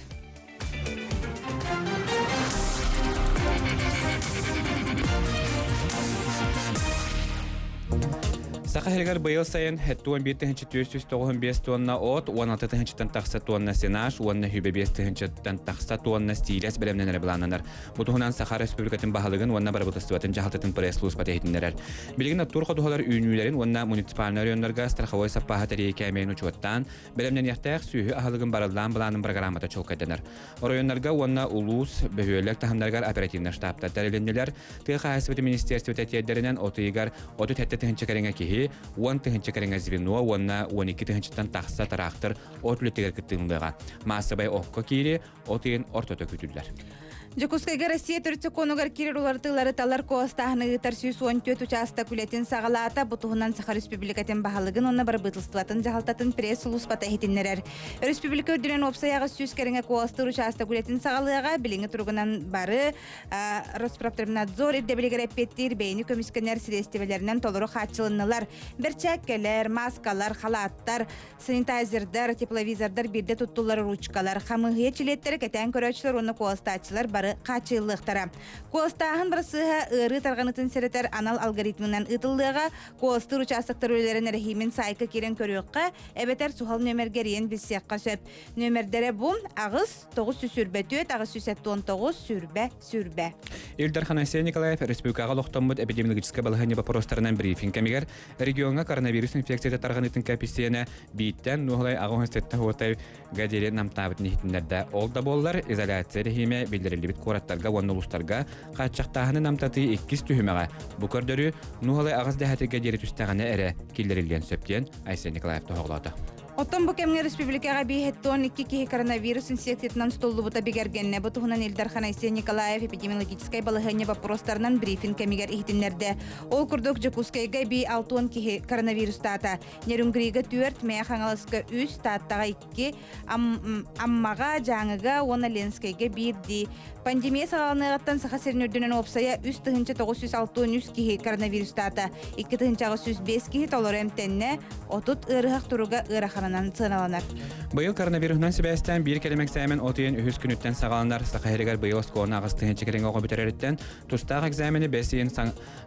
Саха сиригэр быйыл сайын 71 тыһыынча 495 тонна от, 16 тыһыынчаттан тахса тонна сенаж уонна 25 тыһыынчаттан тахса тонна стиилэс бэлэмнэнэрэ былааннанар. Бу туһунан Саха Республикатын баһылыгын уонна Бырабыыталыстыбатын дьаһалтатын пресс-службата иһитиннэрэр. Билигин оттуур ходуһалар үүнүүлэрин уонна муниципальнай оройуоннарга страховой саппааһы тэрийии кээмэйин учуоттаан, Бэлэмнэниэхтээх сүөһү аһылыгын барыллаан былаанын программата чуолкайданар. Оройуоннарга уонна улуус, бөһүөлэк таһымнарыгар оперативнай штабтар тэрилиннилэр. Тыа хаһаайыстыбатын министерствота тиэрдэринэн от ыйыгар 37 тыһыынча кэриҥэ киһи, 10 тыһыынча кэриҥэ звено уонна 12 тыһыынчаттан тахса тыраахтыр от үлэтигэр кыттыылыаҕа. Маассабай окко киири от ыйын ортото күүтүллэр. Дьокуускайга Россия төрүт сокуонугар киирэр уларытыылары талар куоластааһыны ыытар 114 учаастак үлэтин саҕалаата. Бу туһунан Саха Республикатын баһылыгын уонна бырабыыталыстыбатын дьаһалтатын пресс-сулууспата иһитиннэрэр. Өрөспүүбүлүкэ үрдүнэн уопсайаҕа 100 кэриҥэ куоластыыр учаастак үлэтин саҕалыаҕа. Билиҥҥи туругунан бары Роспотребнадзор ирдэбилигэр эппиэттиир бэйэни көмүскэнэр сириэстибэлэринэн толору хааччылыннылар. Бэрчээккэлэр, мааскалар, халааттар, Санитайзердар, тепловизордар биирдэ туттуллар ручкалар, хамыыһыйа чилиэттэрэ кэтээн көрөөччүлэр уонна куоластааччылар бары хааччыйыллыахтара. Куоластааһын бырасыаһа ыарыы тарҕаныытын сэрэтэр анал алгоритмынан ыытыллыаҕа. Куоластыыр учаастактар үлэлэрин эрэһиимин саайка киирэн көрүөххэ, эбэтэр суһал нүөмэргэ эрийэн билсиэххэ сөп. Нүөмэрдэрэ бу 8 924 879 20 20. Ил Дархан Айсен Николаев республикаҕа олохтоммут эпидемиологическай балаһыанньа боппуруостарынан брифинг кэмигэр Региоҥҥа коронавирус инфекцията тарҕаныытын коэффициенэ бииртэн нуоһалай аҕыс сэттэ уотай диэри намтаабытын иһитиннэрдэ. Ол да буоллар, изоляция режимэ биллэриллибит куораттарга уонна улуустарга хааччахтааһыны намтатыы иккис түһүмэҕэ бу көрдөрүү нуоһалай аҕыс дэһэтиргэ диэри түстэҕинэ эрэ киллэриллиэн сөп диэн Айсен Николаев тоһоҕолоото. Оттон бу кэмҥэ республикаҕа 512 киһи коронавирус инфекциятынан тутуллубута бигэргэннэ. Бу туһунан Ил Дархан Айсен Николаев эпидемиологическай балаһыанньа боппуруостарынан брифинг кэмигэр иһитиннэрдэ. Ол курдук Дьокуускайга эбии 60 киһи коронавирустаата. Нерюнгрига 4, Мэйэ Хаҥаласка 3, Тааттаҕа 2, Аммаҕа, Дьааҥыга уонна Ленскэйгэ биирдии. Пандемия саҕаланыаҕыттан Саха сирин үрдүнэн уопсайа 3963 киһи коронавирустаата. 2805 киһи толору эмтэннэ, 30 ыарыһах туруга ыараханынан сыаналанар. Быйыл коронавируһунан сибээстээн биир кэлим экзамен от ыйын үһүс күнүттэн саҕаланар. Саха сиригэр быйыл оскуоланы 8 тыһыынча кэриҥэ оҕо бүтэрэриттэн тустаах экзамени бэс ыйын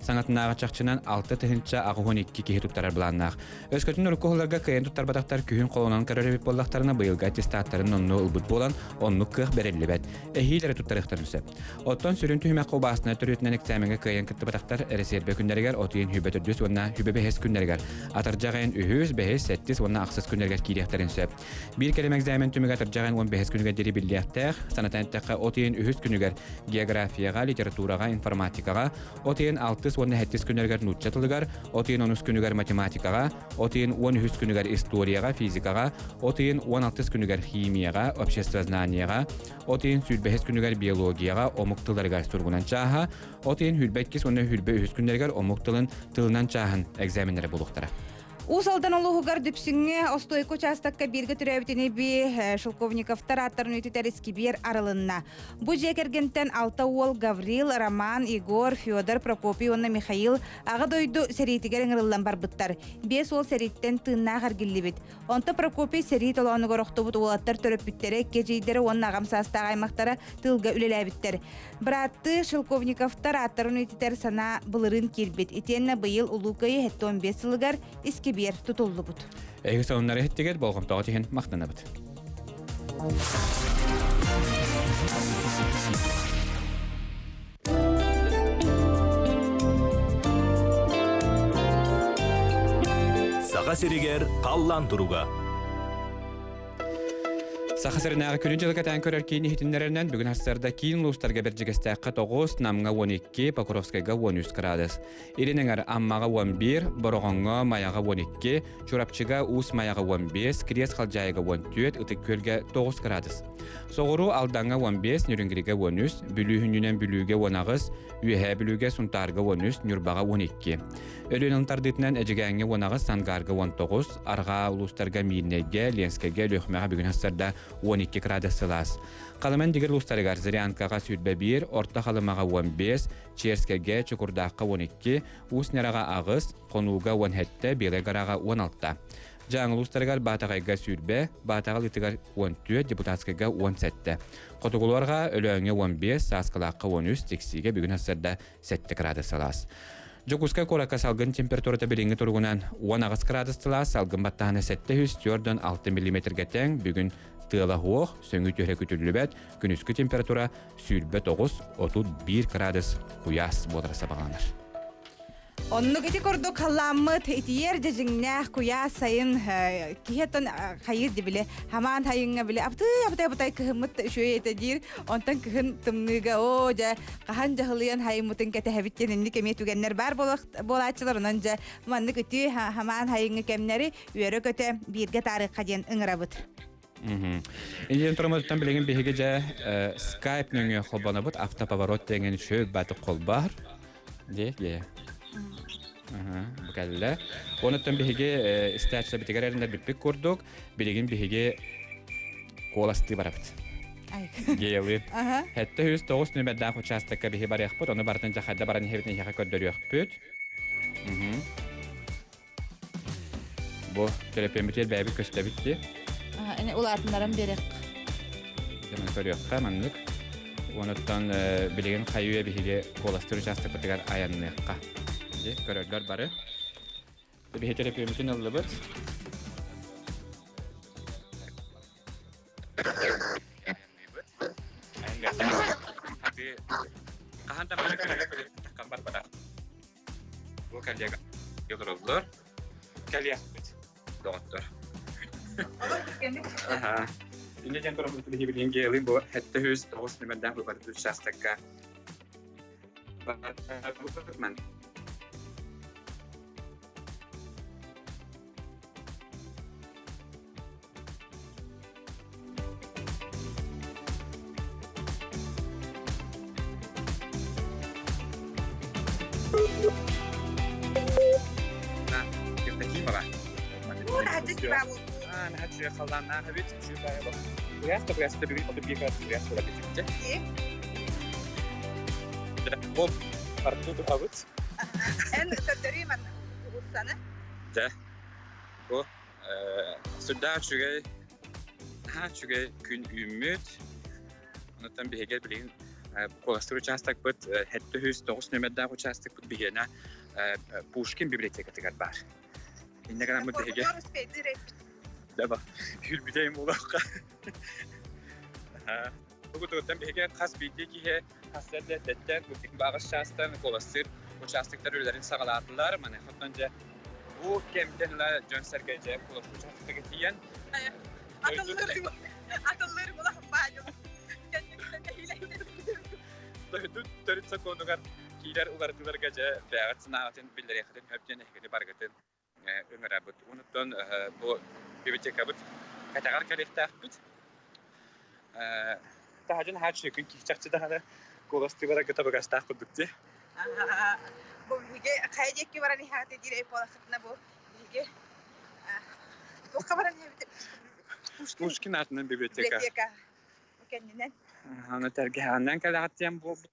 саҥатынааҕы чахчынан 6 082 киһи туттарар былааннаах. Өскөтүн урукку сылларга кыайан туттарбатахтар күһүн холонон көрөр эбит буоллахтарына быйылгы аттестаттарын онну ылбыт буолан оннук кыах бэриллибэт. Эһиил эрэ туттарыахтарын сөп. Оттон сүрүн түһүмэххэ убаастана төрүөтүнэн экзамеҥҥа кыайан кыттыбатахтар эрэсиэрбэ күннэригэр от ыйын хүбэ төрдүс уонна хүбэ бэһис күннэригэр, атырдьах ыйын үһүс, бэһис, сэттис уонна ахсыс күннэригэр киириэхтэрин сөп. Биир кэлим экзамен түмүгэ атырдьах ыйын 15 күнүгэр диэри биллиэхтээх. Санатан эттэххэ, от ыйын үһүс күнүгэр географияҕа, литератураҕа, информатикаҕа, от ыйын алтыс уонна сэттис күннэригэр нуучча тылыгар, от ыйын онус күнүгэр математикаҕа, от ыйын 13 күнүгэр историяҕа, физикаҕа, от ыйын 16 күнүгэр химияҕа, обществознаниеҕа, от ыйын 25 күнүгэр биологияҕа, омук тылларыгар суругунан чааһа, от ыйын 22 уонна 23 күннэригэр омук тылын тылынан чааһын экзаменнара буолуохтара. Уус Алдан улууһугар Дүпсүҥҥэ Остуойка учаастакка бииргэ төрөөбүтүнү би Шелковниковтар ааттарын үйэтитэр искибиэр арылынна. Бу дьиэ кэргэнтэн алта уол Гаврил, Роман, Егор, Федор, Прокопий уонна Михаил Аҕа дойду сэриитигэр ыҥырыллан барбыттар. Биэс уол сэрииттэн тыыннаах эргиллибит. Онто Прокопий сэрии толоонугар охтубут уолаттар төрөппүттэрэ, икки эдьиийдэрэ уонна аҕам саастаах аймахтара тыылга үлэлээбиттэр. Бырааттыы Шелковниковтар ааттарын үйэтитэр санаа былырыын киирбит. Итиэннэ быйыл Улуу Кыайыы 75 сылыгар искибиэр тутуллубут. Эһиги сонуннары иһиттигит, болҕомтоҕо иһин махтанабыт. Саха сиригэр халлаан туруга. Саха сиринээҕи күнүн дьылы кэтээн көрөр киин иһитиннэрэринэн бүгүн сарсыарда киин улуустарга Бэрдьигэстээххэ 9, Намҥа 12, Покровскайга 13 градус. Илин эҥэр Аммаҕа 11, Бороҕоҥҥо, Майаҕа 12, Чурапчыга, Уус Майаҕа 15, Кириэс Халдьаайыга 14, Ытык Күөлгэ 9 градус. Соҕуруу Алдаҥҥа 15, Нерюнгригэ 13, Бүлүү хүннүнэн Бүлүүгэ 18, Үөһээ Бүлүүгэ, Сунтаарга 13, Ньурбаҕа 12. Өлүөнэн тардыытынан Эдьигээҥҥэ 18, Сангаарга 19, арҕаа улуустарга Миирнэйгэ, Ленскэйгэ, Өлүөхүмэҕэ бүгүн сарсыарда 12 градус сылаас. Халыма Индигир улуустарыгар Зырянкаҕа 21, Орто Халымаҕа 15, Черскэйгэ, Чокурдаахха 12, Уус Ньараҕа 8, Хонууга 17, Белай Гораҕа 16. Дьааҥы улуустарыгар Баатаҕайга 20, Баатаҕа Лытыгар 14, Депутатскайга 17. Хотугулуорга Өлөөҥҥө 15, Сааскылаахха 13, Тиксиигэ бүгүн сарсыарда 7 градус сылаас. Дьокуускай куоракка салгын температурата билиҥҥи туругунан 18 градус сылаас, салгын баттаһына 746 миллиметргэ тэҥ, бүгүн тыала суох, сөҥүү түһэрэ күтүллүбэт, күнүскү температура 29-31 градус куйаас буолара сабаҕаланар. Оннук ити курдук халлааммыт итийэр дьэдьиҥнээх куйаас сайын киһи оттон хайыыр ди били хамаан хайыҥҥа били абытай абытай абытай кыһыммыт үчүгэй этэ диир онтон кыһын тымныыга оо дьэ хаһан дьаһылыйан хайыммытын кэтэһэбит диэн инник эмиэ түгэннэр баар буолааччылар онон дьэ маннык үтүө хамаан хайыҥҥы кэмнэри үөрэ-көтө бииргэ таарыахха диэн ыҥырабыт. Индиан турамытыттан билигин биһиги дьэ скайп нөҥүө холбонобут автоповорот диэҥин үчүгэй баатык холбоор Дии, дии. Бу кэллэ. Онуттан биһиги истээччилэрбитигэр эрэннэрбиппит курдук, билигин биһиги куоластыы барабыт. Геялыын. 709 нүмердээх учаастакка биһи барыахпыт, ону барытын дьахайда баран иһэбит эһиэхэ көрдөрүөхпүт. Бу төлөпүөммүтүгэр бэйэбит көстөбүт дии. Ини улаатыннаран биэриэх. Дьэ, көрүөххэ маннык. Онуттан билигин хайыы биһиги куоластыыр учаастакпытыгар айанныахха. Дии, көрөллөр бары. Биһи төлөпүөммүтүн ыллыбыт. Хаһан да барбатах. Бу коллега олороллор. Кэлиэхпит, доҕоттор. Аха. Инде диэн туран биһи билигин гейлы бу 709 нөмердээх быбарбыт учаастакка мен Евдокимова. Эн көрдөрүү манна угуссаны. Дьэ, бу сүрдээх үчүгэй, наһаа үчүгэй күн үүммүт. Онуттан биһиги билигин куоластыыр учаастакпыт 709 нүөмэрдээх учаастакпыт биһиэнэ Пушкин библиотекатыгар баар. Инньэ гынаммыт биһиги Даба, хүрбүтэйим буолуохха. Бу биһиги хас биирдии киһи хас эрдэттэн баҕас чаастан куоластыыр участоктар үлэлэрин саҕалаатылар. Маныаха дьэ бу кэмтэн ыла дьон-сэргэ дьэ куоластыыр участоктарга тиийэн Атыллыр булах баайым. Дойду төрүт сокуонугар киирэр уларытыыларга дьэ бэйэҕит санааҕытын биллэриэххитин сөп диэн эһигини барыгытын ыҥырабыт. Онуттан бу библиотекабыт кэтэҕэр кэлиэхтээхпит. Таһдьын хааччы күн киһи даҕаны куоластыыбара табыгастаах курдук дии. Бу биһиги хайа диэки баран иһэҕит диир буолахытына бу биһиги. Туохха баран иһэбит? Пушкин аатынан библиотека. Библиотека. Бу кэннинэн. Аны тэлгэһэҕинэн кэлэҕит диэн буолбут.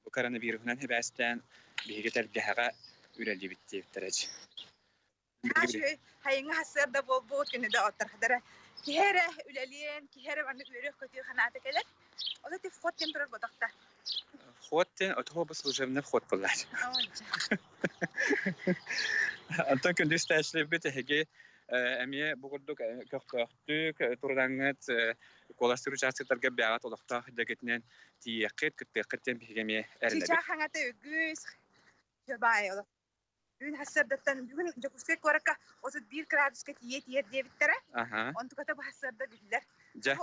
Бу коронавируһунан сибээстээн биһиги тэлгэһэҕэ үлэлиибит диэбиттэрэ. Үчүгэй хайыҥа сарсыарда буолбут күнү да оттархадара киһи эрэ үлэлиэн, киһи эрэ маннык үөрүөх-көтүөх санаата кэлэр. Ол ити вход диэн турар ботохто. Вход диэн отоһо бу служебный вход буоллар. Онтон күндү истээччилэрбит эһиги эмиэ бу курдук көхтөөхтүк турудаҥҥыт куоластыыр участоктарга бэйэҕит олохтоох дэгитинэн тиийиэххит, кыттыаххыт диэн биһиги эмиэ эрэнэбит. Чыычаах хаҥата үгүс, баай олох. Бүгүн сарсыардаттан бүгүн Дьокуускай куоракка 31 градуска тиийэ тиийэр диэбиттэрэ. Онтуката бу сарсыарда биллэр. Дьэ,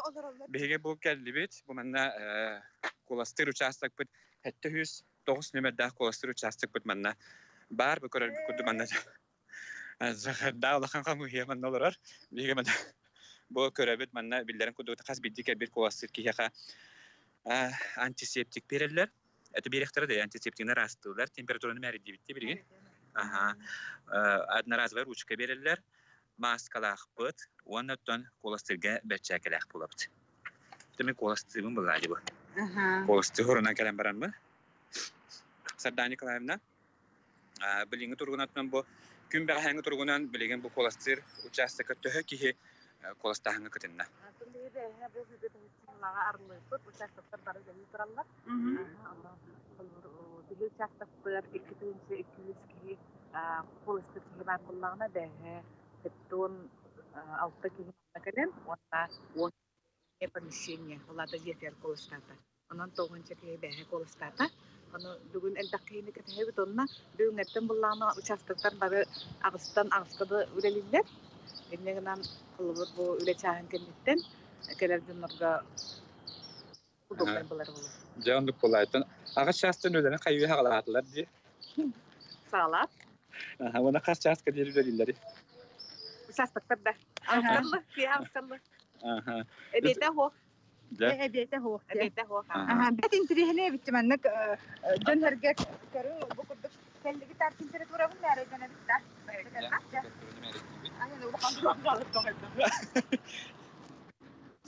биһиги бу кэллибит. Бу манна куоластыыр учаастакпыт 709 нүөмэрдээх куоластыыр учаастакпыт манна баар. Бу көрөргүт курдук манна Захардаах улахан хамыыһыйа манна олорор. Биһиги манна бу көрөбүт манна биллэрин курдук хас биирдии кэлбит куоластыыр киһиэхэ антисептик биэрэллэр. Это биэриэхтэрэ да антисептигинэр аастыыллар, температураны мээрийдибитти билигин. Аха. Одноразовая ручка биэрэллэр, мааскалаахпыт уонна оттон куоластыырга бэрчээкэлээх буолабыт. Мин куоластыыбын буллаа дии бу. Куоластыы хорунан кэлэн бараммын. Сардана Николаевна, билиҥҥи туругунан бу күн бэҕэһээҥҥи туругунан билигин бу куоластыыр учаастакка төһө киһи куоластааһыҥҥа кытынна? Арыллыыппыт участоктар бары үлэлии тураллар. Биһи участоктар 2200 киһи куоластыыр киһи баар буоллаҕына бэһэ 76 киһи манна кэлэн уонна 10 помещение улаата дьиэтигэр куоластаата. Онон тоҕуһунча киһи бэһэ куоластаата. Ону бүгүн элбэх киһини кэтэһэбит онно бүгүҥҥэттэн буллаҕына участоктар бары аҕыстан аҕыска да үлэлииллэр. Инньэ гынан холобур бу үлэ чааһын кэнниттэн кэлэр дьоннорго удобнай булар буолуо. Дьэ оннук буолаайтан аҕыс чаастан үлэни хайыы хаҕалаатылар дии. Саалаат. Аха, уонна хас чааска диэри үлэлииллэрий? Участоктар да. Аҕысталлы, киэһэ аҕысталлы. Аха. Эбиэтэ суох. Дьэ. Эбиэтэ суох. Эбиэтэ суох. Аха, бэт интириэһинэй эбит маннык дьон сэргэ көрүҥ бу курдук кэллиги тар температурабын мээрэйдэнэбит да.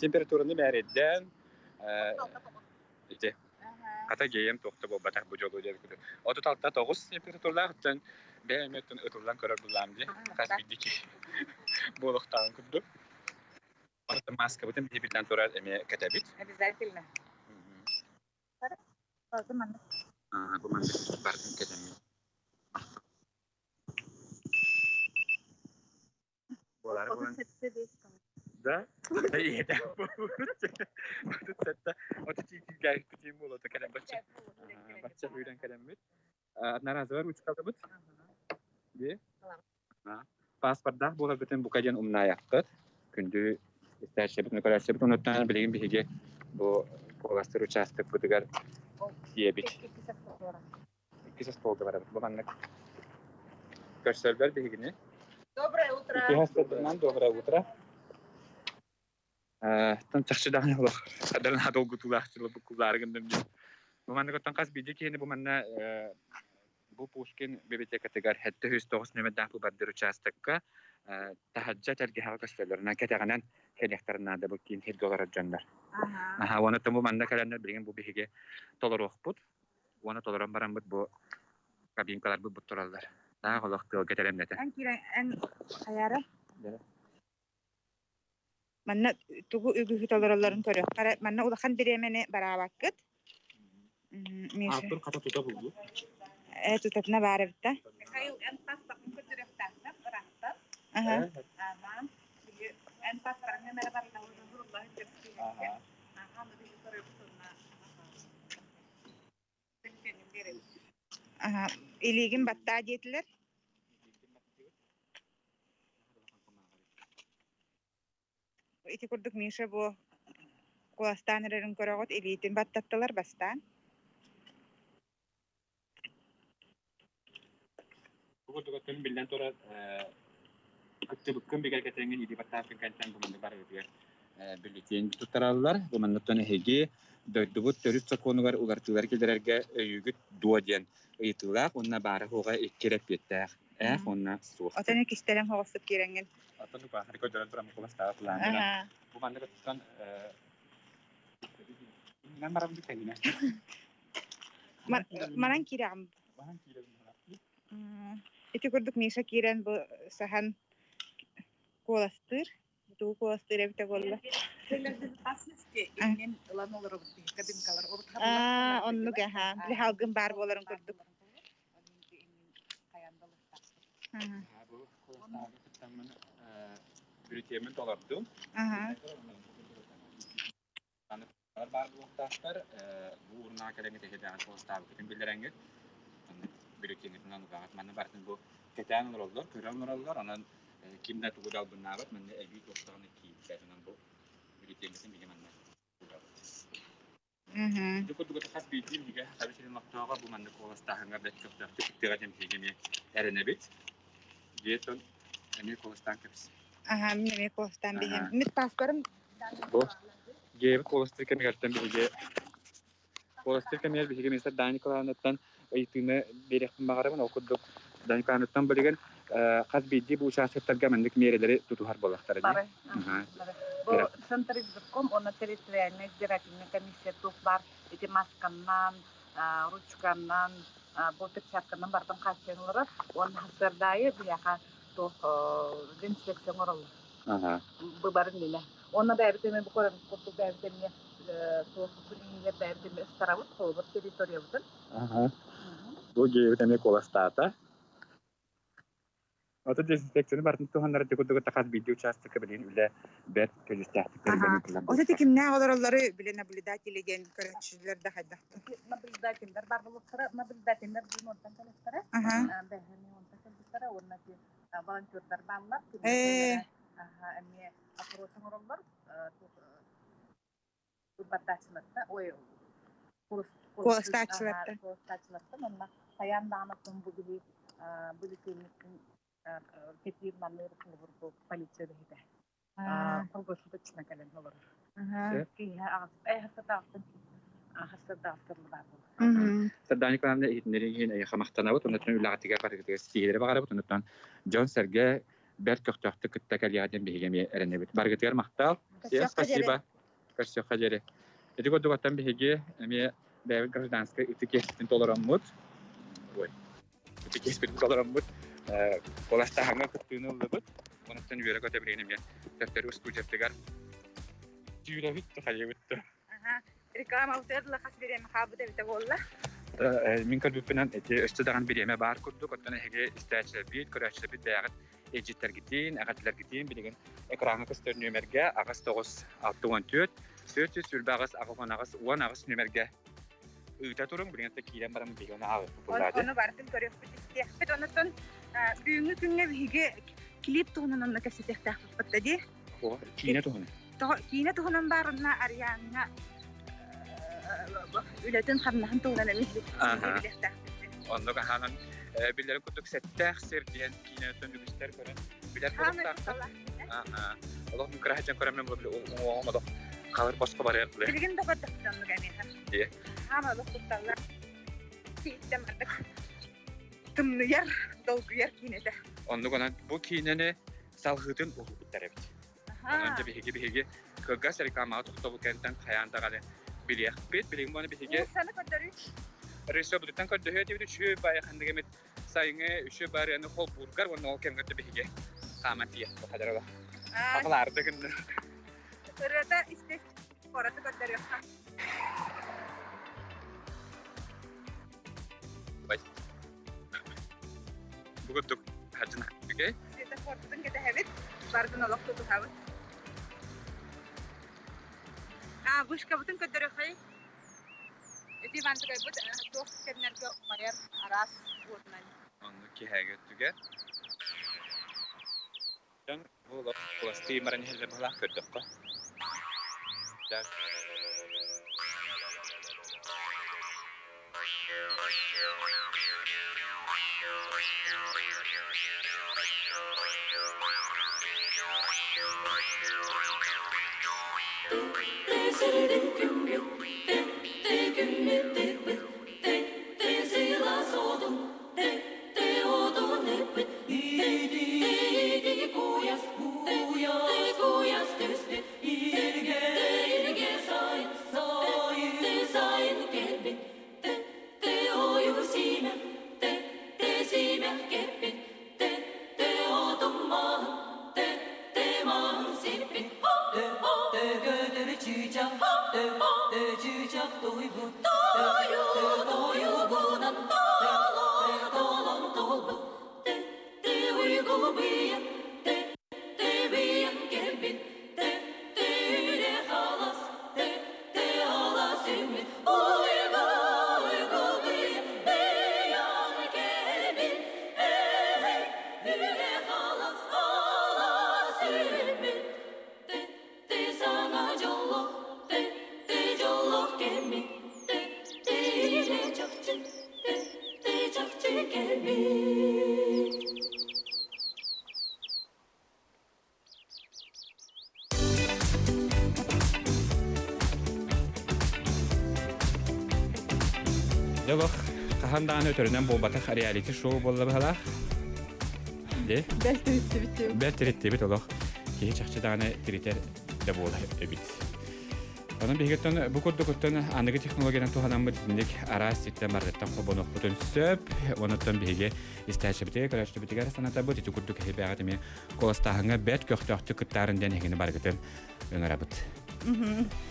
Температураны мээрэйдээн ити хата гейем туохта буолбатах бу дьолу диэбит курдук. 36 9 температуралаах оттон бэйэм өттүн ытыллан көрөр буллаам дии. Хас биирдии киһи буолуохтааҕын курдук. Онон мааскабытын биһибитинэн турар эмиэ кэтэбит. Обязательно. Бу маннык барытын кэтэммит. Буолаары буолан Да? Ийэтэ 37 32 буолуота кэлэн бачча. Бачча үүрэн кэлэммит. Одноразовый ручкалабыт. Ди. Паспордаах буоларбытын бука диэн умнаайахпыт. Күндү истээччибит, көрөөччүбүт онуттан билигин биһиги бу куоластыр учаастакпытыгар тиийэбит. Иккис остуолга барабыт. Бу маннык көрсөллөр биһигини. Доброе утро. Иккис остуолбутунан доброе утро. Тан чахчы даҕаны олох хадан долгутуулаах буккуллаары гынным диэн. Бу маннык оттон хас биирдии киһини бу манна бу Пушкин библиотекатыгар 709 нөмердаах быбардыр учаастакка таһырдьа тэлгэһэҕэ көстөллөрүнэн кэтэҕинэн кэлиэхтэрин наада бу киин сиргэ олорор дьоннор. Аха, уонна бу манна кэлэннэр билигин бу биһиги толоруохпут. Уонна толорон бараммыт бу кабинкаларбыт буттураллар. Таах олох тыалга тэлэмнэтэ. Эн киирэн эн хайаара? Манна тугу үгүһү толороллорун көрүөххэ. Манна улахан бириэмэни бараабаккыт. Миша. Алтын хата тута булбут. Э, тутатына баар эбит да. Михаил, эн паспортын көрдөрүөхтээхтэр ыраахтан. Аха. Аха. Эн паспортыңа мэрэ барыталыгын суруллаһын чэпчэки. Аха, ну биһи көрөбүт онно. Аха. Илиигин баттаа диэтилэр. Ити курдук Миша бу куоластаан эрэрин көрөҕүт, илиитин баттаттылар бастаан. Бу курдук өттүн биллэн турар кыттыбыккын бигэргэтэҥҥин илии баттааппын кэнтэн бу маннык барыгытыгар бюллетень туттараллар. Бу манныктан эһиги дойдубут төрүт сокуонугар уларытыылар киллэрэргэ өйүүгүт дуо диэн ыйытыылаах уонна баара-суоҕа икки эппиэттээх. Ээх уонна суох. Отон кистэлэҥ хоҕостук киирэҥҥин. Оттон баахары көрдөрөн туран куластаах планнара. Бу маннык өттүттэн иннинэн барабын кэннинэн. Манан киирэҕим. Манан киирэбин. Ити курдук Миша киирэн бу саһан куоластыыр. Тугу куоластыыр эбитэ буолла? Иннин ылан олоробут кабинкалар. Аа, оннук аха. Били халгын баар буоларын курдук. Бу куоластааҕы кыттаммын бүлүтүөмүн толордум. Баар буолуохтаахтар. Бу урнаа кэлэҥҥит эһиэдэҕин куоластаабыккытын биллэрэҥҥит. Бүлүтүөҥҥүтүн онугаҕыт. Манна барытын бу кэтээн олороллор, көрөн олороллор. Онон ким да тугу да албыннаабат. Манна эбии туохтаҕына киирбэт. Онон бу бүлүтүөҥҥүтүн биһиги манна уурабыт. Ити курдук хас биирдии биһиги Саха сирин олохтооҕо бу маннык куоластааһыҥҥа бэрт көхтөөхтүк кыттыаҕа диэн биһиги эмиэ эрэнэбит. Диэтон эмиэ куоластаан кэбис. Аха, мин эмиэ куоластаан биһиэм. Мин пааспарым Бу дьиэбит куоластыыр кэмигэртэн биһиги куоластыыр кэмигэр биһиги министр Дани Николаевнаттан ыйытыыны биэриэхпин баҕарабын. Ол курдук Дани Николаевнаттан билигин хас биирдии бу участоктарга маннык миэрэлэри тутуһар буоллахтара дии. Бары. Бу Центр избирком уонна территориальная избирательная комиссия туох баар ити масканнан, ручканнан, бу перчатканан бартан хааччыйан олорор. Уонна сарсыардаайы биһиэхэ туох дезинфекция оҥороллор. Быбарын иннинэ. Уонна бэйэбит эмиэ бу курдук бэйэбит эмиэ туох күн иһигэр бэйэбит эмиэ ыстарабыт, холобур территориябытын. Бу дьиэбит эмиэ куоластаата. Ото дезинфекцияны барытын туһаннар ити курдук хас биирдии учаастакка билигин үлэ бэрт көдьүүстээхтик тэриллэн ыытыллар Вот это кимнээх олороллору били наблюдатели диэн көрөөччүлэр да хайдах Наблюдателлэр бар буолуохтара, наблюдателлэр бүгүн онтон кэлиэхтэрэ, бэһэни онтон кэлбиттэрэ уонна волонтердар бааллар, эмиэ опрос оҥороллор, бырбардааччыларта, ой, Куоластааччыларта. Куоластааччылартан онно хайаан даҕаны бу биһи бюллетеньмитин кэтиир маныыр холобур бу полиция үлэһитэ. Круглосуточно кэлэн олорор. Киһи аҕыс хастардаахтан баар буолар. Сардаана Николаевна иһитиннэрин иһин эйиэхэ махтанабыт. Оннуттан үлэҕитигэр барыгытыгар ситиһиилэри баҕарабыт. Оннуттан дьон-сэргэ бэрт көхтөөхтүк кытта кэлиэҕэ диэн биһиги эмиэ эрэнэбит. Барыгытыгар махтал. Всем спасибо. Көрсүөххэ диэри. Ити курдук оттон биһиги эмиэ бэйэбит гражданскай ытык иэспитин толороммут, ой, ытык иэспитин толороммут, куоластааһыҥҥа кыттыыны ыллыбыт. Онуттан үөрэ-көтө билигин эмиэ төттөрү устуудьуйатыгар сүүрэбит, хайыбыт да. Реклама утуйар хас бириэмэ хаалбыт эбитэ буолла. Мин көрбүппүнэн ити өссө даҕаны бириэмэ баар курдук, оттон эһиги истээччилэрбит, көрөөччүлэрбит бэйэҕит илдьиттэргитин, эҕэрдэлэргитин билигин экраҥҥа көстөр нүөмэргэ 8 9 64 428 88 18 нүөмэргэ ыыта туруҥ. Билигин киирэн баран биһиги ону ааҕыахпыт буоллаа Ону барытын көрүөхпүт, истиэхпит. Онтон бүгүҥҥү күҥҥэ биһиги клип туһунан онно кэпсэтиэхтээхпит да дии. Киинэ туһунан. Киинэ туһунан баар онно Арианна үлэтин хамнаһын туһунан эмиэ билиэхтээхпит. Оннук аһаанан биллэрин курдук сэттээх сир диэн киинэттэн үгүстэр көрөн билэр буолуохтаахтар. Олох мин кыра сылдьан көрөммүн уҥуоҕум олох халыр босхо барыар дылы. Билигин да көрдөхпүт оннук эмиэхэ. Дии. Хаама олох кутталлар. Кииттэн бардык. Тымныйар, долгуйар киинэтэ. Оннук онон бу киинэни салҕыытын уһулбуттар эбит. Онон дьэ биһиги биһиги кылгас рекламаҕа тохтобул кэнниттэн хайаан даҕаны билиэхпит. Билигин буону биһиги Уулуссаны көрдөрүү. Режиссербутуттан көрдөһүө этибит үчүгэй баайы ханнык эмит сайыҥҥы үчүгэй барыаны холбуургар уонна ол кэмҥэ биһиги хааман тиийиэхпит хадарыла. Хапылаарды гынны. Ырыата истэ куораты көрдөрүөххэ. Бу курдук хадьын үгэй. Светофорбутун кэтэһэбит, барытын олох тутуһабыт. А, вышкабытын көрдөрүөххэй. Ити бантыкайбыт туох кэмнэргэ умайар араас уотунан. Оннук киһээгэ өттүгэр. Дьон бу олох куластыы баран иһэллэр быһалаах көрдөххө. Дьолох хаһан даҕаны өтөрүнэн буолбатах реалити-шоу буолла быһалаах. Де? Бэл тириттибит. Бэл тириттибит олох. Киһи чахчы даҕаны тиритэр да буолар эбит. Онон биһигиттэн бу курдук аныгы технологиянан туһанаммыт итинник араас сиртэн барытыттан холбонуохпутун сөп. Онуттан биһиги истээччибитигэр, көрөөччүбүтүгэр санатабыт. Ити курдук киһи бэҕэт эмиэ куоластааһыҥҥа бэрт көхтөөхтүк кыттаарын диэн эһигини барыгытын ыҥырабыт.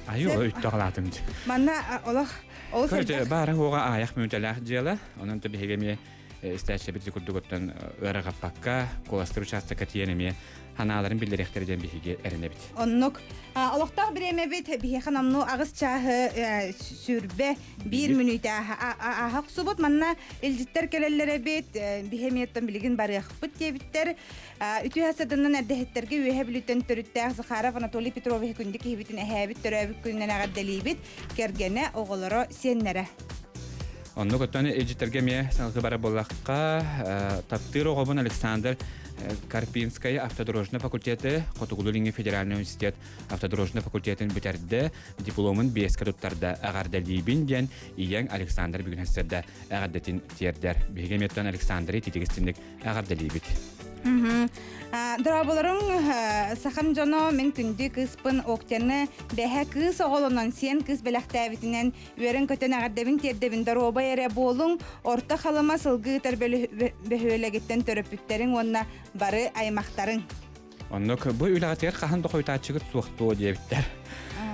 Айуу, үттэ Манна олох ол баара хуоҕа аайах мүнтэлээх дьыала. Онон то биһиги эмиэ истээччибит курдугуттан ыарахаппакка куоластыр учаастакка тиийэн эмиэ ханааларын биллэриэхтэрэ диэн биһиги эрэнэбит. Оннук. Олохтоох бириэмэбит биһиэхэ номнуо аҕыс чааһы сүрбэ биир мүнүүтэ ааһа охсубут. Манна илдьиттэр кэлэллэр эбит, биһи эмиэттэн билигин барыахпыт диэбиттэр. Үтүө садыннан эрдэһиттэргэ үөһэ бүлүүттэн төрүттээх Захаров Анатолий Петрович күндү киһибитин эһээбит төрөөбүт күнүнэн эҕэрдэлиибит. Кэргэнэ, оҕолоро, сиэннэрэ. Оннук оттон илдьиттэргэ эмиэ салгыы бара буоллахха, таптыыр оҕобун Александр Карпинскай автодорожный факультеты Хотугулуу-Илиҥҥи федеральный университет автодорожный факультетын бүтэрдэ, дипломун биэскэ туттарда, эҕэрдэлиибин диэн ийэҥ Александр бүгүн сырда эҕэрдэтин тиэрдэр. Биһиги эмиэттэн Александры титигистинник эҕэрдэлиибит. Дорооболоруҥ, сахам дьоно, мин күндү кыыспын Октяны бэһэ кыыс оҕолонон сиэн кыыс бэлэхтээбитинэн үөрэн-көтөн эҕэрдэбин тиэрдэбин доруобай эрэ буолуҥ, Орто Халыма сылгы ыытар бөһүөлэгиттэн төрөппүттэриҥ уонна бары аймахтарыҥ. Оннук бу үлэҕитигэр хаһан да хойутааччыгыт суохтуо диэбиттэр.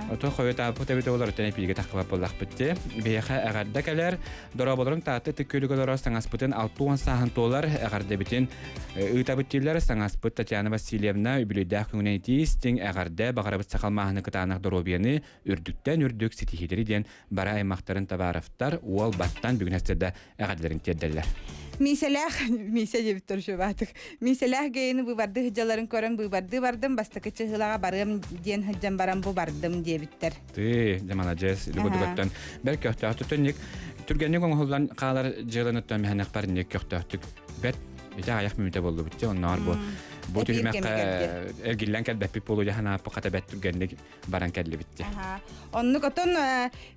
Ото хойутааппыт эбит олор өтөн эпиигэ таххыбат буоллахпыт дии. Биһиэхэ эҕэрдэ кэлэр. Дорооболорун таатты ытык күөлүг олорор саҥаспытын 60 сааһын туолар эҕэрдэбитин ыытабыт дииллэр. Саҥаспыт Татьяна Васильевна үбүлүйдээх күҥүнэн итии истиҥ эҕэрдэ баҕарабыт сахалмааһыны кытаанах доруобуйаны үрдүктэн үрдүк ситиһиилэри диэн бары аймахтарын Табаровтар уол баттан бүгүн эстерде эҕэрдэлэрин тиэрдэллэр. Миисэлээх, Миисэ диэбиттэр шубаатык. Миисэлээх гейини быыбарды сылдьаларын көрөн быыбарды бардым, бастакы чыһылаҕа барыам диэн сылдьан баран бу бардым диэбиттэр. Ты, дьэ маладьыас, дугудугаттан бэл көхтөөхтүттэн ник түргэнник оҥоһуллан хаалар дьыаланыттан мэһэнэхпэр ник көхтөөхтүк бэрт ити аҕыйах мүнүүтэ буоллубут дьэ оннооҕор бу бу түһүмэххэ эргиллэн кэлбэппит буолуо дьэ ханааппы хата бэрт түргэнник баран кэллибит дии. Оннук отон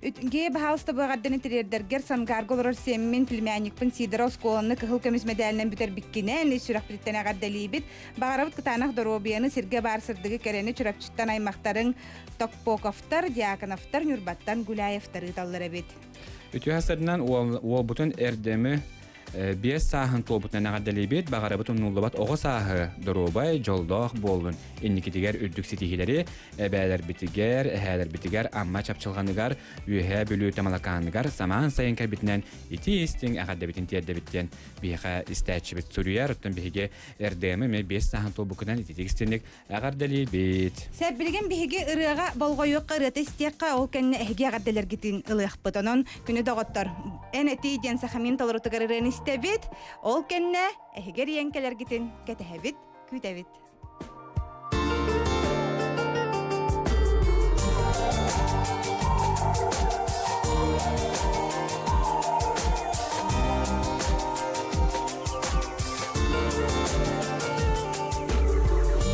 гээ баһаалыста быаҕарданы тириэрдэргэр Сангаарга олорор сиэммин племянникпын Сидора оскуоланы кыһыл көмүс мэдээлинэн бүтэрбиккинэн ис сүрэхпититтэн эҕэрдэлиибит. Баҕарабыт кытаанах доруобуйаны, сиргэ баар сырдыгы кэрэни Чурапчыттан аймахтарыҥ Токпоковтар, Дьяконовтар, Ньурбаттан Гуляевтар ыыталлар эбит. Үтүө сырынан уолбутун эрдэми Биэс сааһын туолбутунан эҕэрдэлиибит, баҕарабыт умнуллубат оҕо сааһы, доруобай, дьоллоох буоллун, инникитигэр үрдүк ситиһиилэри эбээлэрбитигэр, эһээлэрбитигэр Амма Чапчылҕаныгар, Үөһээ Бүлүү Тамалакааныгар самаан сайын кэлбитинэн итии-истиҥ эҕэрдэбитин тиэрдэбит диэн биһиэхэ истээччибит суруйар. Оттон биһиги РДМ эмиэ биэс сааһын туолбуккунан ититик истиҥник Эҕэрдэлиибит. Сөп, билигин биһиги ырыаҕа болҕойуохха, ырыата истиэххэ, ол кэннэ эһиги эҕэрдэлэргитин ылыахпыт. Онон күнү доҕоттор, эн этии диэн Сахамин толорутугар ырыаны истэбит. Ол кэннэ эһиги эрийэн кэлэргитин кэтэһэбит, күүтэбит.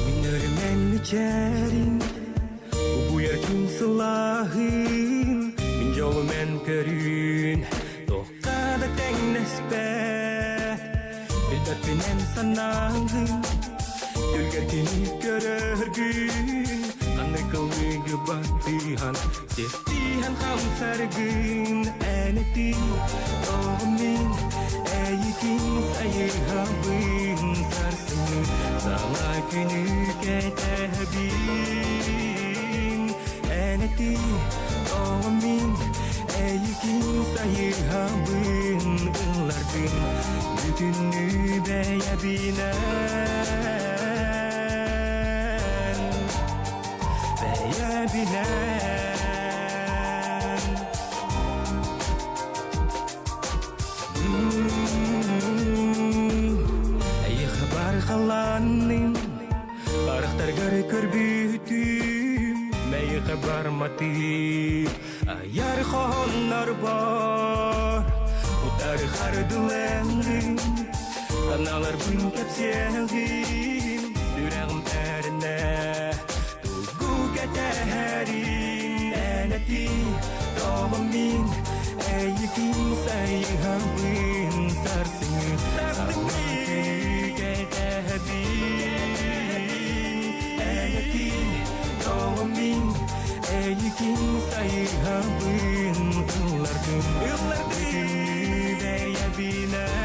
Мин өрүмэн мичээрин, угуйар күн сылааһын, мин дьолум эн көрүүн, туохха да тэҥнэспэт. Билбэппин эн санааҕын, күлгэр кини көрөргүн, ханнык ыллыгы баттыһан, сиэттиһэн хамсаргын, эн этиҥ, тоҕо мин эйигин сайыһабын сарсыҥҥы саҥа күнү кэтэһэбин эн этиҥ, тоҕо мин эйигин сайыһабын ылларбын бүтүннүү бэйэбинэн бэйэбинэн Эйиэхэ бар халаанным, харахтаргар көрбүтүм, мэйиэхэ бар матыып, айар хоһооннор бар, утары хардылаҥым, санааларбын кэпсиэҕим, сүрэҕим эрэнэ, тугу кэтэһэрин эн этий, тоҕо мин эйигин сайыһабын сарсыҥҥы кэтэһэбин Эн тоҕомин эйигин сайыһабын ыллардым ыллардым бэйэбинэн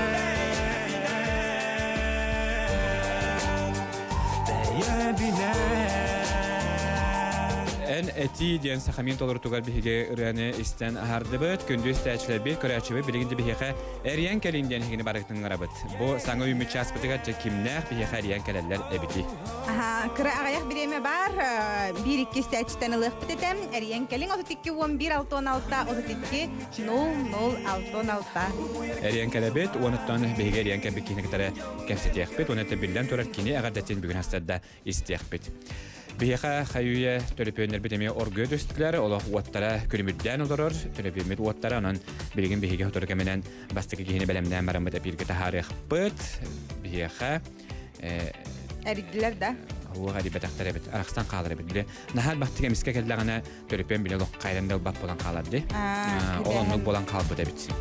Эн этии диэн сахамин толорутугар биһиги ырыаны истэн аһардыбыт. Күндү истээччилэрбит, көрөөччүбүт билигин де биһиэхэ эрийэн кэлин диэн иһигини барытын ыҥырабыт. Бу саҥа үүммүт чааспытыгар дьэ кимнээх биһиэхэ эрийэн кэлэллэр эбитий? Аха, кыра аҕыйах бириэмэ баар, биир икки истээччиттэн ылыахпыт этэ. Эрийэн кэлиҥ 32 11 66 32 00 66. Эрийэн кэлэбит, уонуттан биһиги эрийэн кэлбит киһини кытары кэпсэтиэхпит уонна биллэн турар кини эҕэрдэтин бүгүн астарда истиэхпит. Биһиэхэ хайуйа төлөпүөннэрбит эмиэ оргуйа түстүлэр, олох уоттара күлүмүрдээн олорор, төлөпүөммүт уоттара, онон билигин биһиги сотору кэминэн бастакы киһини бэлэмнээн бараммыт эпииргэ таһаарыахпыт. Биһиэхэ Эрийдилэр да? Уох эрийбэтэхтэр эбит, арахсан хаалар эбит. Били наһаа элбэхтик эмискэ кэллэҕинэ төлөпүөн били олох хайдан да ылбат буолан хаалар дии. Ол оннук буолан хаалбыт эбит.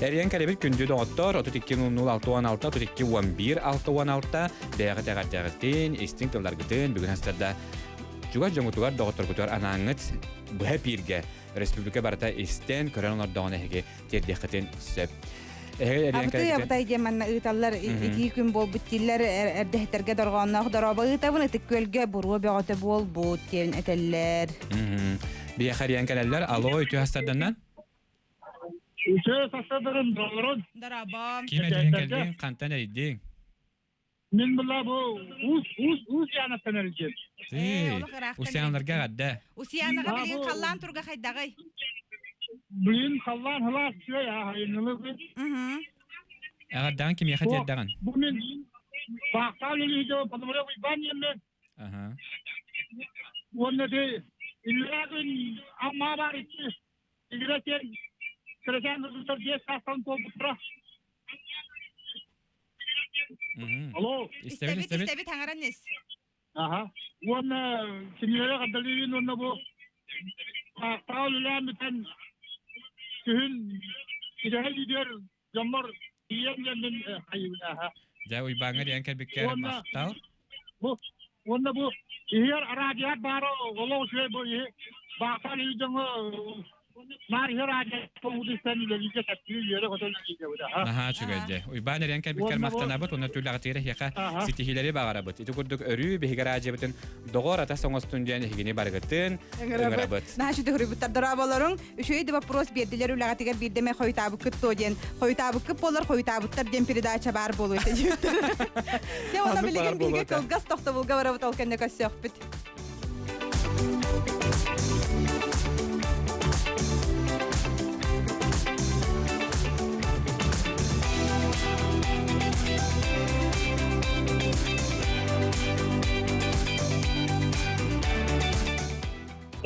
Эрийэн кэлэбит күндү доҕоттор 32 00 66 32 11 66 бэйэҕит эҕэрдэҕитин, истиҥ тылларгытын бүгүн астарда чугас дьоҥутугар, доҕотторгутугар анааҥҥыт быһа пииргэ республика барыта истэн, көрөн олордоҕуна эһиги тиэрдиэххитин сөп. Абытай абытай диэн манна ыыталлар итии күн буолбут дииллэр эрдэһиттэргэ дорҕоонноох дорообо ыытабын ытык күөлгэ буруо бөҕөтө буолбут диэн этэллэр. Биһиэхэ эрийэн кэлэллэр. Алло, үтүө астарданнан. Үтүө састардарын доролорун. Дорообо. Ким эрийэн кэллиҥ, хантан эрийдиҥ? Мин була бу уус уус уус яанаттан эрийдим. Ты, Усяналарга эҕэрдэ. Усянаҕа билигин халлаан турга хайдаҕый? Билигин халлаан халаас үчүгэй аа айыннылы. Эҕэрдэҕин кимиэхэ тиэрдэҕин? Бу мин баахтаан үлүһүдэ Пономарев Уйбаан диэммин. Аха. Уонна ти иллээ күн Амма бар икки игирэ диэн кырачаан кыргыттар биэс саастан туолбуттара. Алло. Истэбит, истэбит. Истэбит, хаҥаран ис. Аха. Уонна кинилэри қадалыыбын уонна бу таахтаҕа үлэлээн бүтэн күһүн идэһэ лидер дьоммор тиийэн диэммин хайыыбын аха. Дьэ, Уйбааҥҥа диэн кэлбиккэр махтал. Бу уонна бу иһиэр араадьыйар баара олох үчүгэй бу иһи баахтаан иһи дьоҥҥо Наһаа үчүгэй дьэ. Уйбаан эриэн кэлбиккэр махтанабыт уонна түлэҕитигэр эһиэхэ ситиһиилэри баҕарабыт. Ити курдук өрүү биһиги араадьыйабытын доҕор атас оҥостун диэн эһигини барыгытын ыҥырабыт. Наһаа үчүгэй хоруйбуттар дорооболоруҥ. Үчүгэй да вопрос биэрдилэр үлэҕитигэр биирдэ эмэ хойутаабыккыт дуо диэн. Хойутаабыккыт буоллар хойутаабыттар диэн передача баар буолуо этэ диэбиттэр. Сэ уонна билигин биһиги кылгас тохтобулга барабыт ол кэннэ көрсүөхпүт.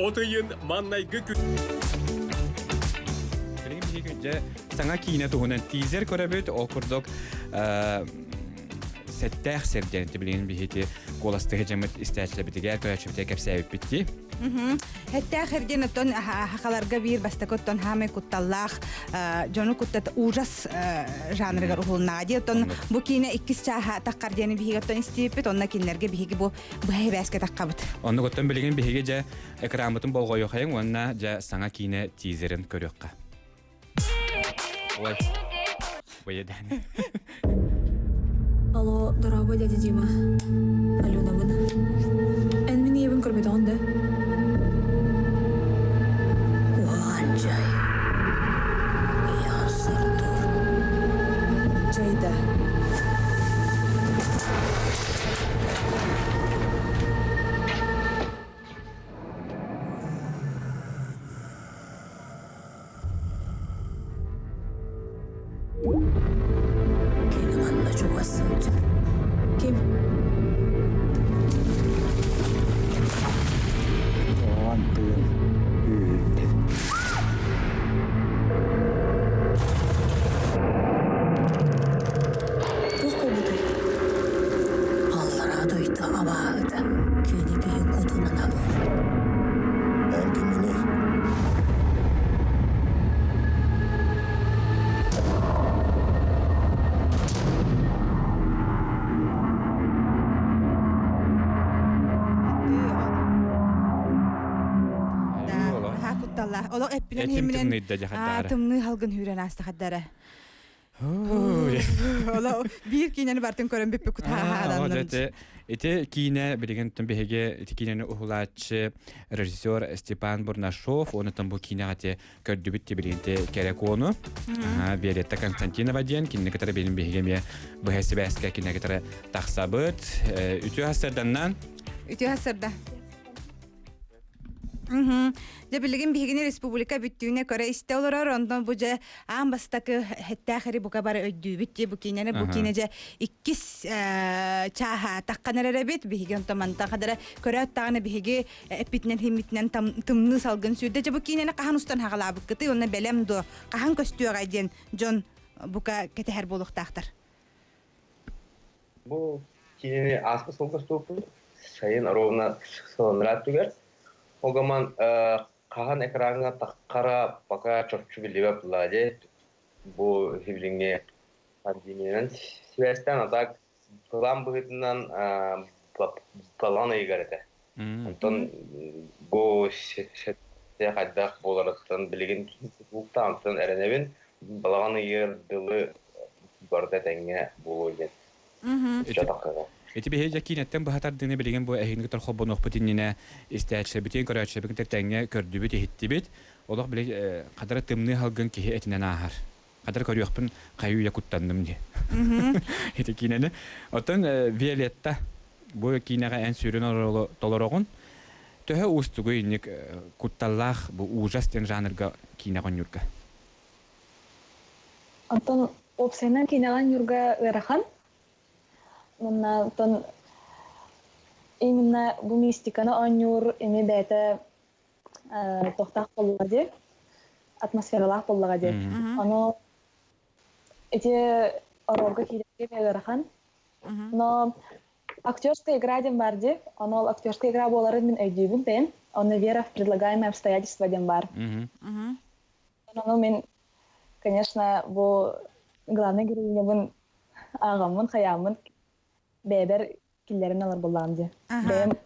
От ыйын маннайгы күн Билигин биһиги дьэ саҥа киинэ туһунан тизер көрөбүт. Ол курдук сэттээх сир диэн билигин биһиги куоластыһы дьаммыт истээччилэрбитигэр көрөөччүбүтүгэр кэпсээбиппит дии. Эттээх эрдиэн оттон хахаларга биир бастакы оттон хаамай кутталлаах дьону куттат ужас жанрыгар уһулуннаҕа дии. Оттон бу киинэ иккис чааһа таххар диэни биһиги оттон истибиппит, онно кинилэргэ биһиги бу быһа хибээскэ таххабыт. Оннук оттон билигин биһиги дьэ экраммытын болҕойуохайыҥ уонна дьэ саҥа киинэ тизерин көрүөххэ. Ой, Боедан. Алло, дорообо, дядя Дима. Аленабын. Эн мин ийэбин көрбөтөҕүн да? Куһаҕан чай. Ийэҕэр сордуур. Чайда. Кини манна чугас сылдьар. Ким? Оҕон тыын үүрдэ. Туох буолбутай? Аллараа дойду абааһыта кини киһи кутунан аһыыр. Эн кимҥиний? Олох эппинэн Этим химинен тымныйда дьахардара. тымныы халгын хүүрэн ааста хаддара. Оло биир киинени бартын көрөн бүппү кутааһааданным. Ити киинэ билигин биһиги ити киинэни уһулааччы режиссер Степан Бурнашов, онутан бу киинэҕэ те көрдүбүт тибилигин кэрэ куону Виолетта Константинова диэн кинини кытары билин биһиги эмиэ быһа сибээскэ кинини кытары тахсабыт. Үтүө хасырданнан. Үтүө хасырда. Дьэ билигин биһигини республика бүттүүнэ көрө истэ олорор, онтон бу дьэ аан бастакы хэттээх эри бука бары өйдүүбүт дии бу киинэни бу киинэ дьэ иккис чааһа таххан эрэр эбит биһиги онтон мантан хадара көрөөт даҕаны биһиги эппитинэн химмитинэн тымныы салгын сүүрдэ дьэ бу киинэни хаһан устан хаҕалаабыккытый уонна бэлэм дуо хаһан көстүөҕэй диэн дьон бука кэтэһэр буолуохтаахтар. Бу кинини ааспыт сылга устубуппут. Сайын ровно сыланнара түгэр. Огаман хаһан экраҥҥа таххара пока чопчу биллибэт буолла Бу билиҥҥи пандемиянан сибээстээн, а так план быһыытынан балаҕан ыйыгар этэ. Онтон бу хайдах буоларыттан билигин тутулуктаах эрэнэбин. Балаҕан ыйыгар дылы барыта этэҥҥэ буолуо диэн. Ити биһиги дьэ киинэттэн быһа тардыыны билигин бу эһигини кытары холбонуохпут иннинэ истээччилэрбитин, көрөөччүлэрбитин кытары тэҥҥэ көрдүбүт, иһиттибит. Олох били хадара тымныы халгын киһи этинэн ааһар. Хадара көрүөхпүн хайыы-үйэ куттанным дии. Ити киинэни. Оттон Виолетта бу киинэҕэ эн сүрүн оруолу толороҕун. Төһө уустугуй инник кутталлаах бу ужас диэн жанрга киинэҕэ оонньуурга? Онтон уопсайынан киинэҕэ оонньуурга ыарахан. Уонна оттон именно бу мистиканы оонньуур эмиэ бэйэтэ туохтаах буоллаҕа дии, атмосфералаах буоллаҕа дии. Ону ити оруолга киирэргэ эмиэ ыарахан. Но актерская игра диэн баар дии. Ону ол актерская игра буоларын мин өйдүүбүн бэйэм. Онно вера в предлагаемые обстоятельства диэн баар. Ону мин, конечно, бу главный героинябын ааҕаммын, хайааммын бэйэбэр киллэрин алар буоллаҕым дии. Бэйэм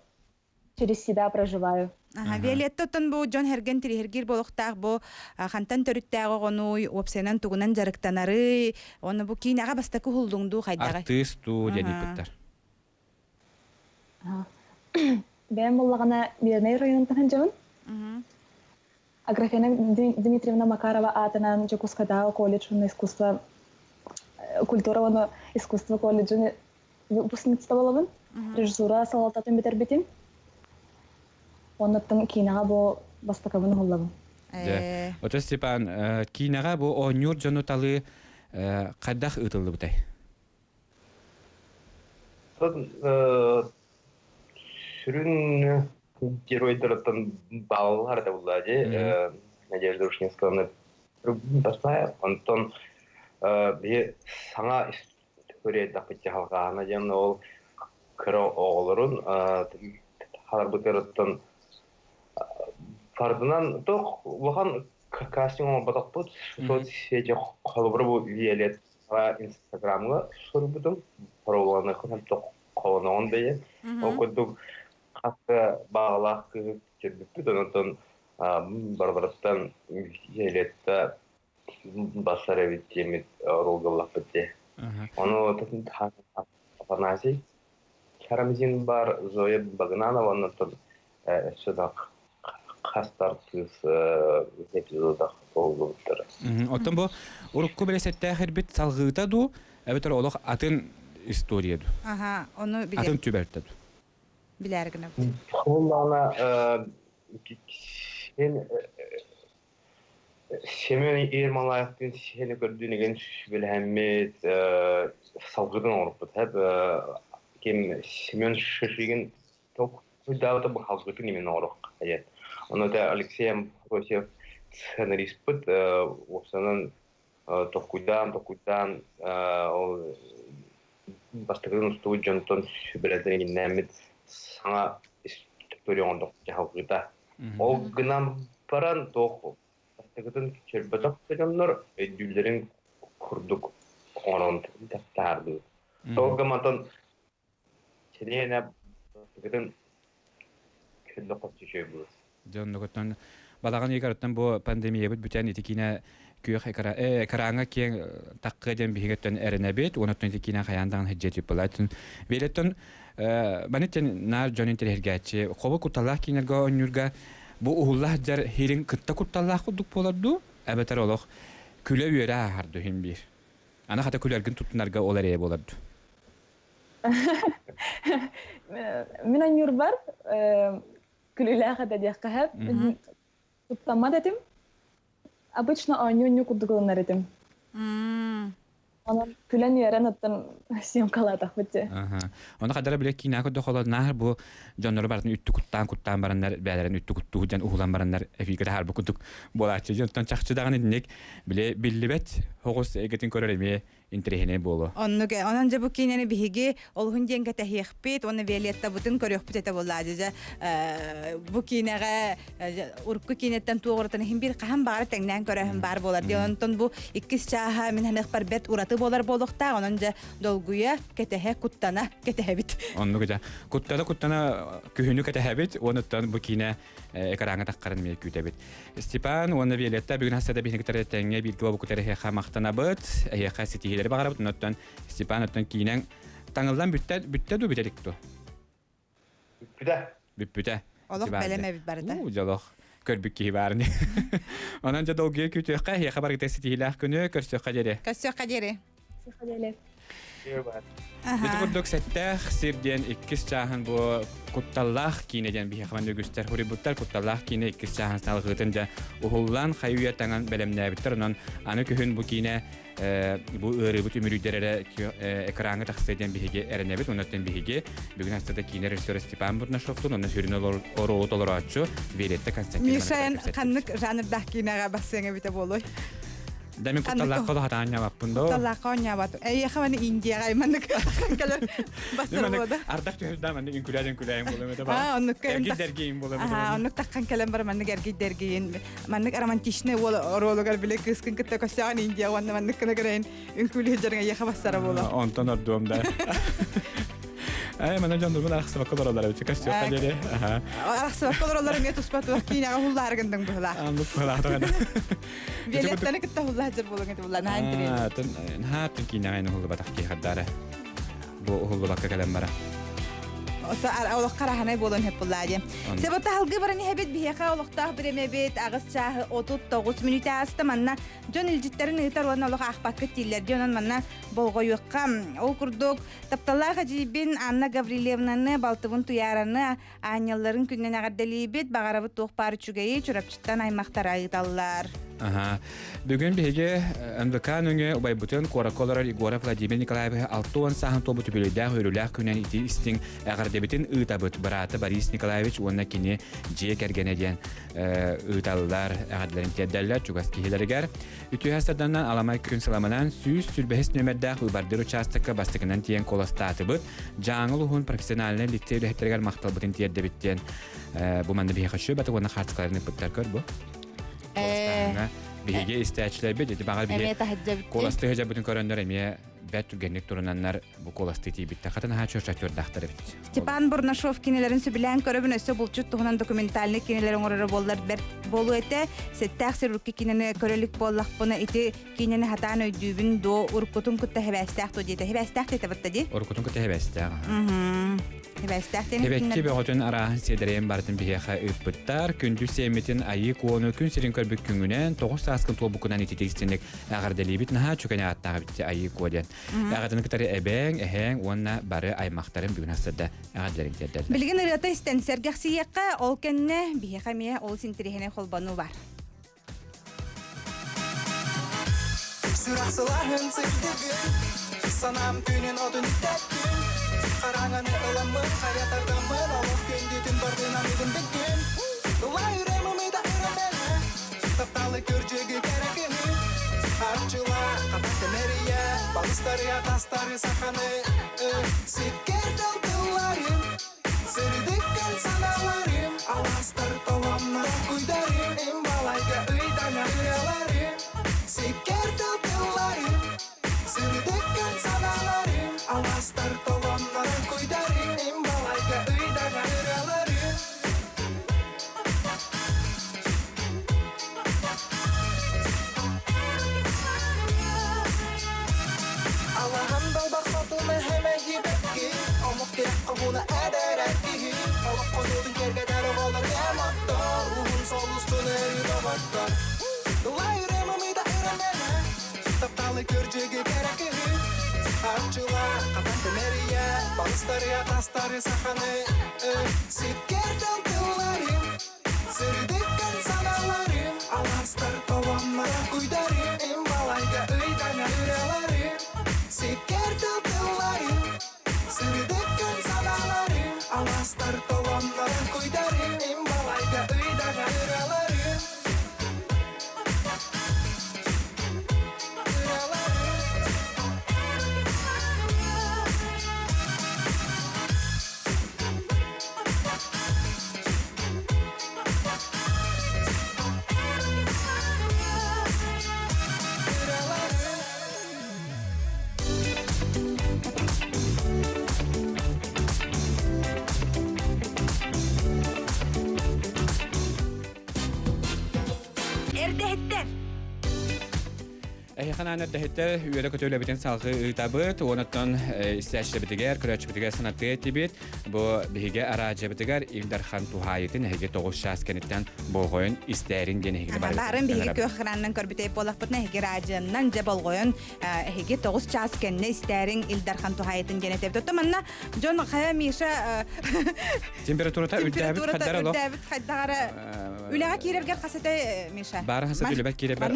через себя проживаю. Аха, Виолетта оттон бу дьон хэргэн тириһиргиир буолуохтаах бу хантан төрүттээх оҕонуй, уопсайынан тугунан дьарыктанарый, уонна бу киинэҕэ бастакы уһуллуҥ дуу хайдаҕый? Артыыс дуу диэн ыйпыттар. Бэйэм буоллаҕына Мирнэй районуттан сылдьабын. Аграфена Дмитриевна Макарова аатынан Дьокуускайдааҕы колледж уонна искусство культура уонна искусство колледжын выпускницата буолабын. Режиссура салалтатын бүтэрбитим. Оннуттан киинэҕэ бу бастакыбын уһуллабын. Дьэ, Ото Степан, киинэҕэ бу оонньуур дьону талыы хайдах ыытыллыбытай? Сүрүн геройдарыттан бааллар да булла дии Надежда Ушницкаяны бастаайа. Онтон биһи саҥа көрүөйдэхпит дьаһалҕаана диэн ол кыра оҕолорун халарбытыттан фардынан туох улахан кастинг оҥорботохпут. Соцсети холобура бу Виолетта Инстаграмҥа суруйбутум. Паролланыаххын холоноҕун бэйэ. Ол курдук хас да баҕалаах кыыһы көрбүппүт, онтон барыларыттан Виолетта бассар эбит диэммит оруолгаллахпыт дии. Ону Афанасий Карамзин бар, Зоя Багнанова, онтон өссө да хастар кыыс эпизодах толлубуттара. Оттон бу урукку бэлэсэттээх ирбит салҕыыта дуу, эбэтэр олох атын история дуу? Аха, ону билэр. Атын түбэлтэ дуу? Билэр гынабыт. Холлаана сен Семен Ермолаевтын сени көрдүүнүгэн сүбэлэһэммит салгытын оҥорбут. Ким Семен Шишигин Толкуйдаабыта бу халгытын именно оҥоруохха диэн. Ону этэ Алексей Амбросьев сценариспыт уопсанан толкуйдаан, толкуйдаан ол бастакытын устубут дьонтон сүбэлэтэн иҥнээммит саҥа история оҥордох дьаһалгыта. Ол гынан баран туох бастакытын чөрбөтөх да дьоннор өйдүүллэрин курдук оҥорон таһаардыбыт. Ол гынан Чилиэнэ бастакытын көрдөххө үчүгэй буолар. Дьэ оннугуттан. Балаҕан ыйыгар бу пандемиябыт бүтэн ити киинэ күөх экраҥҥа киэҥ таххыа диэн биһигиттэн эрэнэбит. Уонна ити киинэ хайаан даҕаны сылдьыа түппалаатын. Виолеттон манытен наар дьон интэриэһиргээччи. Хобу кутталлаах киинэргэ оонньуурга бу уһулла сылдьар хиирин кытта кутталлаах курдук буолар дуу? Эбэтэр олох күлэ-үөрэ ааһар дуу иһин биир. Аны хата күлэргин туттунарга ол эрэйэ буолар дуу? Мин оонньуурбар күлүүлээх этэ диэххэ сөп. Туттаммат этим. Обычно оонньуу-оонньуу курдук ылынар этим. Онон күлэн-үөрэн оттон съемкалаатахпыт дии. Ону хадара биле киинэ көрдө холор наар бу дьоннору барытын үттү куттаан куттаан бараннар бээлэрин үттү куттуу дьон уһулан бараннар эфиргэ таһаарбыт курдук буолааччы. Дьонтон чахчы даҕаны итинник биле биллибэт соҕус эйгэтин көрөр эмиэ интэриэһинэй буолуо. Оннук ээ. Онон дьэ бу киинэни биһиги олуһун диэн кэтэһиэхпит уонна Виолеттабытын көрүөхпүт этэ буоллаа дьэ бу киинэҕэ урукку киинэттэн туох уратын иһин биир хаһан баҕара тэҥнээн көрөөһүн баар буолар диэн онтон бу иккис чааһа мин ханыахпар бэрт ураты буолар буолуохтаах онон дьэ долгуйа кэтэһэ куттана кэтэһэбит. Оннук дьэ куттана куттана күһүнү кэтэһэбит уонуттан бу киинэ экраҥҥа таххарын эмиэ күүтэбит. Степан уонна Виолетта бүгүн хасса да биһиги кытары тэҥҥэ бииргэ буолбуккутар эһиэхэ махтанабыт. Эһиэхэ ситиһиилэри баҕарабыт. Оннуттан Степан оттон киинэҥ таҥыллан бүттэ бүттэ дуу бүтэлик дуу? Бүппүтэ. Бүппүтэ. Олох бэлэм эбит барыта. Уу, дьолох көрбүт киһи баарыны. Онон дьэ долгуйа күүтүөххэ, эһиэхэ барыта ситиһиилээх күнү көрсүөххэ диэри. Көрсүөххэ диэри. Ити курдук сэттээх сир диэн иккис чааһын бу кутталлаах киинэ диэн биһиэхэ манна үгүстэр хуруйбуттар кутталлаах киинэ иккис чааһын салҕыытын дьэ уһуллан хайы-үйэ таҥан бэлэмнээбиттэр онон аны күһүн бу киинэ бу ыарыыбыт үмүрүйдэр эрэ экраҥҥа тахсыа диэн биһиги эрэнэбит оннуттан биһиги бүгүн астата киинэ режиссера Степан Бурнашовтун уонна сүрүн оруолу толорооччу Виолетта Константиновна Миша эн ханнык жанрдаах киинэҕэ барсыаҥ эбитэ буолуой? Да мин кутталлаахха хатаан ньабаппын до. Кутталлаахха оонньообот. Эйиэхэ маны Индияҕа маннык кэлэр бастар буода. Ардах түһүрдэ маннык үҥкүлээн үҥкүлээн буолуом этэ баа. Оннук эргий дэргийин буолуом этэ. Аа, оннук таххан кэлэн бар маннык эргий дэргийин. Маннык романтичный уол оруолугар биле кыыскын кытта көссөҕөн Индия уонна маннык кына көрөйүн үҥкүүлүү дьарыҥ эйиэхэ бастара буолуо. Онтон ордуом да. Ай, мана дьон дурбун арахсыбакка олороллор эбит. Көстүөххэ диэри. Арахсыбакка олороллор эмиэ туспа туох киинэҕэ уһуллаары гынныҥ быһылаах. Аннык быһылаах Виолеттаны кытта уһуллаах дьар буолуҥ этэ булла наһаа интэриэһинэй. Наһаа тын киинэҕэ эн уһуллубатах киһи хардаара. Бу уһуллубакка кэлэн бара. Ото олох хараһанай буолуон сөп буллаа диэн. Себата халгы баран иһэбит биһиэхэ олохтоох бириэмэбит аҕыс чааһы 39 мүнүүтэ ааста манна дьон илдьиттэрин ыытар уонна олох аахпаккыт дииллэр диэн онон манна болҕойуохха. Ол курдук тапталлаах эдьиийбин Анна Гаврильевнаны, балтыбын Туйаараны Аанньалларын күнүнэн эҕэрдэлиибит, баҕарабыт туох баар үчүгэйи Чурапчыттан аймахтара ыыталлар. Аха. Бүгүн биһиги НВК нөҥүө убайбытын куоракка олорор Егоров Владимир Николаевиһы 60 сааһын туолбут үбүлүөйдээх үөрүүлээх күнүнэн ити истиҥ эҕэрдэбитин ыытабыт. Быраата Борис Николаевич уонна кини дьиэ кэргэнэ диэн ыыталлар, эҕэрдэлэрин тиэрдэллэр чугас киһилэригэр. Үтүө сарданан аламай күн сыламынан 125 нүөмэрдээх выбордыр учаастакка бастакынан тиийэн куоластаатыбыт. Дьааҥы улууһун профессиональнай лицей үлэһиттэригэр махталбытын тиэрдэбит диэн бу манна биһиэхэ үчүгэй батык уонна хаартыскаларын ыппыттар көр бу. Куоластааһыҥҥа биһиги истээччилэрбит ити баҕар биһиги куоластыы сылдьарбытын көрөннөр эмиэ бэрт түргэнник турунаннар бу куоластыы тиийбиттэр. Хата наһаа чуор-чуордаахтар эбит. Степан Бурнашов кинилэрин сөбүлээн көрөбүн өссө булчут туһунан документальный кинилэр оҥороро буоллар бэрт буолуо этэ. Сэттээх сир урукку кинини көрө илик буоллахпына ити Киинэни хатаан өйдүүбүн дуо, уруккутун кытта хэбээстээх дуо диэтэ. Хэбээстээх диэтэ батта дии. Уруккутун кытта хэбээстээх. Хэбээстээх диэн Хэбэкки бөҕөтүн арааһын сиэдэрэйин барытын биһиэхэ ыыппыттар. Күндү сиэммитин айыы куону күн сирин көрбүт күҥүнэн тоҕус сааскын туолбуккунан ититик истинник эҕэрдэлиибит наһаа чүкэни ааттаах эбит айыы куо диэн. Эҕэрдэни кытары эбээҥ, эһээҥ уонна бары аймахтарын бүгүн астырда эҕэрдэлэрин тиэрдэллэр. Билигин ырыата истэн сэргэхсийиэххэ, ол кэннэ биһиэхэ эмиэ олус интэриэһинэй холбонуу бар. Сүрэх сылааһын сырдыгын, санаам күнүн отун үктэттим. Хараҥаны ыламмын, хайа тардаммын, олох күндүтүн бардын аныыбын бүгүн. Ылайырым ымыйда ырымена, тапталы көрдьүгү кэрэ кыһын. Арчыла, хата тэмэрийэ, балыстары атастары саханы, сиккэрдэл тылларым, Сырдыккын санааларым, алаастар толомнор куйдарым, им балайга ыйдаҥа ырыаларым, сиккэр тыл тылларым. Сырдыккын санааларым, алаастар толомнор куйдарым, им балайга ыйдаҥа ырыаларым. Алаһан далбар хотуна хэмэйибэкки Омук тирэх хоһууна эдэрэр киһи Олох хонуутун киэргэтэр оҕолор эмоттор Уһун солустун өрүү доҕоттор Ылайырым ымыыта ырымена Тапталы көрдьүгү кэрэ кыһы Арчыла хатан тэмэрийэ Балыстары атастары саханы Сиккэрдэн тылларым Сырдыккын санааларым Аластар толоннор куйдарым Им балайга ыйдаҥа ыраларым Сиккэрдэн тылларым Сырдыккын санааларым Аластар толоннор куйдарым Им балайга ыйдаҥа ыраларым Эрдэһиттэр! Эһиэхэ эрдэһиттэр үөрэ көтөлөбүтүн салгыы ыытабыт, уонуттан истээччилэбитигэр, көрөөччүбүтүгэр санатыы этибит. Бу биһиги араадьабытыгар Ил Дархан туһаайытын эһиги тоҕус чаас кэнниттэн болҕойон истээрин диэн эһигини барыбытын Баарын биһиги күөх экранынан көрбүтэй буоллахпытына эһиги радионнан дьэ болҕойон эһиги тоҕус чаас кэннэ истээриҥ Ил Дархан туһаайытын диэн этэбит. Оттон манна дьон хайа Миша Температурата үрдээбит хайдара үрдээбит хайдара үлэҕэ киирэргэр хас этэ Миша? Баара хас үлэбэр киирэрбэр.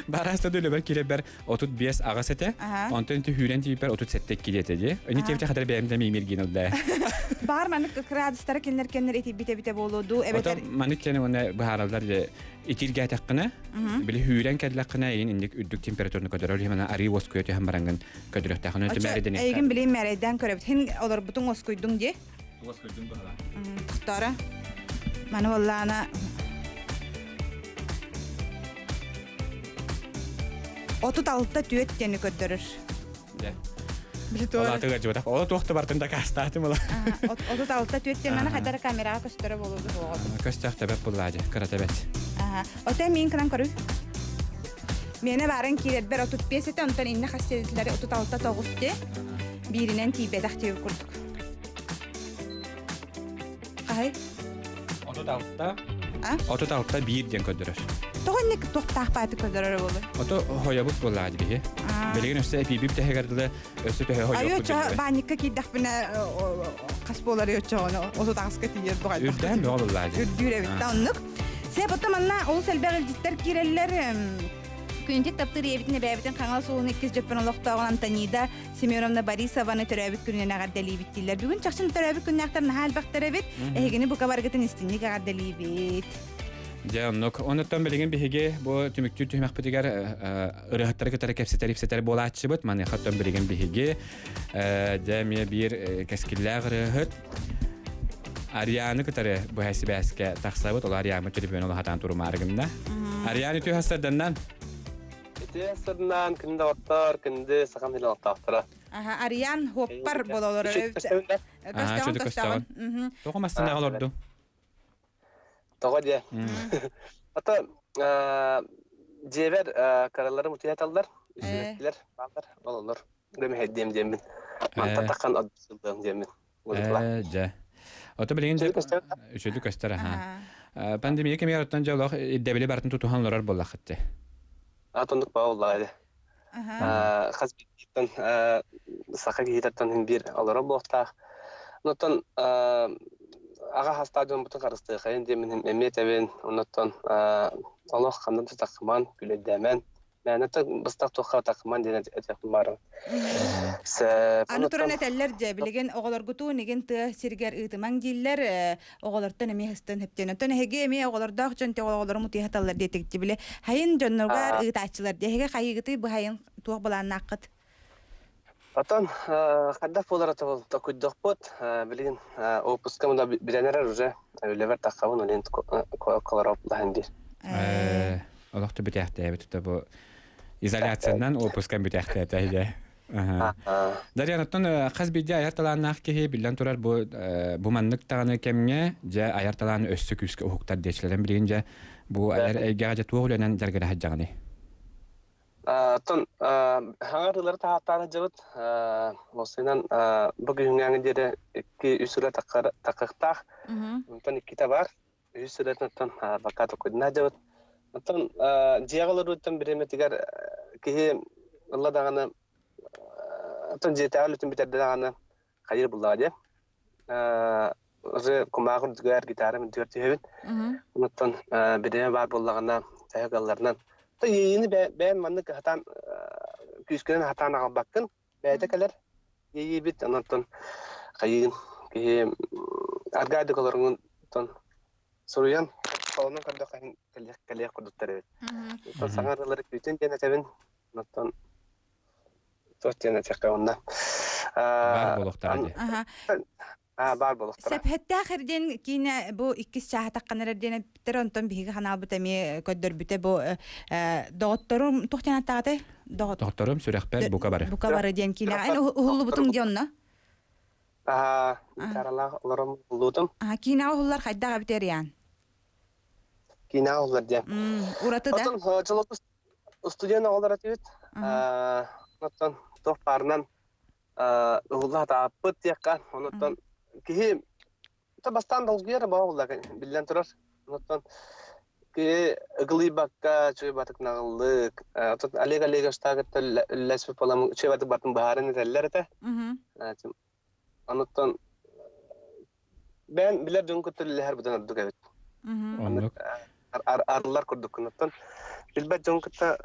Баара хас үлэбэр киирэрбэр 35 аҕыс этэ. Онтон ити хүүрэн тиийбэр 37 килиэтэ дии. Ини тиэбитэ хатар бэйэм да миимиргин ылда. Баар маннык градустара кинилэр кэннэр итийбит эбитэ буолуо дуу эбэтэр маннык кэнэ уонна быһаараллар итиргээтэххинэ били хүүрэн кэллэххинэ эйин инник үрдүк температураны көтөрөр иһимана арыы уоскуйа түһэн бараҥҥын көтөрүөхтээххин өтө мээрэйдэн эйигин билин мээрэйдээн көрөбүт хин олорбутуҥ уоскуйдуҥ дии уоскуйдуҥ быһалаа Тора маны боллаана 36 түөт диэни көрдөрөр. Олаатыгар дьыбатах. Ола туох да бартын дакаастаатым ыла. 36 түөт диэн маны хайдара камераҕа көстөрө буолуо суоҕа. Көстөөх тэбэт буллаадьы, кыра тэбэт. Оте мин кынан көрүй. Миэнэ баарын киирэрбэр 35 этэ, онтон инне хас сиэдилэри 36 тоҕус те. Бииринэн тиийбэтэх диэбит курдук. Хаһай? 36. 36 биир диэн көрдөрөр. Тоҕо инник туохтаах бааты көрдөрөр буолуй? Ото хойобут буоллаҕа биһи. Билигин өссө эпиибип тэһэгэр дылы өссө төһө хойуоппут. Айы баанньыкка киирдэхпинэ хас буолар өчөҕөнө 38-ка тиийэр буҕайдах. Үрдээн бөҕө буоллаҕа дии. Үрдүүр эбит да оннук. Сеп оттон манна олус элбэх илдьиттэр киирэллэр. Күнтит таптыыр ийэбитин эбээбитин Хаҥалас улууһун иккис дьөппөн олохтооҕун Антонида Семеновна Борисованы төрөөбүт күнүнэн эҕэрдэлиибит дииллэр. Бүгүн чахчын төрөөбүт күннээхтэр наһаа элбэхтэр эбит. Эһигини бука барыгытын истинник эҕэрдэлиибит. Дьэ, оннук. Онуттан билигин биһиги бу түмүктүүр түһүмэхпитигэр ырыаһыттары кытары кэпсэтэр ипсэтэр буолааччыбыт. Маныаха оттон билигин биһиги дьэ эмиэ биир кэскиллээх ырыаһыт Арианы кытары быһа сибээскэ тахсабыт. Ол Ариаммыт телефон улахатаан турумаары гынна. Арианы түһ сарданнан. Ити сырнаан күндү оттор, күндү сахам сирин олохтоохторо. Аха, Ариан хуоппар бололор. Көстөҕүн, көстөҕүн. Тоҕо массыынаҕа олорду? Тоҕо диэ? Ото дьиэбэр караларым утуйаталлар, үсүбэттилэр, бааллар, ололор. Гөмүһэйдиэм диэммин. Мантан таххан отдылыам диэммин. Дьэ. Ото билигин дьэ үчүгэй көстөр аха. Пандемия кэмигэр оттон дьэ олох ирдэбили барытын тутуһан олорор буоллаххыт дии. Атоннук баа уллаа Хас биирдииттэн саха киһититтэн биир олорор буолуохтаах. Онтон аҕа хастаах дьоммутун харыстыахайын диэммин эмиэ этэбин. Оннуттан олох ханна да тахыман, күлэйдээмэн, Мээнэ быстах туохха такыман диэн этиэхпин баарым. Аны туран этэллэр дьэ, билигин оҕолоргутуун игин тыа сиригэр ыытымаҥ дииллэр, оҕолортон эмиэ хыстан хөптүөн. Оттон эһиги эмиэ оҕолордоох дьон те оҕолорум утуйа саталлар диэтигит били хайын дьонноргар ыытааччылар дии. Эһиги хайыгытый быһайын туох былааннааххыт? Оттон хайдах буолара токуйдохпут. Билигин отпуска мына билэн эрэр уже үлэбэр таххабын олен колороплаһын диир. Олох да бүтээхтээбит бу изоляциянан отпускан бүтээхтээтэ дьэ. Дарьян, оттон хас биирдии айар талааннаах киһи биллэн турар бу бу маннык даҕаны кэмҥэ дьэ айар талааны өссө күүскэ уһуктар диэчилэрин билигин дьэ бу айар эйгэҕэ дьэ туох үлэнэн дьарыгыра сылдьаҕыный? Оттон хаҥар ылары таһааттаан сылдьабыт. Уопсайынан бу күһүҥҥээҥи диэри 2-3 ырыа таххыахтаах. Онтон иккитэ баар. Үһүс ырыатын оттон бакаа токкуйдана сылдьабыт. Оттон дьиэҕэ олорууттан бириэмэтигэр киһи ылла даҕаны оттон дьиэтээҕи үлэтин бүтэрдэ даҕаны хайыыр буллаҕа дии. Уже кумааҕы үрдүгэр, гитара үрдүгэр түһэбин. Онтон бириэмэ баар буоллаҕына, төһө кыалларынан. То иэйиини бэйэм маннык хатаан күүскүнэн хатаан аҕалбаккын. Бэйэтэ кэлэр иэйиибит. Онтон хайыын киһи аргаайдык олоруҥун суруйан холонон көрдөххө кэлиэх кэлиэх курдуктар эбит. Оттон саҥа ырыалары күүтүн диэн этэбин. Оттон туох диэн этиэххэ онно. Баар буолуохтара дии. Баар буолуохтара. Сэпһэттээх эрдиэн киинэ бу иккис чааһа таххан эрэр диэн эппиттэр, онтон биһиги ханаалбыт эмиэ көрдөрбүтэ бу доҕотторум туох диэн аттаҕатай? Доҕотторум сүрэхпэр бука бары. Бука бары диэн киинэҕэ эн уһуллубутуҥ дии онно? Аа, гитаралаах олорон уһуллуутум. Аа, киинэҕэ уһуллар хайдах эбит Эриан? Киинэҕэ уһуллар диэн. Ураты да? Оттон дьолотус студент оҕолор этибит. Оттон туох баарынан уһулла сатааппыт диэххэ. Онуттан киһи бастаан долгуйар баа биллэн турар. Онуттан киһи ыгылыйбакка чуйбатык наҕыллык. Оттон Олег Олеговичтаагыттан үллэспит буолан чуйбатык бартын быһааран этэллэр этэ. Онуттан бэйэн билэр дьон кытта үлэлэһэр быдан ордук эбит. Оннук. Арыллар курдуккун. Оттон билбэт дьон кытта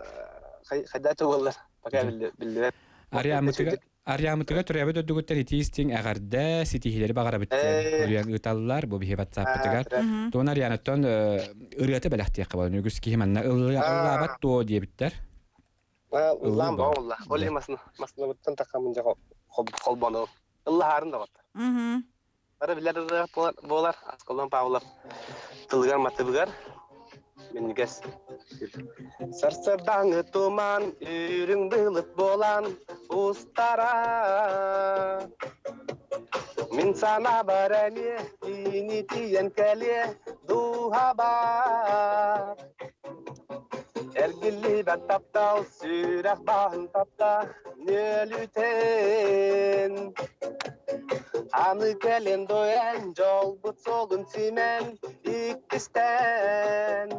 хайдаача буоллар, пока биллибэт. Ариамытыга Ариамытыга төрөөбүт өрдүгүттэн итии истиҥ эҕэрдэ, ситиһиилэри баҕарабыт диэн уруйан ыыталлар бу биһи ватсаппытыгар. Туон Арианаттан ырыата бэлэхтиэххэ буолан үгүс киһи манна ыллаабат дуо диэбиттэр. Ыллаан баа олла. Ол иһин массыынабыттан таххаммын дьэ холбону. Ыллаһаарын да батта. Бары билэр ырыа буолар, Аскалон Павлов тылыгар матыбыгар минньигэс. Сарсырдааҥы туман үрүҥ былыт буолан устара. Мин санаабар эмиэ кини тиийэн кэлиэ дууһабар. Эргиллибэт таптал сүрэх баһын тапта нөлүтэн. Аны кэлэн доэн дьолбут суолун симэн иккистээн.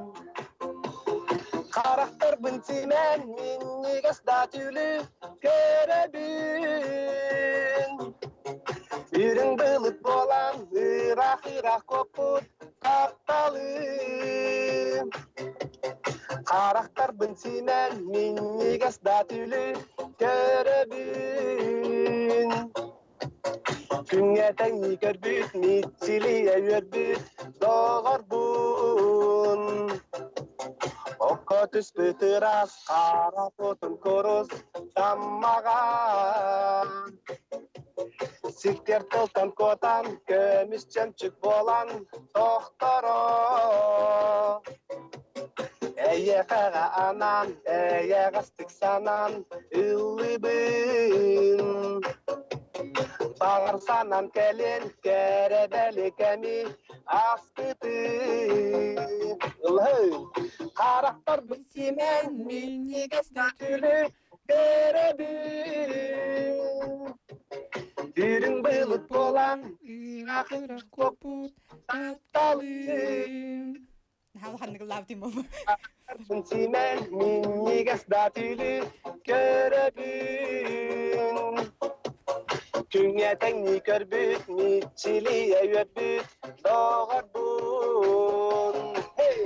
Харахтарбын симэн минньигэс да түүлү көрөбүн. Үрүҥ былыт буолан ыраах-ыраах куоппут тапталым. Харахтарбын симэн минньигэс да түүлү көрөбүн. Күҥҥэ тэҥнии көрбүт, мичилийэ үөрбүт доҕорбун. Окко түспүт ыраас хара тутун курус таммаҕа. Сиктэр тылтан куотан, көмүс чөмчүк буолан тохторо. Эйиэхэҕэ анаан, эйэҕэстик санаан ыллыыбын. Баҕар санаан кэлин, кэрэ бэлиэ кэми ааспытын. Ыллыы! Харахтарбын симэн, минньигэс күлү Көрөбүн Үрүҥ былыт буолан ыраах куоппут тапталым Ханнык ыллаабытым буолбу. Симэн минньигэс да түүлү көрөбүн Күҥҥэ тэҥнии көрбүт мичилийэ үөрбүт доҕорбун Hey!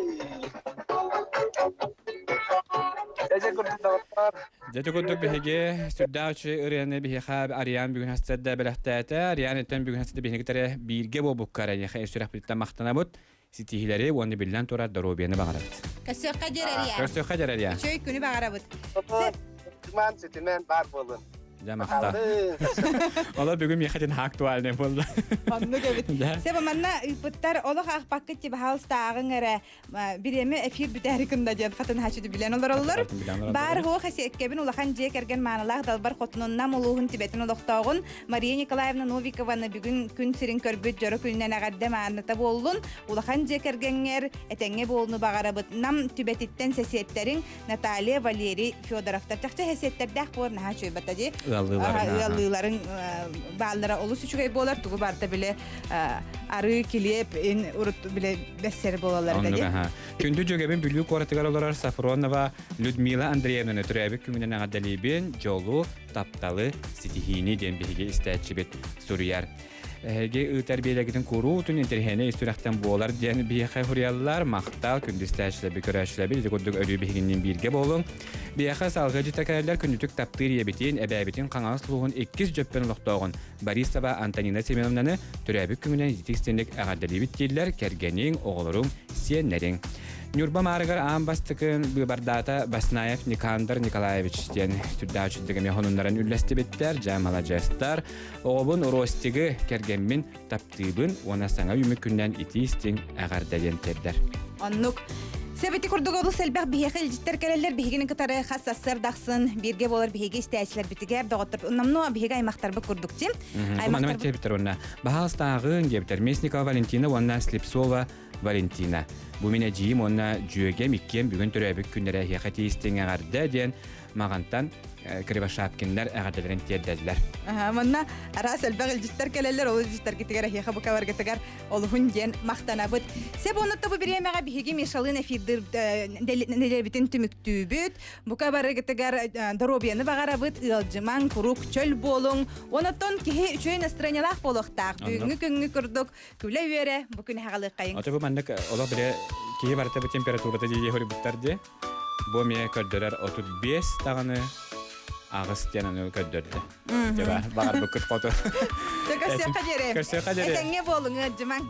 Дьэ курдук доҕоттоор. Дьэ курдук биһиги сүрдээх үчүгэй ырыаны биһиэхэ Ариан бүгүн хастарда бэлэхтээтэ. Ариан өттөн бүгүн хастарда биһиги кытары бииргэ буолбуккар эйиэхэ сүрэхпититтэн махтанабыт. Ситиһиилэри уонна биллэн турар доруобуйаны баҕарабыт. Көрсүөххэ диэр Ариан. Көрсүөххэ диэр Ариан. Үчүгэй күнү баҕарабыт. Ситимэн, ситимэн баар буолун. Дьэ махтал. Олор бүгүн миэхэ дин актуальный буолла. Оннук эбит. Себа манна ыыппыттар олох аахпаккыт ти баһаалыстааҕыҥ эрэ бириэмэ эфир бүтээри кында диэн хатын хачыды билэн олороллор. Бар хуох эсиэккэбин улахан дьиэ кэргэн маанылаах далбар хотунун Нам улууһун Тибетин олохтооҕун Мария Николаевна Новикованы бүгүн күн сирин көрбүт дьоро күнүнэн эҕэрдэ мааныта буоллун. Улахан дьиэ кэргэҥҥэр этэҥҥэ буолуну баҕарабыт. Нам Түбэтиттэн сэсиэттэриҥ Наталья, Валерий Федоровтар чахчы хэсиэттердээх буолар наһаа үчүгэй бата дии. Ыаллыыларын бааллара олус үчүгэй буолар. Тугу барта биле арыы килиэп ин урут биле бэссер буолалар да дии. Күндү дьүөгэбин Бүлүү куоратыгар олорор Сафронова Людмила Андреевнаны төрөөбүт күҥүнэн эҕэрдэлиибин, дьолу, тапталы, ситиһиини диэн биһиги истээччибит суруйар. Эһиги ыытар биэлэгитин куруутун интэриэһинэй сүрэхтэн буолар диэн биһиэхэ суруйаллар. Махтал, күндүстээччилэрби көрөөччүлэрбит ити курдук өрүү биһигинниин бииргэ буолуҥ. Биһиэхэ салгыы дьитэкэллэр күндүтүк таптыыр ийэбитин, эбээбитин Хаҥалас улууһун иккис дьөппөн олохтооҕун Борисова Антонина Семеновнаны төрөөбүт күҥүнэн ититик истиҥник эҕэрдэлиибит дииллэр кэргэниҥ, оҕолоруҥ, сиэннэриҥ. Ньурба Маарыгар аан бастакы быыбардаата Баснаев Никандр Николаевич диэн сүрдээх үчүгдүк эмиэ хонуннаран үллэстибиттэр, дьэ маладьыастар. Оҕобун Ростигы кэргэммин таптыыбын уонна саҥа үүмүт күннэн итии-истиҥ эҕэрдэ диэн тиэрдэр. Оннук. Сэбити курдук олус элбэх биһиэхэ илдьиттэр кэлэллэр биһигини кытары хас сарсыарда ахсын бииргэ буолар биһиги истээччилэрбитигэр доҕоттор намно биһиги аймахтарбыт курдук тим. Аймахтарбыт диэбиттэр уонна баһаалыстааҕын диэбиттэр Местникова Валентина уонна Слепцова Валентина. Бу мин эдьиийим уонна дьүөгэм иккиэн бүгүн төрөөбүт күннэрэ эһиэхэ тиийистиҥ эҕэрдэ диэн Маҕантан Кривошапкиннар эҕэрдэлэрин тиэрдэллэр. Манна араас элбэх илдьиттэр кэлэллэр, ол илдьиттэргитигэр эһиэхэ бу кабаргытыгар олуһун диэн махтанабыт. Сеп оннотто бу бириэмэҕэ биһиги Мишалыын эфирдир нэлэбитин түмүктүүбүт. Бука барыгытыгар доруобуйаны баҕарабыт, ыалдьымаҥ, куруук чөл буолуҥ. Онотон киһи үчүгэй настроениялаах буолуохтаах. Бүгүҥҥү күҥҥү курдук күлэ-үөрэ бу күн эһэҕалыаххайыҥ. Ото бу маннык олох биле киһи барыта бу температурата дии хоруйбуттар дии. Бу эмиэ көрдөрөр 35 даҕаны аҕыс диэн аны көрдөрдө. Дьэ баҕарбыккыт хоту. Көрсүөххэ диэри. Көрсүөххэ диэри. Этэҥҥэ буолуҥ, ыалдьымаҥ.